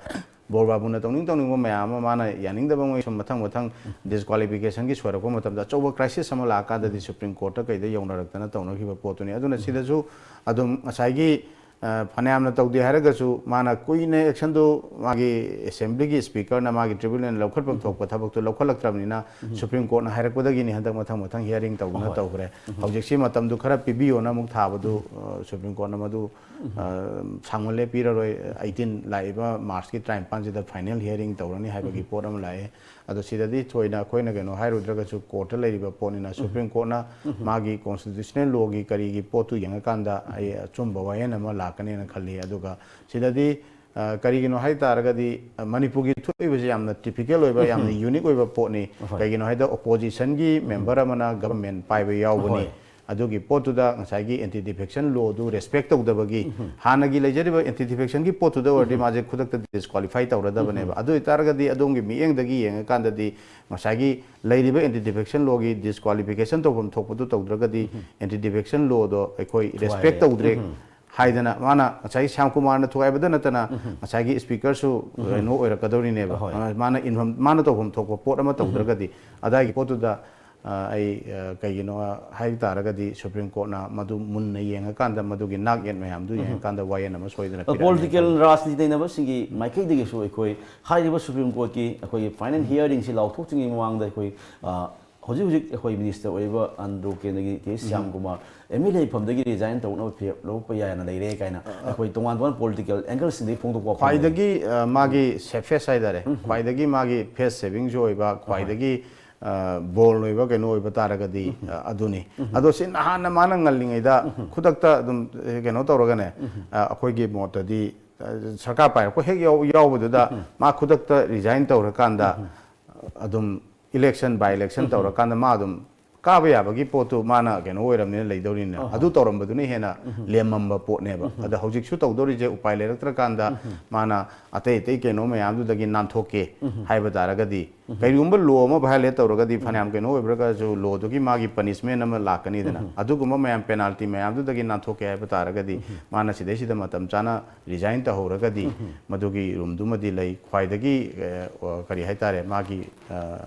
ꯕꯣꯔ ꯕꯥꯕꯨꯅ ꯇꯧꯅꯤꯡ ꯇꯧꯅꯤꯡꯕ ꯃꯌꯥꯝ ꯑꯃ ꯃꯥꯅ ꯌꯥꯅꯤꯡꯗꯕ ꯃꯣꯏ ꯁꯨꯝ ꯃꯊꯪ ꯃꯊꯪ disqualification ꯒꯤ ꯁꯣꯏꯔꯛꯄ ꯃꯇꯝꯗ ꯑꯆꯧꯕ crisis ꯑꯃ ꯂꯥꯛꯑꯀꯥꯟꯗꯗꯤ Supreme Court ꯇ ꯀꯩꯗ ꯌꯧꯅꯔꯛꯇꯅ ꯇꯧꯅꯈꯤꯕ ꯄꯣꯠꯇꯨꯅꯤ꯫ ꯑꯗꯨꯅ ꯁꯤꯗꯁꯨ ꯑꯗꯨꯝ ꯉꯁꯥꯏꯒꯤ, ꯑ, ꯐꯅꯌꯥꯝꯅ ꯇꯧꯗꯦ ꯍꯥꯏꯔꯒꯁꯨ ꯃꯥꯅ ꯀꯨꯏꯅ action ꯗꯨ ꯃꯥꯒꯤ Assembly ꯒꯤ Speaker ꯅ ꯃꯥꯒꯤ tribunal ꯅ ꯂꯧꯈꯠꯐꯝ ꯊꯣꯛꯄ ꯊꯕꯛꯇꯨ ꯂꯧꯈꯠꯂꯛꯇ꯭ꯔꯕꯅꯤꯅ Supreme Court ꯅ ꯍꯥꯏꯔꯛꯄꯗꯒꯤꯅꯤ ꯍꯟꯗꯛ ꯃꯊꯪ ꯃꯊꯪ hearing ꯇꯧꯗꯅ ꯇꯧꯈ꯭ꯔꯦ꯫ ꯍꯧꯖꯤꯛꯁꯤ ꯃꯇꯝꯗꯨ ꯈꯔ ꯄꯤꯕꯤꯌꯣꯅ ꯑꯃꯨꯛ ꯊꯥꯕꯗꯨ, ꯑ, Supreme Court ꯅ ꯃꯗꯨ ꯑ, ꯁꯥꯡꯃꯜꯂꯦ, ꯄꯤꯔꯔꯣꯏ, eighteen ꯂꯥꯛꯏꯕ March ꯀꯤ ꯇꯔꯥꯅꯤꯄꯥꯟꯁꯤꯗ final hearing ꯇꯧꯔꯅꯤ ꯍꯥꯏꯕꯒꯤ ꯄꯣꯠ ꯑꯃ ꯂꯥꯛꯑꯦ꯫ ꯑꯗꯣ ꯁꯤꯗꯗꯤ ꯊꯣꯏꯅ ꯑꯩꯈꯣꯏꯅ ꯀꯩꯅꯣ ꯍꯥꯏꯔꯨꯗ꯭ꯔꯒꯁꯨ court ꯇ ꯂꯩꯔꯤꯕ ꯄꯣꯠꯅꯤꯅ Supreme Court ꯅ ꯃꯥꯒꯤ constitutional law ꯒꯤ ꯀꯔꯤꯒꯤ ꯄꯣꯠꯇꯨ ꯌꯦꯡꯉꯀꯥꯟꯗ ꯑꯩ ꯑꯆꯨꯝꯕ ꯋꯥꯌꯦꯜ ꯑꯃ ꯂꯥꯛꯀꯅꯦꯅ ꯈꯜꯂꯤ꯫ ꯑꯗꯨꯒ ꯁꯤꯗꯗꯤ ꯑ, ꯀꯔꯤꯒꯤꯅꯣ ꯍꯥꯏ ꯇꯥꯔꯒꯗꯤ, ꯑ, ꯃꯅꯤꯄꯨꯔꯒꯤ ꯊꯣꯛꯏꯕꯁꯦ ꯌꯥꯝꯅ ꯇꯤꯄꯤꯀꯦꯜ ꯑꯣꯏꯕ, ꯌꯥꯝꯅ ꯌꯨꯅꯤꯛ ꯑꯣꯏꯕ ꯄꯣꯠꯅꯤ꯫ ꯀꯩꯒꯤꯅꯣ ꯍꯥꯏꯗ, ꯑꯣꯄꯣꯖꯤꯁꯟꯒꯤ ꯃꯦꯝꯕꯔ ꯑꯃꯅ ꯒꯚꯔꯟꯃꯦꯟꯠ ꯄꯥꯏꯕ ꯌꯥꯎꯕꯅꯤ꯫ ꯑꯗꯨꯒꯤ ꯄꯣꯠꯇꯨꯗ ꯉꯁꯥꯏꯒꯤ ꯑꯦꯟꯇꯤ ꯗꯤꯐꯦꯛꯁꯟ ꯂꯣꯗꯨ ꯔꯦꯁꯄꯦꯛ ꯇꯧꯗꯕꯒꯤ, ꯍꯥꯟꯅꯒꯤ ꯂꯩꯖꯔꯤꯕ ꯑꯦꯟꯇꯤ ꯗꯤꯐꯦꯛꯁꯟꯒꯤ ꯄꯣꯠꯇꯨꯗ ꯑꯣꯏꯔꯗꯤ ꯃꯥꯁꯦ ꯈꯨꯗꯛꯇ ꯗꯤꯁꯀ꯭ꯋꯥꯂꯤꯐꯥꯏ ꯇꯧꯔꯗꯕꯅꯦꯕ꯫ ꯑꯗꯨ ꯑꯣꯏꯇꯥꯔꯒꯗꯤ ꯑꯗꯣꯝꯒꯤ ꯃꯤꯠꯌꯦꯡꯗꯒꯤ ꯌꯦꯡꯉꯀꯥꯟꯗꯗꯤ ꯉꯁꯥꯏꯒꯤ ꯂꯩꯔꯤꯕ ꯑꯦꯟꯇꯤ ꯗꯤꯐꯦꯛꯁꯟ ꯂꯣꯒꯤ ꯗꯤꯁꯀ꯭ꯋꯥꯂꯤꯐꯤꯀꯦꯁꯟ ꯇꯧꯐꯝ ꯊꯣꯛꯄꯗꯨ ꯇꯧꯗ꯭ꯔꯒꯗꯤ ꯑꯦꯟꯇꯤ ꯗꯤꯐꯦꯛꯁꯟ ꯂꯣꯗꯣ ꯑꯩꯈꯣꯏ ꯔꯦꯁꯄꯦꯛ ꯇꯧꯗ꯭ꯔꯦ ꯍꯥꯏꯗꯅ ꯃꯥꯅ ꯉꯁꯥꯏ ꯁ꯭ꯌꯥꯝ ꯀꯨꯃꯥꯔꯅ ꯊꯨꯒꯥꯏꯕꯗ ꯅꯠꯇꯅ ꯉꯁꯥꯏꯒꯤ ꯁ꯭ꯄꯤꯀꯔꯁꯨ ꯀꯩꯅꯣ ꯑꯣꯏꯔꯛꯀꯗꯧꯔꯤꯅꯦꯕ꯫ ꯃꯥꯅ ꯏꯟꯐꯝ, ꯃꯥꯅ ꯇꯧꯐꯝ ꯊꯣꯛꯄ ꯄꯣꯠ ꯑꯃ ꯇꯧꯗ꯭ꯔꯒꯗꯤ꯫ ꯑꯗꯥꯏꯒꯤ ꯄꯣꯠꯇꯨꯗ, ꯑ, ꯑꯩ, ꯑ, ꯀꯩꯒꯤꯅꯣ ꯍꯥꯏ ꯇꯥꯔꯒꯗꯤ ꯁꯨꯄ꯭ꯔꯤꯝ ꯀꯣꯔꯠꯅ ꯃꯗꯨ ꯃꯨꯟꯅ ꯌꯦꯡꯉꯀꯥꯟꯗ, ꯃꯗꯨꯒꯤ ꯅꯥꯛ ꯌꯦꯠ ꯃꯌꯥꯝꯗꯨ ꯌꯦꯡꯉꯀꯥꯟꯗ ꯋꯥꯌꯦꯜ ꯑꯃ ꯁꯣꯏꯗꯅ ꯄꯤꯔꯛꯑꯅꯤ꯫ ꯄꯣꯂꯤꯇꯤꯀꯦꯜ ꯔꯥꯖꯅꯤꯇꯤ ꯅꯩꯅꯕꯁꯤꯡꯒꯤ ꯃꯥꯏꯀꯩꯗꯒꯤꯁꯨ ꯑꯩꯈꯣꯏ ꯍꯥꯏꯔꯤꯕ ꯁꯨꯄ꯭ꯔꯤꯝ ꯀꯣꯔꯠꯀꯤ ꯑꯩꯈꯣꯏꯒꯤ ꯐꯥꯏꯅꯦꯜ ꯍꯤꯌꯥꯔꯤꯡꯁꯤ ꯂꯥꯎꯊꯣꯛꯇ꯭ꯔꯤꯉꯩ ꯃꯃꯥꯡꯗ ꯑꯩꯈꯣꯏ, ꯑ, ꯍꯧꯖꯤꯛ ꯍꯧꯖꯤꯛ ꯑꯩꯈꯣꯏ ꯃꯤꯅꯤꯁꯇꯔ ꯑꯣꯏꯔꯤꯕ ꯑꯟꯗ꯭ꯔꯣ ꯀꯦꯟꯗ꯭ꯔꯒꯤ ꯇꯦ Shyam Kumar M L A ꯐꯝꯗꯒꯤ ꯔꯤꯖꯥꯏꯟ ꯇꯧꯅꯕ ꯐꯤꯔꯦꯞ ꯂꯧꯔꯛꯄ ꯌꯥꯏꯅ ꯂꯩꯔꯦ ꯀꯥꯏꯅ ꯑꯩꯈꯣꯏ ꯇꯣꯉꯥꯟ ꯇꯣꯉꯥꯟꯕ ꯄꯣꯂꯤꯇꯤꯀꯦꯜ ꯑꯦꯡꯒꯜꯁꯤꯡꯗꯒꯤ ꯐꯣꯡꯗꯣꯛꯄ ꯐꯪꯉꯦ꯫ ꯈ꯭ꯋꯥꯏꯗꯒꯤ, ꯑ, ꯃꯥꯒꯤ ꯁꯦꯐꯦꯁ ꯍꯥꯏꯇꯥꯔꯦ, ꯈ꯭ꯋꯥꯏꯗꯒꯤ ꯃꯥꯒꯤ ꯐꯦꯁ ꯁꯦꯚꯤꯡꯁꯨ ꯑꯣꯏꯕ, ꯈ꯭ꯋꯥꯏꯗꯒꯤ, ꯑ, ꯕꯣꯜ ꯑꯣꯏꯕ ꯀꯩꯅꯣ ꯑꯣꯏꯕ ꯇꯥꯔꯒꯗꯤ, ꯑ, ꯑꯗꯨꯅꯤ꯫ ꯑꯗꯣ ꯁꯤ ꯅꯍꯥꯟꯅ ꯃꯥꯅ ꯉꯜꯂꯤꯉꯩꯗ ꯈꯨꯗꯛꯇ ꯑꯗꯨꯝ, ꯑ, ꯀꯩꯅꯣ ꯇꯧꯔꯒꯅꯦ, ꯑ, ꯑꯩꯈꯣꯏꯒꯤ ꯃꯣꯠꯇꯗꯤ, ꯑ, ꯁꯔꯀꯥꯔ ꯄꯥꯏꯔꯛꯄ ꯍꯦꯛ ꯌꯥꯎ-, ꯌꯥꯎꯕꯗꯨꯗ ꯃꯥ ꯈꯨꯗꯛꯇ ꯔꯤꯖꯥꯏꯟ ꯇꯧꯔꯀꯥꯟꯗ ꯑꯗꯨꯝ ꯏꯂꯦꯛꯁꯟ, ꯕꯥꯏ ꯏꯂꯦꯛꯁꯟ ꯇꯧꯔꯀꯥꯟꯗ ꯃꯥ ꯑꯗꯨꯝ ꯀꯥꯕ ꯌꯥꯕꯒꯤ ꯄꯣꯠꯇꯨ ꯃꯥꯅ ꯀꯩꯅꯣ ꯑꯣꯏꯔꯕꯅꯤꯅ ꯂꯩꯗꯧꯔꯤꯅꯦ꯫ ꯑꯗꯨ ꯇꯧꯔꯝꯕꯗꯨꯅ ꯍꯦꯟꯅ ꯂꯦꯝꯃꯝꯕ ꯄꯣꯠꯅꯦꯕ꯫ ꯑꯗ ꯍꯧꯖꯤꯛꯁꯨ ꯇꯧꯗꯧꯔꯤꯁꯦ ꯎꯄꯥꯏ ꯂꯩꯔꯛꯇ꯭ꯔꯀꯥꯟꯗ ꯃꯥꯅ ꯑꯇꯩ ꯑꯇꯩ ꯀꯩꯅꯣ ꯃꯌꯥꯝꯗꯨꯗꯒꯤ ꯅꯥꯟꯊꯣꯛꯀꯦ ꯍꯥꯏꯕ ꯇꯥꯔꯒꯗꯤ, ꯀꯔꯤꯒꯨꯝꯕ ꯂꯣ ꯑꯃ ꯚꯥꯏꯑꯣꯂꯦꯠ ꯇꯧꯔꯒꯗꯤ ꯐꯅꯌꯥꯝ ꯀꯩꯅꯣ ꯑꯣꯏꯕ꯭ꯔꯒꯁꯨ ꯂꯣꯗꯨꯒꯤ ꯃꯥꯒꯤ ꯄꯅꯤꯁꯃꯦꯟ ꯑꯃ ꯂꯥꯛꯀꯅꯤꯗꯅ꯫ ꯑꯗꯨꯒꯨꯝꯕ ꯃꯌꯥꯝ, ꯄꯦꯅꯥꯜꯇꯤ ꯃꯌꯥꯝꯗꯨꯗꯒꯤ ꯅꯥꯟꯊꯣꯛꯀꯦ ꯍꯥꯏꯕ ꯇꯥꯔꯒꯗꯤ ꯃꯥꯅ ꯁꯤꯗꯩꯁꯤꯗ ꯃꯇꯝ ꯆꯥꯅ ꯔꯤꯖꯥꯏꯟ ꯇꯧꯍꯧꯔꯒꯗꯤ ꯃꯗꯨꯒꯤ ꯔꯨꯝꯗꯨꯃꯗꯤ ꯂꯩ꯫ ꯈ꯭ꯋꯥꯏꯗꯒꯤ, ꯑ, ꯀꯔꯤ ꯍꯥꯏꯇꯥꯔꯦ, ꯃꯥꯒꯤ, ꯑ,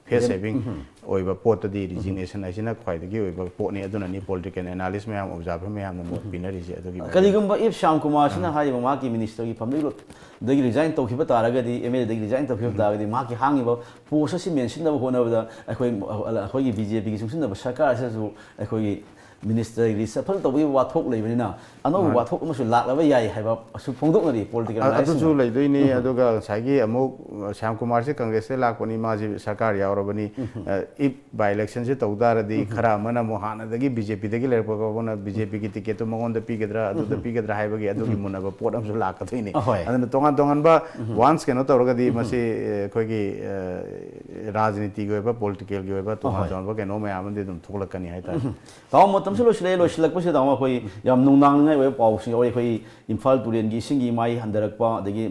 ꯐꯦꯁ ꯁꯦꯚꯤꯡ ꯑꯣꯏꯕ ꯄꯣꯠꯇꯗꯤ ꯔꯤꯖꯤꯒꯅꯦꯁꯟ ꯍꯥꯏꯁꯤꯅ ꯈ꯭ꯋꯥꯏꯗꯒꯤ ꯑꯣꯏꯕ ꯄꯣꯠꯅꯤ꯫ ꯑꯗꯨꯅꯅꯤ ꯄꯣꯂꯤꯇꯤꯀꯦꯜ ꯑꯦꯅꯥꯂꯤꯁ ꯃꯌꯥꯝ, ꯑꯣꯕꯖꯥꯔꯚꯔ ꯃꯌꯥꯝꯅ ꯃꯣꯠ ꯄꯤꯅꯔꯤꯁꯦ꯫ ꯑꯗꯨꯒꯤ ꯃꯔꯝ ꯀꯔꯤꯒꯨꯝꯕ ꯏꯐ ꯁ꯭ꯌꯥꯝ ꯀꯨꯃꯥꯔꯁꯤꯅ ꯍꯥꯏꯔꯤꯕ ꯃꯍꯥꯛꯀꯤ ꯃꯤꯅꯤꯁꯇꯔꯒꯤ ꯐꯝꯗꯒꯤ ꯔꯤꯖꯥꯏꯟ ꯇꯧꯈꯤꯕ ꯇꯥꯔꯒꯗꯤ, ꯑꯦꯝ ꯑꯦꯜ ꯑꯦꯗꯒꯤ ꯔꯤꯖꯥꯏꯟ ꯇꯧꯈꯤꯕ ꯇꯥꯔꯒꯗꯤ, ꯃꯍꯥꯛꯀꯤ ꯍꯥꯡꯉꯤꯕ ꯄꯣꯁ ꯑꯁꯤ ꯃꯦꯟꯁꯤꯟꯅꯕ ꯍꯣꯠꯅꯕꯗ ꯑꯩꯈꯣꯏ, ꯑꯩꯈꯣꯏꯒꯤ ꯕꯤ ꯖꯦ ꯄꯤꯒꯤ ꯆꯨꯡꯁꯤꯟꯅꯕ ꯁꯔꯀꯥꯔ ꯑꯁꯤꯗꯁꯨ ꯑꯩꯈꯣꯏꯒꯤ ꯃꯤꯅꯤꯁꯇꯔꯒꯤ ꯔꯤꯁꯐꯜ ꯇꯧꯕꯒꯤ ꯋꯥꯊꯣꯛ ꯂꯩꯕꯅꯤꯅ ꯑꯅꯧꯕ ꯃꯥꯅꯤ꯫ ꯋꯥꯊꯣꯛ ꯑꯃꯁꯨ ꯂꯥꯛꯂꯕ ꯌꯥꯏ ꯍꯥꯏꯕ ꯑꯁꯨ ꯐꯣꯡꯗꯣꯛꯅꯔꯤ ꯄꯣꯂꯤꯇꯤꯀꯦꯜ ꯑ-, ꯑꯗꯨꯁꯨ ꯑꯦꯅꯥꯂꯥꯏꯁꯁꯤꯡꯅ꯫ ꯂꯩꯗꯣꯏꯅꯤ꯫ ꯎꯝ꯫ ꯑꯗꯨꯒ ꯉꯁꯥꯏꯒꯤ ꯑꯃꯨꯛ, ꯑ, ꯁ꯭ꯌꯥꯝ ꯀꯨꯃꯥꯔꯁꯦ ꯀꯪꯒ꯭ꯔꯦꯁꯇ ꯂꯥꯛꯄꯅꯤ, ꯃꯥꯁꯤ ꯁꯔꯀꯥꯔ ꯌꯥꯎꯔꯕꯅꯤ꯫ ꯎꯝ꯫ ꯑ, if by electionꯁꯦ ꯇꯧ ꯇꯥꯔꯗꯤ ꯎꯝ꯫ ꯈꯔ ꯑꯃꯅ ꯑꯃꯨꯛ ꯍꯥꯟꯅꯗꯒꯤ BJPꯗꯒꯤ ꯂꯩꯔꯛꯄ ꯀꯥꯡꯕꯨꯅ BJPꯒꯤ ꯇꯤꯀꯦꯠꯇꯨ ꯃꯉꯣꯟꯗ ꯄꯤꯒꯗ꯭ꯔꯥ, ꯑꯗꯨꯗ ꯎꯝ꯫ ꯄꯤꯒꯗ꯭ꯔꯥ ꯍꯥꯏꯕꯒꯤ ꯑꯗꯨꯒꯤ ꯎꯝ꯫ ꯃꯨꯟꯅꯕ ꯄꯣꯠ ꯑꯃꯁꯨ ꯂꯥꯛꯀꯗꯣꯏꯅꯤ꯫ ꯑꯍꯣꯏ꯫ ꯑꯗꯨꯅ ꯇꯣꯉꯥꯟ ꯇꯣꯉꯥꯟꯕ ꯎꯝ꯫ Once ꯀꯩꯅꯣ ꯇꯧꯔꯒꯗꯤ ꯎꯝ꯫ ꯃꯁꯤ, ꯑ, ꯑꯩꯈꯣꯏꯒꯤ, ꯑ, ꯔꯥꯖꯅꯤꯇꯤꯒꯤ ꯑꯣꯏꯕ, ꯄꯣꯂꯤꯇꯤꯀꯦꯜꯒꯤ ꯑꯣꯏꯕ ꯇꯣꯉꯥꯟ ꯑꯍꯣꯏ꯫ ꯇꯣꯉꯥꯟꯕ ꯀꯩꯅꯣ ꯃꯌꯥꯝ ꯑꯃꯗꯤ ꯑꯗꯨꯝ ꯊꯣꯛꯂꯛꯀꯅꯤ ꯍꯥꯏꯇꯥꯔꯦ꯫ ꯎꯝ꯫ ꯇꯥꯃꯣ, ꯃꯇꯝꯁꯨ ꯂꯣꯏꯁꯤꯜꯂꯛꯑꯦ꯫ ꯂꯣꯏꯁꯤꯜꯂꯛꯄꯁꯤꯗ, ꯇꯥꯃꯣ, ꯑꯩꯈꯣꯏ ꯌꯥꯝ ꯅꯨꯡꯅꯥꯡꯅꯤꯡꯉꯥꯏ ꯑꯣꯏꯕ ꯄꯥꯎꯁꯤꯡ ꯌꯥꯎꯔꯤ꯫ ꯑꯩꯈꯣꯏ ꯏꯝꯐꯥꯜ ꯇꯨꯔꯦꯜꯒꯤ ꯏꯁꯤꯡꯒꯤ ꯏꯃꯥꯏ ꯍꯟꯊꯔꯛꯄ, ꯑꯗꯒꯤ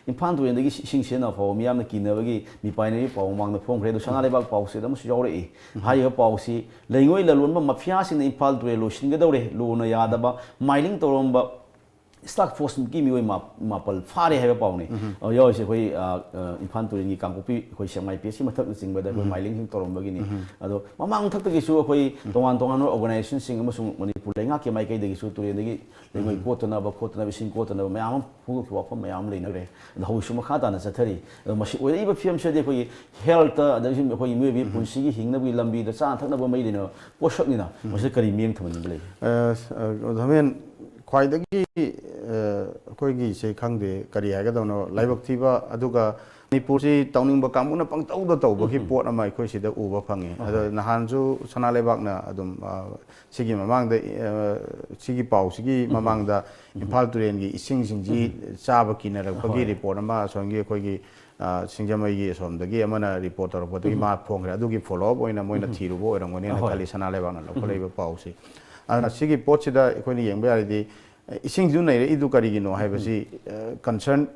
ꯏꯝꯐꯥꯜ ꯇꯨꯔꯦꯜꯗꯒꯤ ꯏꯁꯤꯡ ꯁꯤꯖꯤꯟꯅꯕ ꯐꯥꯎꯕ ꯃꯤꯌꯥꯝꯅ ꯀꯤꯅꯕꯒꯤ ꯃꯤꯄꯥꯏꯅꯔꯤ ꯄꯥꯎ ꯃꯃꯥꯡꯗ ꯐꯣꯡꯈ꯭ꯔꯦ꯫ ꯑꯗꯣ ꯁꯅꯥ ꯂꯩꯕꯥꯛ ꯄꯥꯎꯁꯤꯗ ꯑꯃꯁꯨ ꯌꯥꯎꯔꯛꯏ꯫ ꯍꯥꯏꯔꯤꯕ ꯄꯥꯎꯁꯤ ꯂꯩꯉꯣꯏ ꯂꯂꯣꯟꯕ ꯃꯐꯤꯌꯥꯁꯤꯡꯅ ꯏꯝꯐꯥꯜ ꯇꯨꯔꯦꯜ ꯂꯣꯏꯁꯤꯟꯒꯗꯧꯔꯦ, ꯂꯨꯅ ꯌꯥꯗꯕ ꯃꯥꯏꯅꯤꯡ ꯇꯧꯔꯝꯕ ꯏꯁꯇꯥꯐ ꯐꯣꯔꯁꯀꯤ ꯃꯤꯑꯣꯏ ꯃꯥ-, ꯃꯥꯄꯜ ꯐꯥꯔꯦ ꯍꯥꯏꯕ ꯄꯥꯎꯅꯤ꯫ ꯎꯝ꯫ ꯑ, ꯌꯥꯎꯔꯤꯁꯦ ꯑꯩꯈꯣꯏ, ꯑ, ꯑ, ꯏꯝꯐꯥꯜ ꯇꯨꯔꯦꯜꯒꯤ ꯀꯥꯡꯄꯣꯛꯄꯤ, ꯑꯩꯈꯣꯏ ꯁꯦꯛꯃꯥꯏ ꯄꯤ ꯑꯦꯁꯀꯤ ꯃꯊꯛꯅꯆꯤꯡꯕꯗ ꯑꯩꯈꯣꯏ ꯎꯝ꯫ ꯃꯥꯏꯅꯤꯡꯁꯤꯡ ꯇꯧꯔꯝꯕꯒꯤꯅꯤ꯫ ꯎꯝ꯫ ꯑꯗꯣ ꯃꯃꯥꯡ ꯊꯛꯇꯒꯤꯁꯨ ꯑꯩꯈꯣꯏ ꯎꯝ꯫ ꯇꯣꯉꯥꯟ ꯇꯣꯉꯥꯟꯕ ꯑꯣꯔꯒꯅꯥꯏꯖꯦꯁꯟꯁꯤꯡ ꯑꯃꯁꯨꯡ ꯃꯅꯤꯄꯨꯔ ꯂꯩꯉꯥꯛꯀꯤ ꯃꯥꯏꯀꯩꯗꯒꯤꯁꯨ ꯇꯨꯔꯦꯜꯗꯒꯤ ꯂꯩꯉꯣꯏ ꯎꯝ꯫ ꯀꯣꯠꯇꯅꯕ ꯈꯣꯠꯇꯅꯕ, ꯏꯁꯤꯡ ꯀꯣꯠꯇꯅꯕ ꯃꯌꯥꯝ ꯑꯃ ꯐꯣꯡꯗꯣꯛꯈꯤꯕ ꯋꯥꯐꯝ ꯃꯌꯥꯝ ꯑꯃ ꯂꯩꯅꯈ꯭ꯔꯦ꯫ ꯑꯗꯣ ꯍꯧꯖꯤꯛꯁꯨ ꯃꯈꯥ ꯇꯥꯅ ꯆꯠꯊꯔꯤ꯫ ꯑꯗꯣ ꯃꯁꯤ ꯑꯣꯏꯔꯛꯏꯕ ꯐꯤꯕꯝꯁꯤꯗꯤ ꯑꯩꯈꯣꯏꯒꯤ ꯍꯦꯜꯠꯇ, ꯑꯗꯒꯤ ꯑꯩꯈꯣꯏꯒꯤ ꯃꯤꯑꯣꯏꯕꯒꯤ ꯎꯝ꯫ ꯄꯨꯟꯁꯤꯒꯤ ꯍꯤꯡꯅꯕꯒꯤ ꯂꯝꯕꯤꯗ ꯆꯥꯅ ꯊꯛꯅꯕ ꯃꯩ ꯂꯩꯅꯕ ꯄꯣꯠꯁꯛꯅꯤꯅ ꯎꯝ꯫ ꯃꯁꯤꯗ ꯀꯔꯤ ꯃꯤꯠꯌꯦꯡ ꯊꯝꯍꯟꯅꯤꯡꯕ ꯂꯩ? ꯑ, ꯑ, ꯙꯃꯦꯟ, ꯈ꯭ꯋꯥꯏꯗꯒꯤ, ꯑ, ꯑꯩꯈꯣꯏꯒꯤꯁꯦ ꯈꯪꯗꯦ ꯀꯔꯤ ꯍꯥꯏꯒꯗꯧꯅꯣ, ꯂꯥꯏꯕꯛ ꯊꯤꯕ, ꯑꯗꯨꯒ ꯃꯅꯤꯄꯨꯔꯁꯤ ꯇꯧꯅꯤꯡꯕ ꯀꯥꯡꯕꯨꯅ ꯄꯪꯇꯧꯗ ꯇꯧꯕꯒꯤ ꯎꯝ꯫ ꯄꯣꯠ ꯑꯃ ꯑꯩꯈꯣꯏ ꯁꯤꯗ ꯎꯕ ꯐꯪꯉꯤ꯫ ꯑꯗꯣ ꯑꯍꯣꯏ꯫ ꯅꯍꯥꯟꯁꯨ ꯁꯅꯥ ꯂꯩꯕꯥꯛꯅ ꯑꯗꯨꯝ, ꯑ, ꯁꯤꯒꯤ ꯃꯃꯥꯡꯗ, ꯑ, ꯁꯤꯒꯤ ꯄꯥꯎꯁꯤꯒꯤ ꯎꯝ꯫ ꯃꯃꯥꯡꯗ ꯎꯝ꯫ ꯏꯝꯐꯥꯜ ꯇꯨꯔꯦꯜꯒꯤ ꯏꯁꯤꯡꯁꯤꯡꯁꯤ ꯎꯝ꯫ ꯆꯥꯕ ꯀꯤꯅꯔꯛꯄꯒꯤ ꯑꯍꯣꯏ꯫ ꯔꯤꯄꯣꯔꯠ ꯑꯃ ꯑꯁꯣꯝꯒꯤ ꯑꯩꯈꯣꯏꯒꯤ, ꯑ, ꯁꯤꯡꯖꯃꯩꯒꯤ ꯑꯁꯣꯝꯗꯒꯤ ꯑꯃꯅ ꯔꯤꯄꯣꯔꯠ ꯇꯧꯔꯛꯄꯗꯒꯤ ꯎꯝ꯫ ꯃꯥ ꯐꯣꯡꯈ꯭ꯔꯦ꯫ ꯑꯗꯨꯒꯤ ꯐꯣꯂꯣ ꯑꯞ ꯑꯣꯏꯅ ꯃꯣꯏꯅ ꯎꯝ꯫ ꯊꯤꯔꯨꯕ ꯑꯣꯏꯔꯝꯒꯅꯤꯅ ꯑꯍꯣꯏ꯫ ꯈꯜꯂꯤ, ꯁꯅꯥ ꯂꯩꯕꯥꯛꯅ ꯎꯝ꯫ ꯂꯧꯈꯠꯂꯛꯏꯕ ꯄꯥꯎꯁꯤ꯫ ꯑꯗꯨꯅ ꯁꯤꯒꯤ ꯄꯣꯠꯁꯤꯗ ꯑꯩꯈꯣꯏꯅ ꯌꯦꯡꯕ ꯌꯥꯔꯗꯤ, ꯑꯦ, ꯏꯁꯤꯡꯁꯨ ꯅꯩꯔꯛꯏꯗꯨ ꯀꯔꯤꯒꯤꯅꯣ ꯎꯝ꯫ ꯍꯥꯏꯕꯁꯤ, ꯑ, ꯀꯟꯁꯔꯟ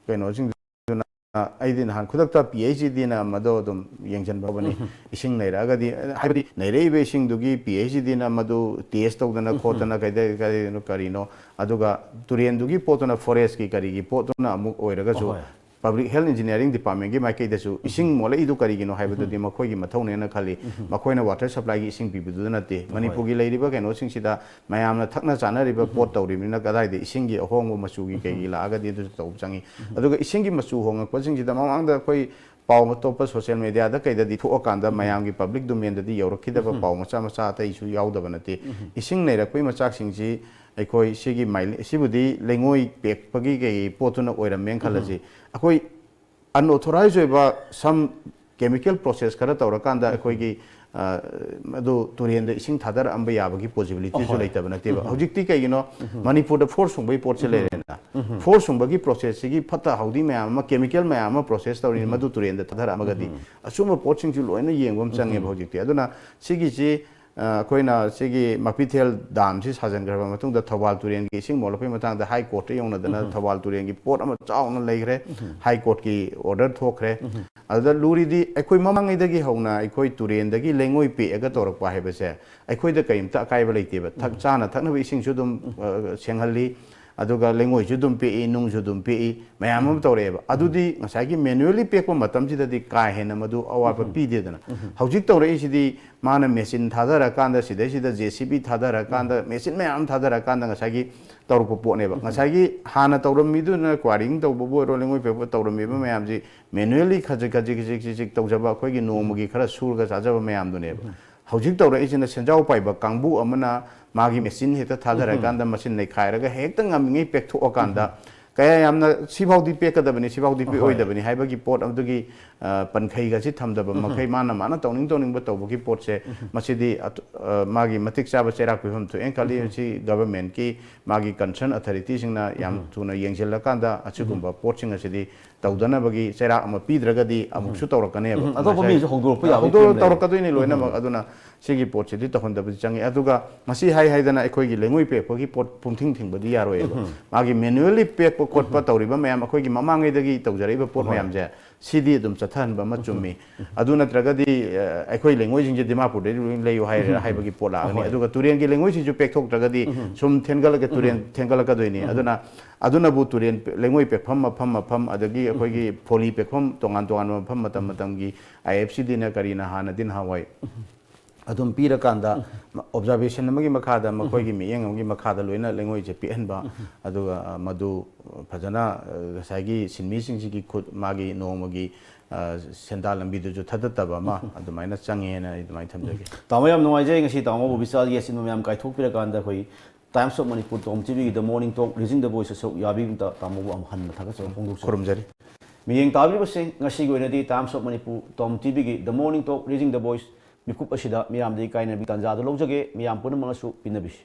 ꯀꯩꯅꯣꯁꯤꯡꯗꯨꯅ, ꯑ, ꯑꯩꯗꯤ ꯅꯍꯥꯟ ꯈꯨꯗꯛꯇ ꯄꯤ ꯑꯩꯆ ꯏꯗꯤꯅ ꯃꯗꯣ ꯑꯗꯨꯝ ꯌꯦꯡꯁꯤꯟꯕ ꯍꯧꯕꯅꯤ꯫ ꯎꯝ꯫ ꯏꯁꯤꯡ ꯅꯩꯔꯛꯑꯒꯗꯤ, ꯍꯥꯏꯕꯗꯤ ꯅꯩꯔꯛꯏꯕ ꯏꯁꯤꯡꯗꯨꯒꯤ ꯄꯤ ꯑꯩꯆ ꯏꯗꯤꯅ ꯃꯗꯨ ꯇꯦꯁ ꯇꯧꯗꯅ ꯎꯝ꯫ ꯈꯣꯠꯇꯅ ꯀꯩꯗ-, ꯀꯔꯤꯅꯣ, ꯀꯔꯤꯅꯣ, ꯑꯗꯨꯒ ꯇꯨꯔꯦꯟꯗꯨꯒꯤ ꯄꯣꯠꯇꯨꯅ ꯐꯣꯔꯦꯁꯀꯤ ꯀꯔꯤꯒꯤ ꯄꯣꯠꯇꯨꯅ ꯑꯃꯨꯛ ꯑꯣꯏꯔꯒꯁꯨ, ꯑꯍꯣꯏ꯫ ꯄꯕ꯭ꯂꯤꯛ ꯍꯦꯜꯊ ꯏꯟꯖꯤꯅꯤꯌꯥꯔꯤꯡ ꯗꯤꯄꯥꯔꯠꯃꯦꯟꯒꯤ ꯃꯥꯏꯀꯩꯗꯁꯨ ꯎꯝ꯫ ꯏꯁꯤꯡ ꯃꯣꯠꯂꯛꯏꯗꯨ ꯀꯔꯤꯒꯤꯅꯣ ꯍꯥꯏꯕꯗꯨꯗꯤ ꯎꯝ꯫ ꯃꯈꯣꯏꯒꯤ ꯃꯊꯧꯅꯦꯅ ꯈꯜꯂꯤ꯫ ꯎꯝ꯫ ꯃꯈꯣꯏꯅ ꯋꯥꯇꯔ ꯁꯄ꯭ꯂꯥꯏꯒꯤ ꯏꯁꯤꯡ ꯄꯤꯕꯤꯗꯨꯗ ꯅꯠꯇꯦ꯫ ꯑꯍꯣꯏ꯫ ꯃꯅꯤꯄꯨꯔꯒꯤ ꯂꯩꯔꯤꯕ ꯀꯩꯅꯣꯁꯤꯡꯁꯤꯗ ꯃꯌꯥꯝꯅ ꯊꯛꯅ ꯆꯥꯅꯔꯤꯕ ꯎꯝ꯫ ꯄꯣꯠ ꯇꯧꯔꯤꯕꯅꯤꯅ ꯀꯗꯥꯏꯗ ꯏꯁꯤꯡꯒꯤ ꯑꯍꯣꯡꯕ ꯃꯆꯨꯒꯤ ꯎꯝ꯫ ꯀꯩꯒꯤ ꯂꯥꯛꯑꯒꯗꯤ ꯑꯗꯨꯁꯨ ꯇꯧꯕ ꯆꯪꯉꯤ꯫ ꯎꯝ꯫ ꯑꯗꯨꯒ ꯏꯁꯤꯡꯒꯤ ꯃꯆꯨ ꯍꯣꯡꯉꯛꯄꯁꯤꯡꯁꯤꯗ ꯃꯃꯥꯡꯗ ꯑꯩꯈꯣꯏ ꯄꯥꯎ ꯑꯇꯣꯞꯄ ꯁꯣꯁꯤꯌꯦꯜ ꯃꯦꯗꯤꯌꯥꯗ ꯀꯩꯗꯗꯤ ꯊꯣꯛꯑꯀꯥꯟꯗ ꯃꯌꯥꯝꯒꯤ ꯄꯕ꯭ꯂꯤꯛ ꯗꯣꯃꯦꯟꯗꯗꯤ ꯌꯧꯔꯛꯈꯤꯗꯕ ꯄꯥꯎ ꯃꯆꯥ ꯃꯆꯥ ꯑꯇꯩꯁꯨ ꯌꯥꯎꯗꯕ ꯅꯠꯇꯦ꯫ ꯏꯁꯤꯡ ꯅꯩꯔꯛꯄꯒꯤ ꯃꯆꯥꯛꯁꯤꯡꯁꯤ ꯑꯩꯈꯣꯏ ꯁꯤꯒꯤ ꯃꯥꯏꯂꯦ-, ꯁꯤꯕꯨꯗꯤ ꯂꯩꯉꯣꯏ ꯄꯦꯛꯄꯒꯤ ꯀꯩ ꯄꯣꯠꯇꯨꯅ ꯑꯣꯏꯔꯝꯃꯦꯅ ꯈꯜꯂꯁꯤ꯫ ꯑꯩꯈꯣꯏ ꯑꯟꯑꯣꯊꯣꯔꯥꯏꯖ ꯑꯣꯏꯕ ꯁꯝ ꯀꯦꯃꯤꯀꯦꯜ ꯄ꯭ꯔꯣꯁꯦꯁ ꯈꯔ ꯇꯧꯔꯀꯥꯟꯗ ꯑꯩꯈꯣꯏꯒꯤ, ꯑ, ꯑꯗꯨ ꯇꯨꯔꯦꯟꯗ ꯏꯁꯤꯡ ꯊꯥꯗꯔꯛꯑꯝꯕ ꯌꯥꯕꯒꯤ ꯄꯣꯁꯤꯕꯤꯂꯤꯇꯤꯁꯨ ꯂꯩꯇꯕ ꯅꯠꯇꯦꯕ꯫ ꯍꯧꯖꯤꯛꯇꯤ ꯀꯩꯒꯤꯅꯣ? ꯃꯅꯤꯄꯨꯔꯗ ꯐꯣꯔꯁ ꯁꯨꯡꯕꯒꯤ ꯄꯣꯠꯁꯦ ꯂꯩꯔꯦꯅ꯫ ꯐꯣꯔꯁ ꯁꯨꯡꯕꯒꯤ ꯄ꯭ꯔꯣꯁꯦꯁꯁꯤꯒꯤ ꯐꯠꯇ ꯍꯥꯎꯗꯤ ꯃꯌꯥꯝ ꯑꯃ, ꯀꯦꯃꯤꯀꯦꯜ ꯃꯌꯥꯝ ꯑꯃ ꯄ꯭ꯔꯣꯁꯦꯁ ꯇꯧꯔꯤꯅꯤ, ꯃꯗꯨ ꯇꯨꯔꯦꯟꯗ ꯊꯥꯗꯔꯛꯑꯝꯃꯒꯗꯤ꯫ ꯑꯁꯨꯝꯕ ꯄꯣꯠꯁꯤꯡꯁꯤ ꯂꯣꯏꯅ ꯌꯦꯡꯕ ꯑꯃ ꯆꯪꯉꯦꯕ ꯍꯧꯖꯤꯛꯇꯤ꯫ ꯑꯗꯨꯅ ꯁꯤꯒꯤꯁꯤ, ꯑ, ꯑꯩꯈꯣꯏꯅ ꯁꯤꯒꯤ ꯃꯄꯤꯊꯦꯜ ꯗꯥꯝꯁꯤ ꯁꯥꯖꯤꯟꯈ꯭ꯔꯕ ꯃꯇꯨꯡꯗ ꯊꯧꯕꯥꯜ ꯇꯨꯔꯦꯜꯒꯤ ꯏꯁꯤꯡ ꯃꯣꯠꯂꯛꯄꯒꯤ ꯃꯇꯥꯡꯗ ꯍꯥꯏ ꯀꯣꯔꯠꯇ ꯌꯧꯅꯗꯅ ꯊꯧꯕꯥꯜ ꯇꯨꯔꯦꯜꯒꯤ ꯄꯣꯠ ꯑꯃ ꯆꯥꯎꯅ ꯂꯩꯈ꯭ꯔꯦ꯫ ꯍꯥꯏ ꯀꯣꯔꯠꯀꯤ ꯑꯣꯔꯗꯔ ꯊꯣꯛꯈ꯭ꯔꯦ꯫ ꯑꯗꯨꯗ ꯂꯨꯔꯤꯗꯤ ꯑꯩꯈꯣꯏ ꯃꯃꯥꯡꯉꯩꯗꯒꯤ ꯍꯧꯅ ꯑꯩꯈꯣꯏ ꯇꯨꯔꯦꯜꯗꯒꯤ ꯂꯩꯉꯣꯏ ꯄꯦꯛꯑꯒ ꯇꯧꯔꯛꯄ ꯍꯥꯏꯕꯁꯦ ꯑꯩꯈꯣꯏꯗ ꯀꯔꯤꯝꯇ ꯑꯀꯥꯏꯕ ꯂꯩꯇꯦꯕ꯫ ꯊꯛ-, ꯆꯥꯅ ꯊꯛꯅꯕ ꯏꯁꯤꯡꯁꯨ ꯑꯗꯨꯝ, ꯑ, ꯁꯦꯡꯍꯜꯂꯤ꯫ ꯑꯗꯨꯒ ꯂꯩꯉꯣꯏꯁꯨ ꯑꯗꯨꯝ ꯄꯦꯛꯏ, ꯅꯨꯡꯁꯨ ꯑꯗꯨꯝ ꯄꯦꯛꯏ, ꯃꯌꯥꯝ ꯑꯃ ꯇꯧꯔꯛꯑꯦꯕ꯫ ꯑꯗꯨꯗꯤ ꯉꯁꯥꯏꯒꯤ ꯃꯦꯅꯨꯋꯦꯜꯂꯤ ꯄꯦꯛꯄ ꯃꯇꯝꯁꯤꯗꯗꯤ ꯀꯥ ꯍꯦꯟꯅ ꯃꯗꯨ ꯑꯋꯥꯠꯄ ꯄꯤꯗꯦꯗꯅ꯫ ꯍꯧꯖꯤꯛ ꯇꯧꯔꯛꯏꯁꯤꯗꯤ ꯃꯥꯅ ꯃꯦꯆꯤꯟ ꯊꯥꯗꯔꯀꯥꯟꯗ, ꯁꯤꯗꯩꯁꯤꯗ ꯖꯦ ꯁꯤ ꯕꯤ ꯊꯥꯗꯔꯀꯥꯟꯗ, ꯃꯦꯆꯤꯟ ꯃꯌꯥꯝ ꯊꯥꯗꯔꯀꯥꯟꯗ ꯉꯁꯥꯏꯒꯤ ꯇꯧꯔꯛꯄ ꯄꯣꯠꯅꯦꯕ꯫ ꯉꯁꯥꯏꯒꯤ ꯍꯥꯟꯅ ꯇꯧꯔꯝꯃꯤꯗꯨꯅ ꯀ꯭ꯋꯥꯔꯤꯡ ꯇꯧꯕꯕꯨ ꯑꯣꯏꯔꯣ, ꯂꯩꯉꯣꯏ ꯄꯦꯛꯄ ꯇꯧꯔꯝꯃꯤꯕ ꯃꯌꯥꯝꯁꯤ ꯃꯦꯅꯨꯋꯦꯜꯂꯤ ꯈꯖꯤꯛ ꯈꯖꯤꯛ ꯈꯖꯤꯛ ꯈꯖꯤꯛ ꯇꯧꯖꯕ, ꯑꯩꯈꯣꯏꯒꯤ ꯅꯣꯡꯃꯒꯤ ꯈꯔ ꯁꯨꯔꯒ ꯆꯥꯖꯕ ꯃꯌꯥꯝꯗꯨꯅꯦꯕ꯫ ꯍꯧꯖꯤꯛ ꯇꯧꯔꯛꯏꯁꯤꯅ ꯁꯦꯟꯖꯥꯎ ꯄꯥꯏꯕ ꯀꯥꯡꯕꯨ ꯑꯃꯅ ꯃꯥꯒꯤ ꯃꯦꯆꯤꯟ ꯍꯦꯛꯇ ꯊꯥꯗꯔꯀꯥꯟꯗ, ꯃꯁꯤ ꯅꯩꯈꯥꯏꯔꯒ ꯍꯦꯛꯇ ꯉꯝꯃꯤꯉꯩ ꯄꯦꯛꯊꯣꯛꯑꯀꯥꯟꯗ, ꯀꯌꯥ ꯌꯥꯝꯅ ꯁꯤꯐꯥꯎꯗꯤ ꯄꯦꯛꯀꯗꯕꯅꯤ, ꯁꯤꯐꯥꯎꯗꯤ ꯄꯦꯛꯑꯣꯏꯗꯕꯅꯤ ꯍꯥꯏꯕꯒꯤ ꯄꯣꯠ ꯑꯗꯨꯒꯤ, ꯑ, ꯄꯟꯈꯩꯒꯁꯤ ꯊꯝꯗꯕ ꯃꯈꯩ, ꯃꯥꯅ, ꯃꯥꯅ ꯇꯧꯅꯤꯡ ꯇꯧꯅꯤꯡꯕ ꯇꯧꯕꯒꯤ ꯄꯣꯠꯁꯦ, ꯃꯁꯤꯗꯤ ꯑꯇ-, ꯑ, ꯃꯥꯒꯤ ꯃꯇꯤꯛ ꯆꯥꯕ ꯆꯩꯔꯥꯛ ꯄꯤꯐꯝ ꯊꯣꯛꯑꯦꯅ ꯈꯜꯂꯤ꯫ ꯃꯁꯤ ꯒꯚꯔꯟꯃꯦꯟꯠꯀꯤ, ꯃꯥꯒꯤ ꯀꯟꯁꯔꯟ ꯑꯣꯊꯣꯔꯤꯇꯤꯁꯤꯡꯅ ꯌꯥꯝ ꯊꯨꯅ ꯌꯦꯡꯁꯤꯜꯂꯀꯥꯟꯗ ꯑꯁꯤꯒꯨꯝꯕ ꯄꯣꯠꯁꯤꯡ ꯑꯁꯤꯗꯤ ꯇꯧꯗꯅꯕꯒꯤ ꯆꯩꯔꯥꯛ ꯑꯃ ꯄꯤꯗ꯭ꯔꯒꯗꯤ ꯑꯃꯨꯛꯁꯨ ꯇꯧꯔꯛꯀꯅꯦꯕ꯫ ꯎꯝ, ꯑꯇꯣꯞꯄ ꯉꯁꯥꯏ ꯃꯤꯁꯨ ꯍꯧꯗꯣꯔꯛꯄ ꯌꯥꯕꯒꯤ ꯍꯧꯗꯣꯔ-, ꯐꯤꯕꯝ ꯂꯩꯔꯦ꯫ ꯇꯧꯔꯛꯀꯗꯣꯏꯅꯤ ꯂꯣꯏꯅꯃꯛ꯫ ꯑꯗꯨꯅ ꯁꯤꯒꯤ ꯄꯣꯠꯁꯤꯗꯤ ꯇꯧꯍꯟꯗꯕꯗꯤ ꯆꯪꯉꯤ꯫ ꯑꯗꯨꯒ ꯃꯁꯤ ꯍꯥꯏ ꯍꯥꯏꯗꯅ ꯑꯩꯈꯣꯏꯒꯤ ꯂꯩꯉꯣꯏ ꯄꯦꯛꯄꯒꯤ ꯄꯣꯠ ꯄꯨꯡꯊꯤꯡ ꯊꯤꯡꯕꯗꯤ ꯌꯥꯔꯣꯏꯕ꯫ ꯃꯥꯒꯤ ꯃꯦꯅꯨꯋꯦꯜꯂꯤ ꯄꯦꯛꯄ ꯈꯣꯠꯄ ꯇꯧꯔꯤꯕ ꯃꯌꯥꯝ, ꯑꯩꯈꯣꯏꯒꯤ ꯃꯃꯥꯡꯉꯩꯗꯒꯤ ꯇꯧꯖꯔꯛꯏꯕ ꯄꯣꯠ ꯃꯌꯥꯝꯁꯦ, ꯁꯤꯗꯤ ꯑꯗꯨꯝ ꯆꯠꯊꯍꯟꯕ ꯑꯃ ꯆꯨꯝꯃꯤ꯫ ꯑꯗꯨ ꯅꯠꯇ꯭ꯔꯒꯗꯤ, ꯑ, ꯑꯩꯈꯣꯏ ꯂꯩꯉꯣꯏꯁꯤꯡꯁꯦ ꯗꯤꯃꯥꯄꯨꯔꯗꯩ ꯂꯣꯏ ꯂꯩꯌꯨ ꯍꯥꯏꯔ-, ꯍꯥꯏꯕꯒꯤ ꯄꯣꯠ ꯂꯥꯛꯑꯅꯤ꯫ ꯑꯗꯨꯒ ꯇꯨꯔꯦꯟꯒꯤ ꯂꯩꯉꯣꯏꯁꯤꯁꯨ ꯄꯦꯛꯊꯣꯛꯇ꯭ꯔꯒꯗꯤ ꯁꯨꯝ ꯊꯦꯟꯒꯠꯂꯒ ꯇꯨꯔꯦꯟ ꯊꯦꯟꯒꯠꯂꯛꯀꯗꯣꯏꯅꯤ꯫ ꯑꯗꯨꯅ ꯑꯗꯨꯅꯕꯨ ꯇꯨꯔꯦꯟ ꯄꯦ-, ꯂꯩꯉꯣꯏ ꯄꯦꯛꯐꯝ ꯃꯐꯝ ꯃꯐꯝ, ꯑꯗꯒꯤ ꯑꯩꯈꯣꯏꯒꯤ ꯐꯣꯂꯤ ꯄꯦꯛꯐꯝ ꯇꯣꯉꯥꯟ ꯇꯣꯉꯥꯟꯕ ꯃꯐꯝ ꯃꯇꯝ ꯃꯇꯝꯒꯤ ꯑꯥꯏ ꯑꯦꯐ ꯁꯤ ꯗꯤꯅ ꯀꯔꯤꯅ ꯍꯥꯟꯅꯗꯤ ꯅꯍꯥꯟꯋꯥꯏ ꯑꯗꯨꯝ ꯄꯤꯔꯀꯥꯟꯗ, ꯑꯣꯕꯖꯥꯔꯕꯦꯁꯟ ꯑꯃꯒꯤ ꯃꯈꯥꯗ, ꯃꯈꯣꯏꯒꯤ ꯃꯤꯠꯌꯦꯡ ꯑꯃꯒꯤ ꯃꯈꯥꯗ ꯂꯣꯏꯅ ꯂꯩꯉꯣꯏꯁꯦ ꯄꯦꯛꯍꯟꯕ, ꯑꯗꯨꯒ, ꯑ, ꯃꯗꯨ ꯐꯖꯅ, ꯑ, ꯉꯁꯥꯏꯒꯤ ꯁꯤꯟꯃꯤꯁꯤꯡꯁꯤꯒꯤ ꯈꯨꯠ, ꯃꯥꯒꯤ ꯅꯣꯡꯃꯒꯤ, ꯑ, ꯁꯦꯟꯗꯥꯟ ꯂꯝꯕꯤꯗꯨꯁꯨ ꯊꯥꯗꯠꯇꯕ ꯑꯃ ꯑꯗꯨꯃꯥꯏꯅ ꯆꯪꯉꯦꯅ ꯑꯩ ꯑꯗꯨꯃꯥꯏꯅ ꯊꯝꯖꯒꯦ꯫ ꯇꯥꯃꯣ, ꯌꯥꯝ ꯅꯨꯡꯉꯥꯏꯖꯩ ꯉꯁꯤ ꯇꯥꯃꯣꯕꯨ ꯕꯤꯁꯥꯜꯒꯤ ꯑꯁꯤꯟꯕ ꯃꯌꯥꯝ ꯀꯥꯏꯊꯣꯛꯄꯤꯔꯀꯥꯟꯗ ꯑꯩꯈꯣꯏ Times of Manipur, Tom ꯇꯤꯚꯤꯒꯤ The Morning Talk Raising the Voice ꯑꯁꯨꯛ ꯌꯥꯕꯤꯕꯗ ꯇꯥꯃꯣꯕꯨ ꯑꯃꯨꯛ ꯍꯟꯅ ꯊꯥꯒꯠꯆꯕ ꯐꯣꯡꯗꯣꯛꯆꯔꯤ꯫ ꯈꯨꯔꯨꯝꯖꯔꯤ꯫ ꯃꯤꯠꯌꯦꯡ ꯇꯥꯕꯤꯔꯤꯕꯁꯤꯡ, ꯉꯁꯤꯒꯤ ꯑꯣꯏꯅꯗꯤ Times of Manipur, Tom ꯇꯤꯚꯤꯒꯤ The Morning Talk Raising the Voice ꯃꯤꯀꯨꯞ ꯑꯁꯤꯗ ꯃꯤꯌꯥꯝꯗꯒꯤ ꯀꯥꯏꯅꯕꯤ ꯇꯥꯟꯖꯥꯗꯨ ꯂꯧꯖꯒꯦ꯫ ꯃꯤꯌꯥꯝ ꯄꯨꯝꯅꯃꯛꯅꯁꯨ ꯄꯤꯅꯕꯤꯁꯤ꯫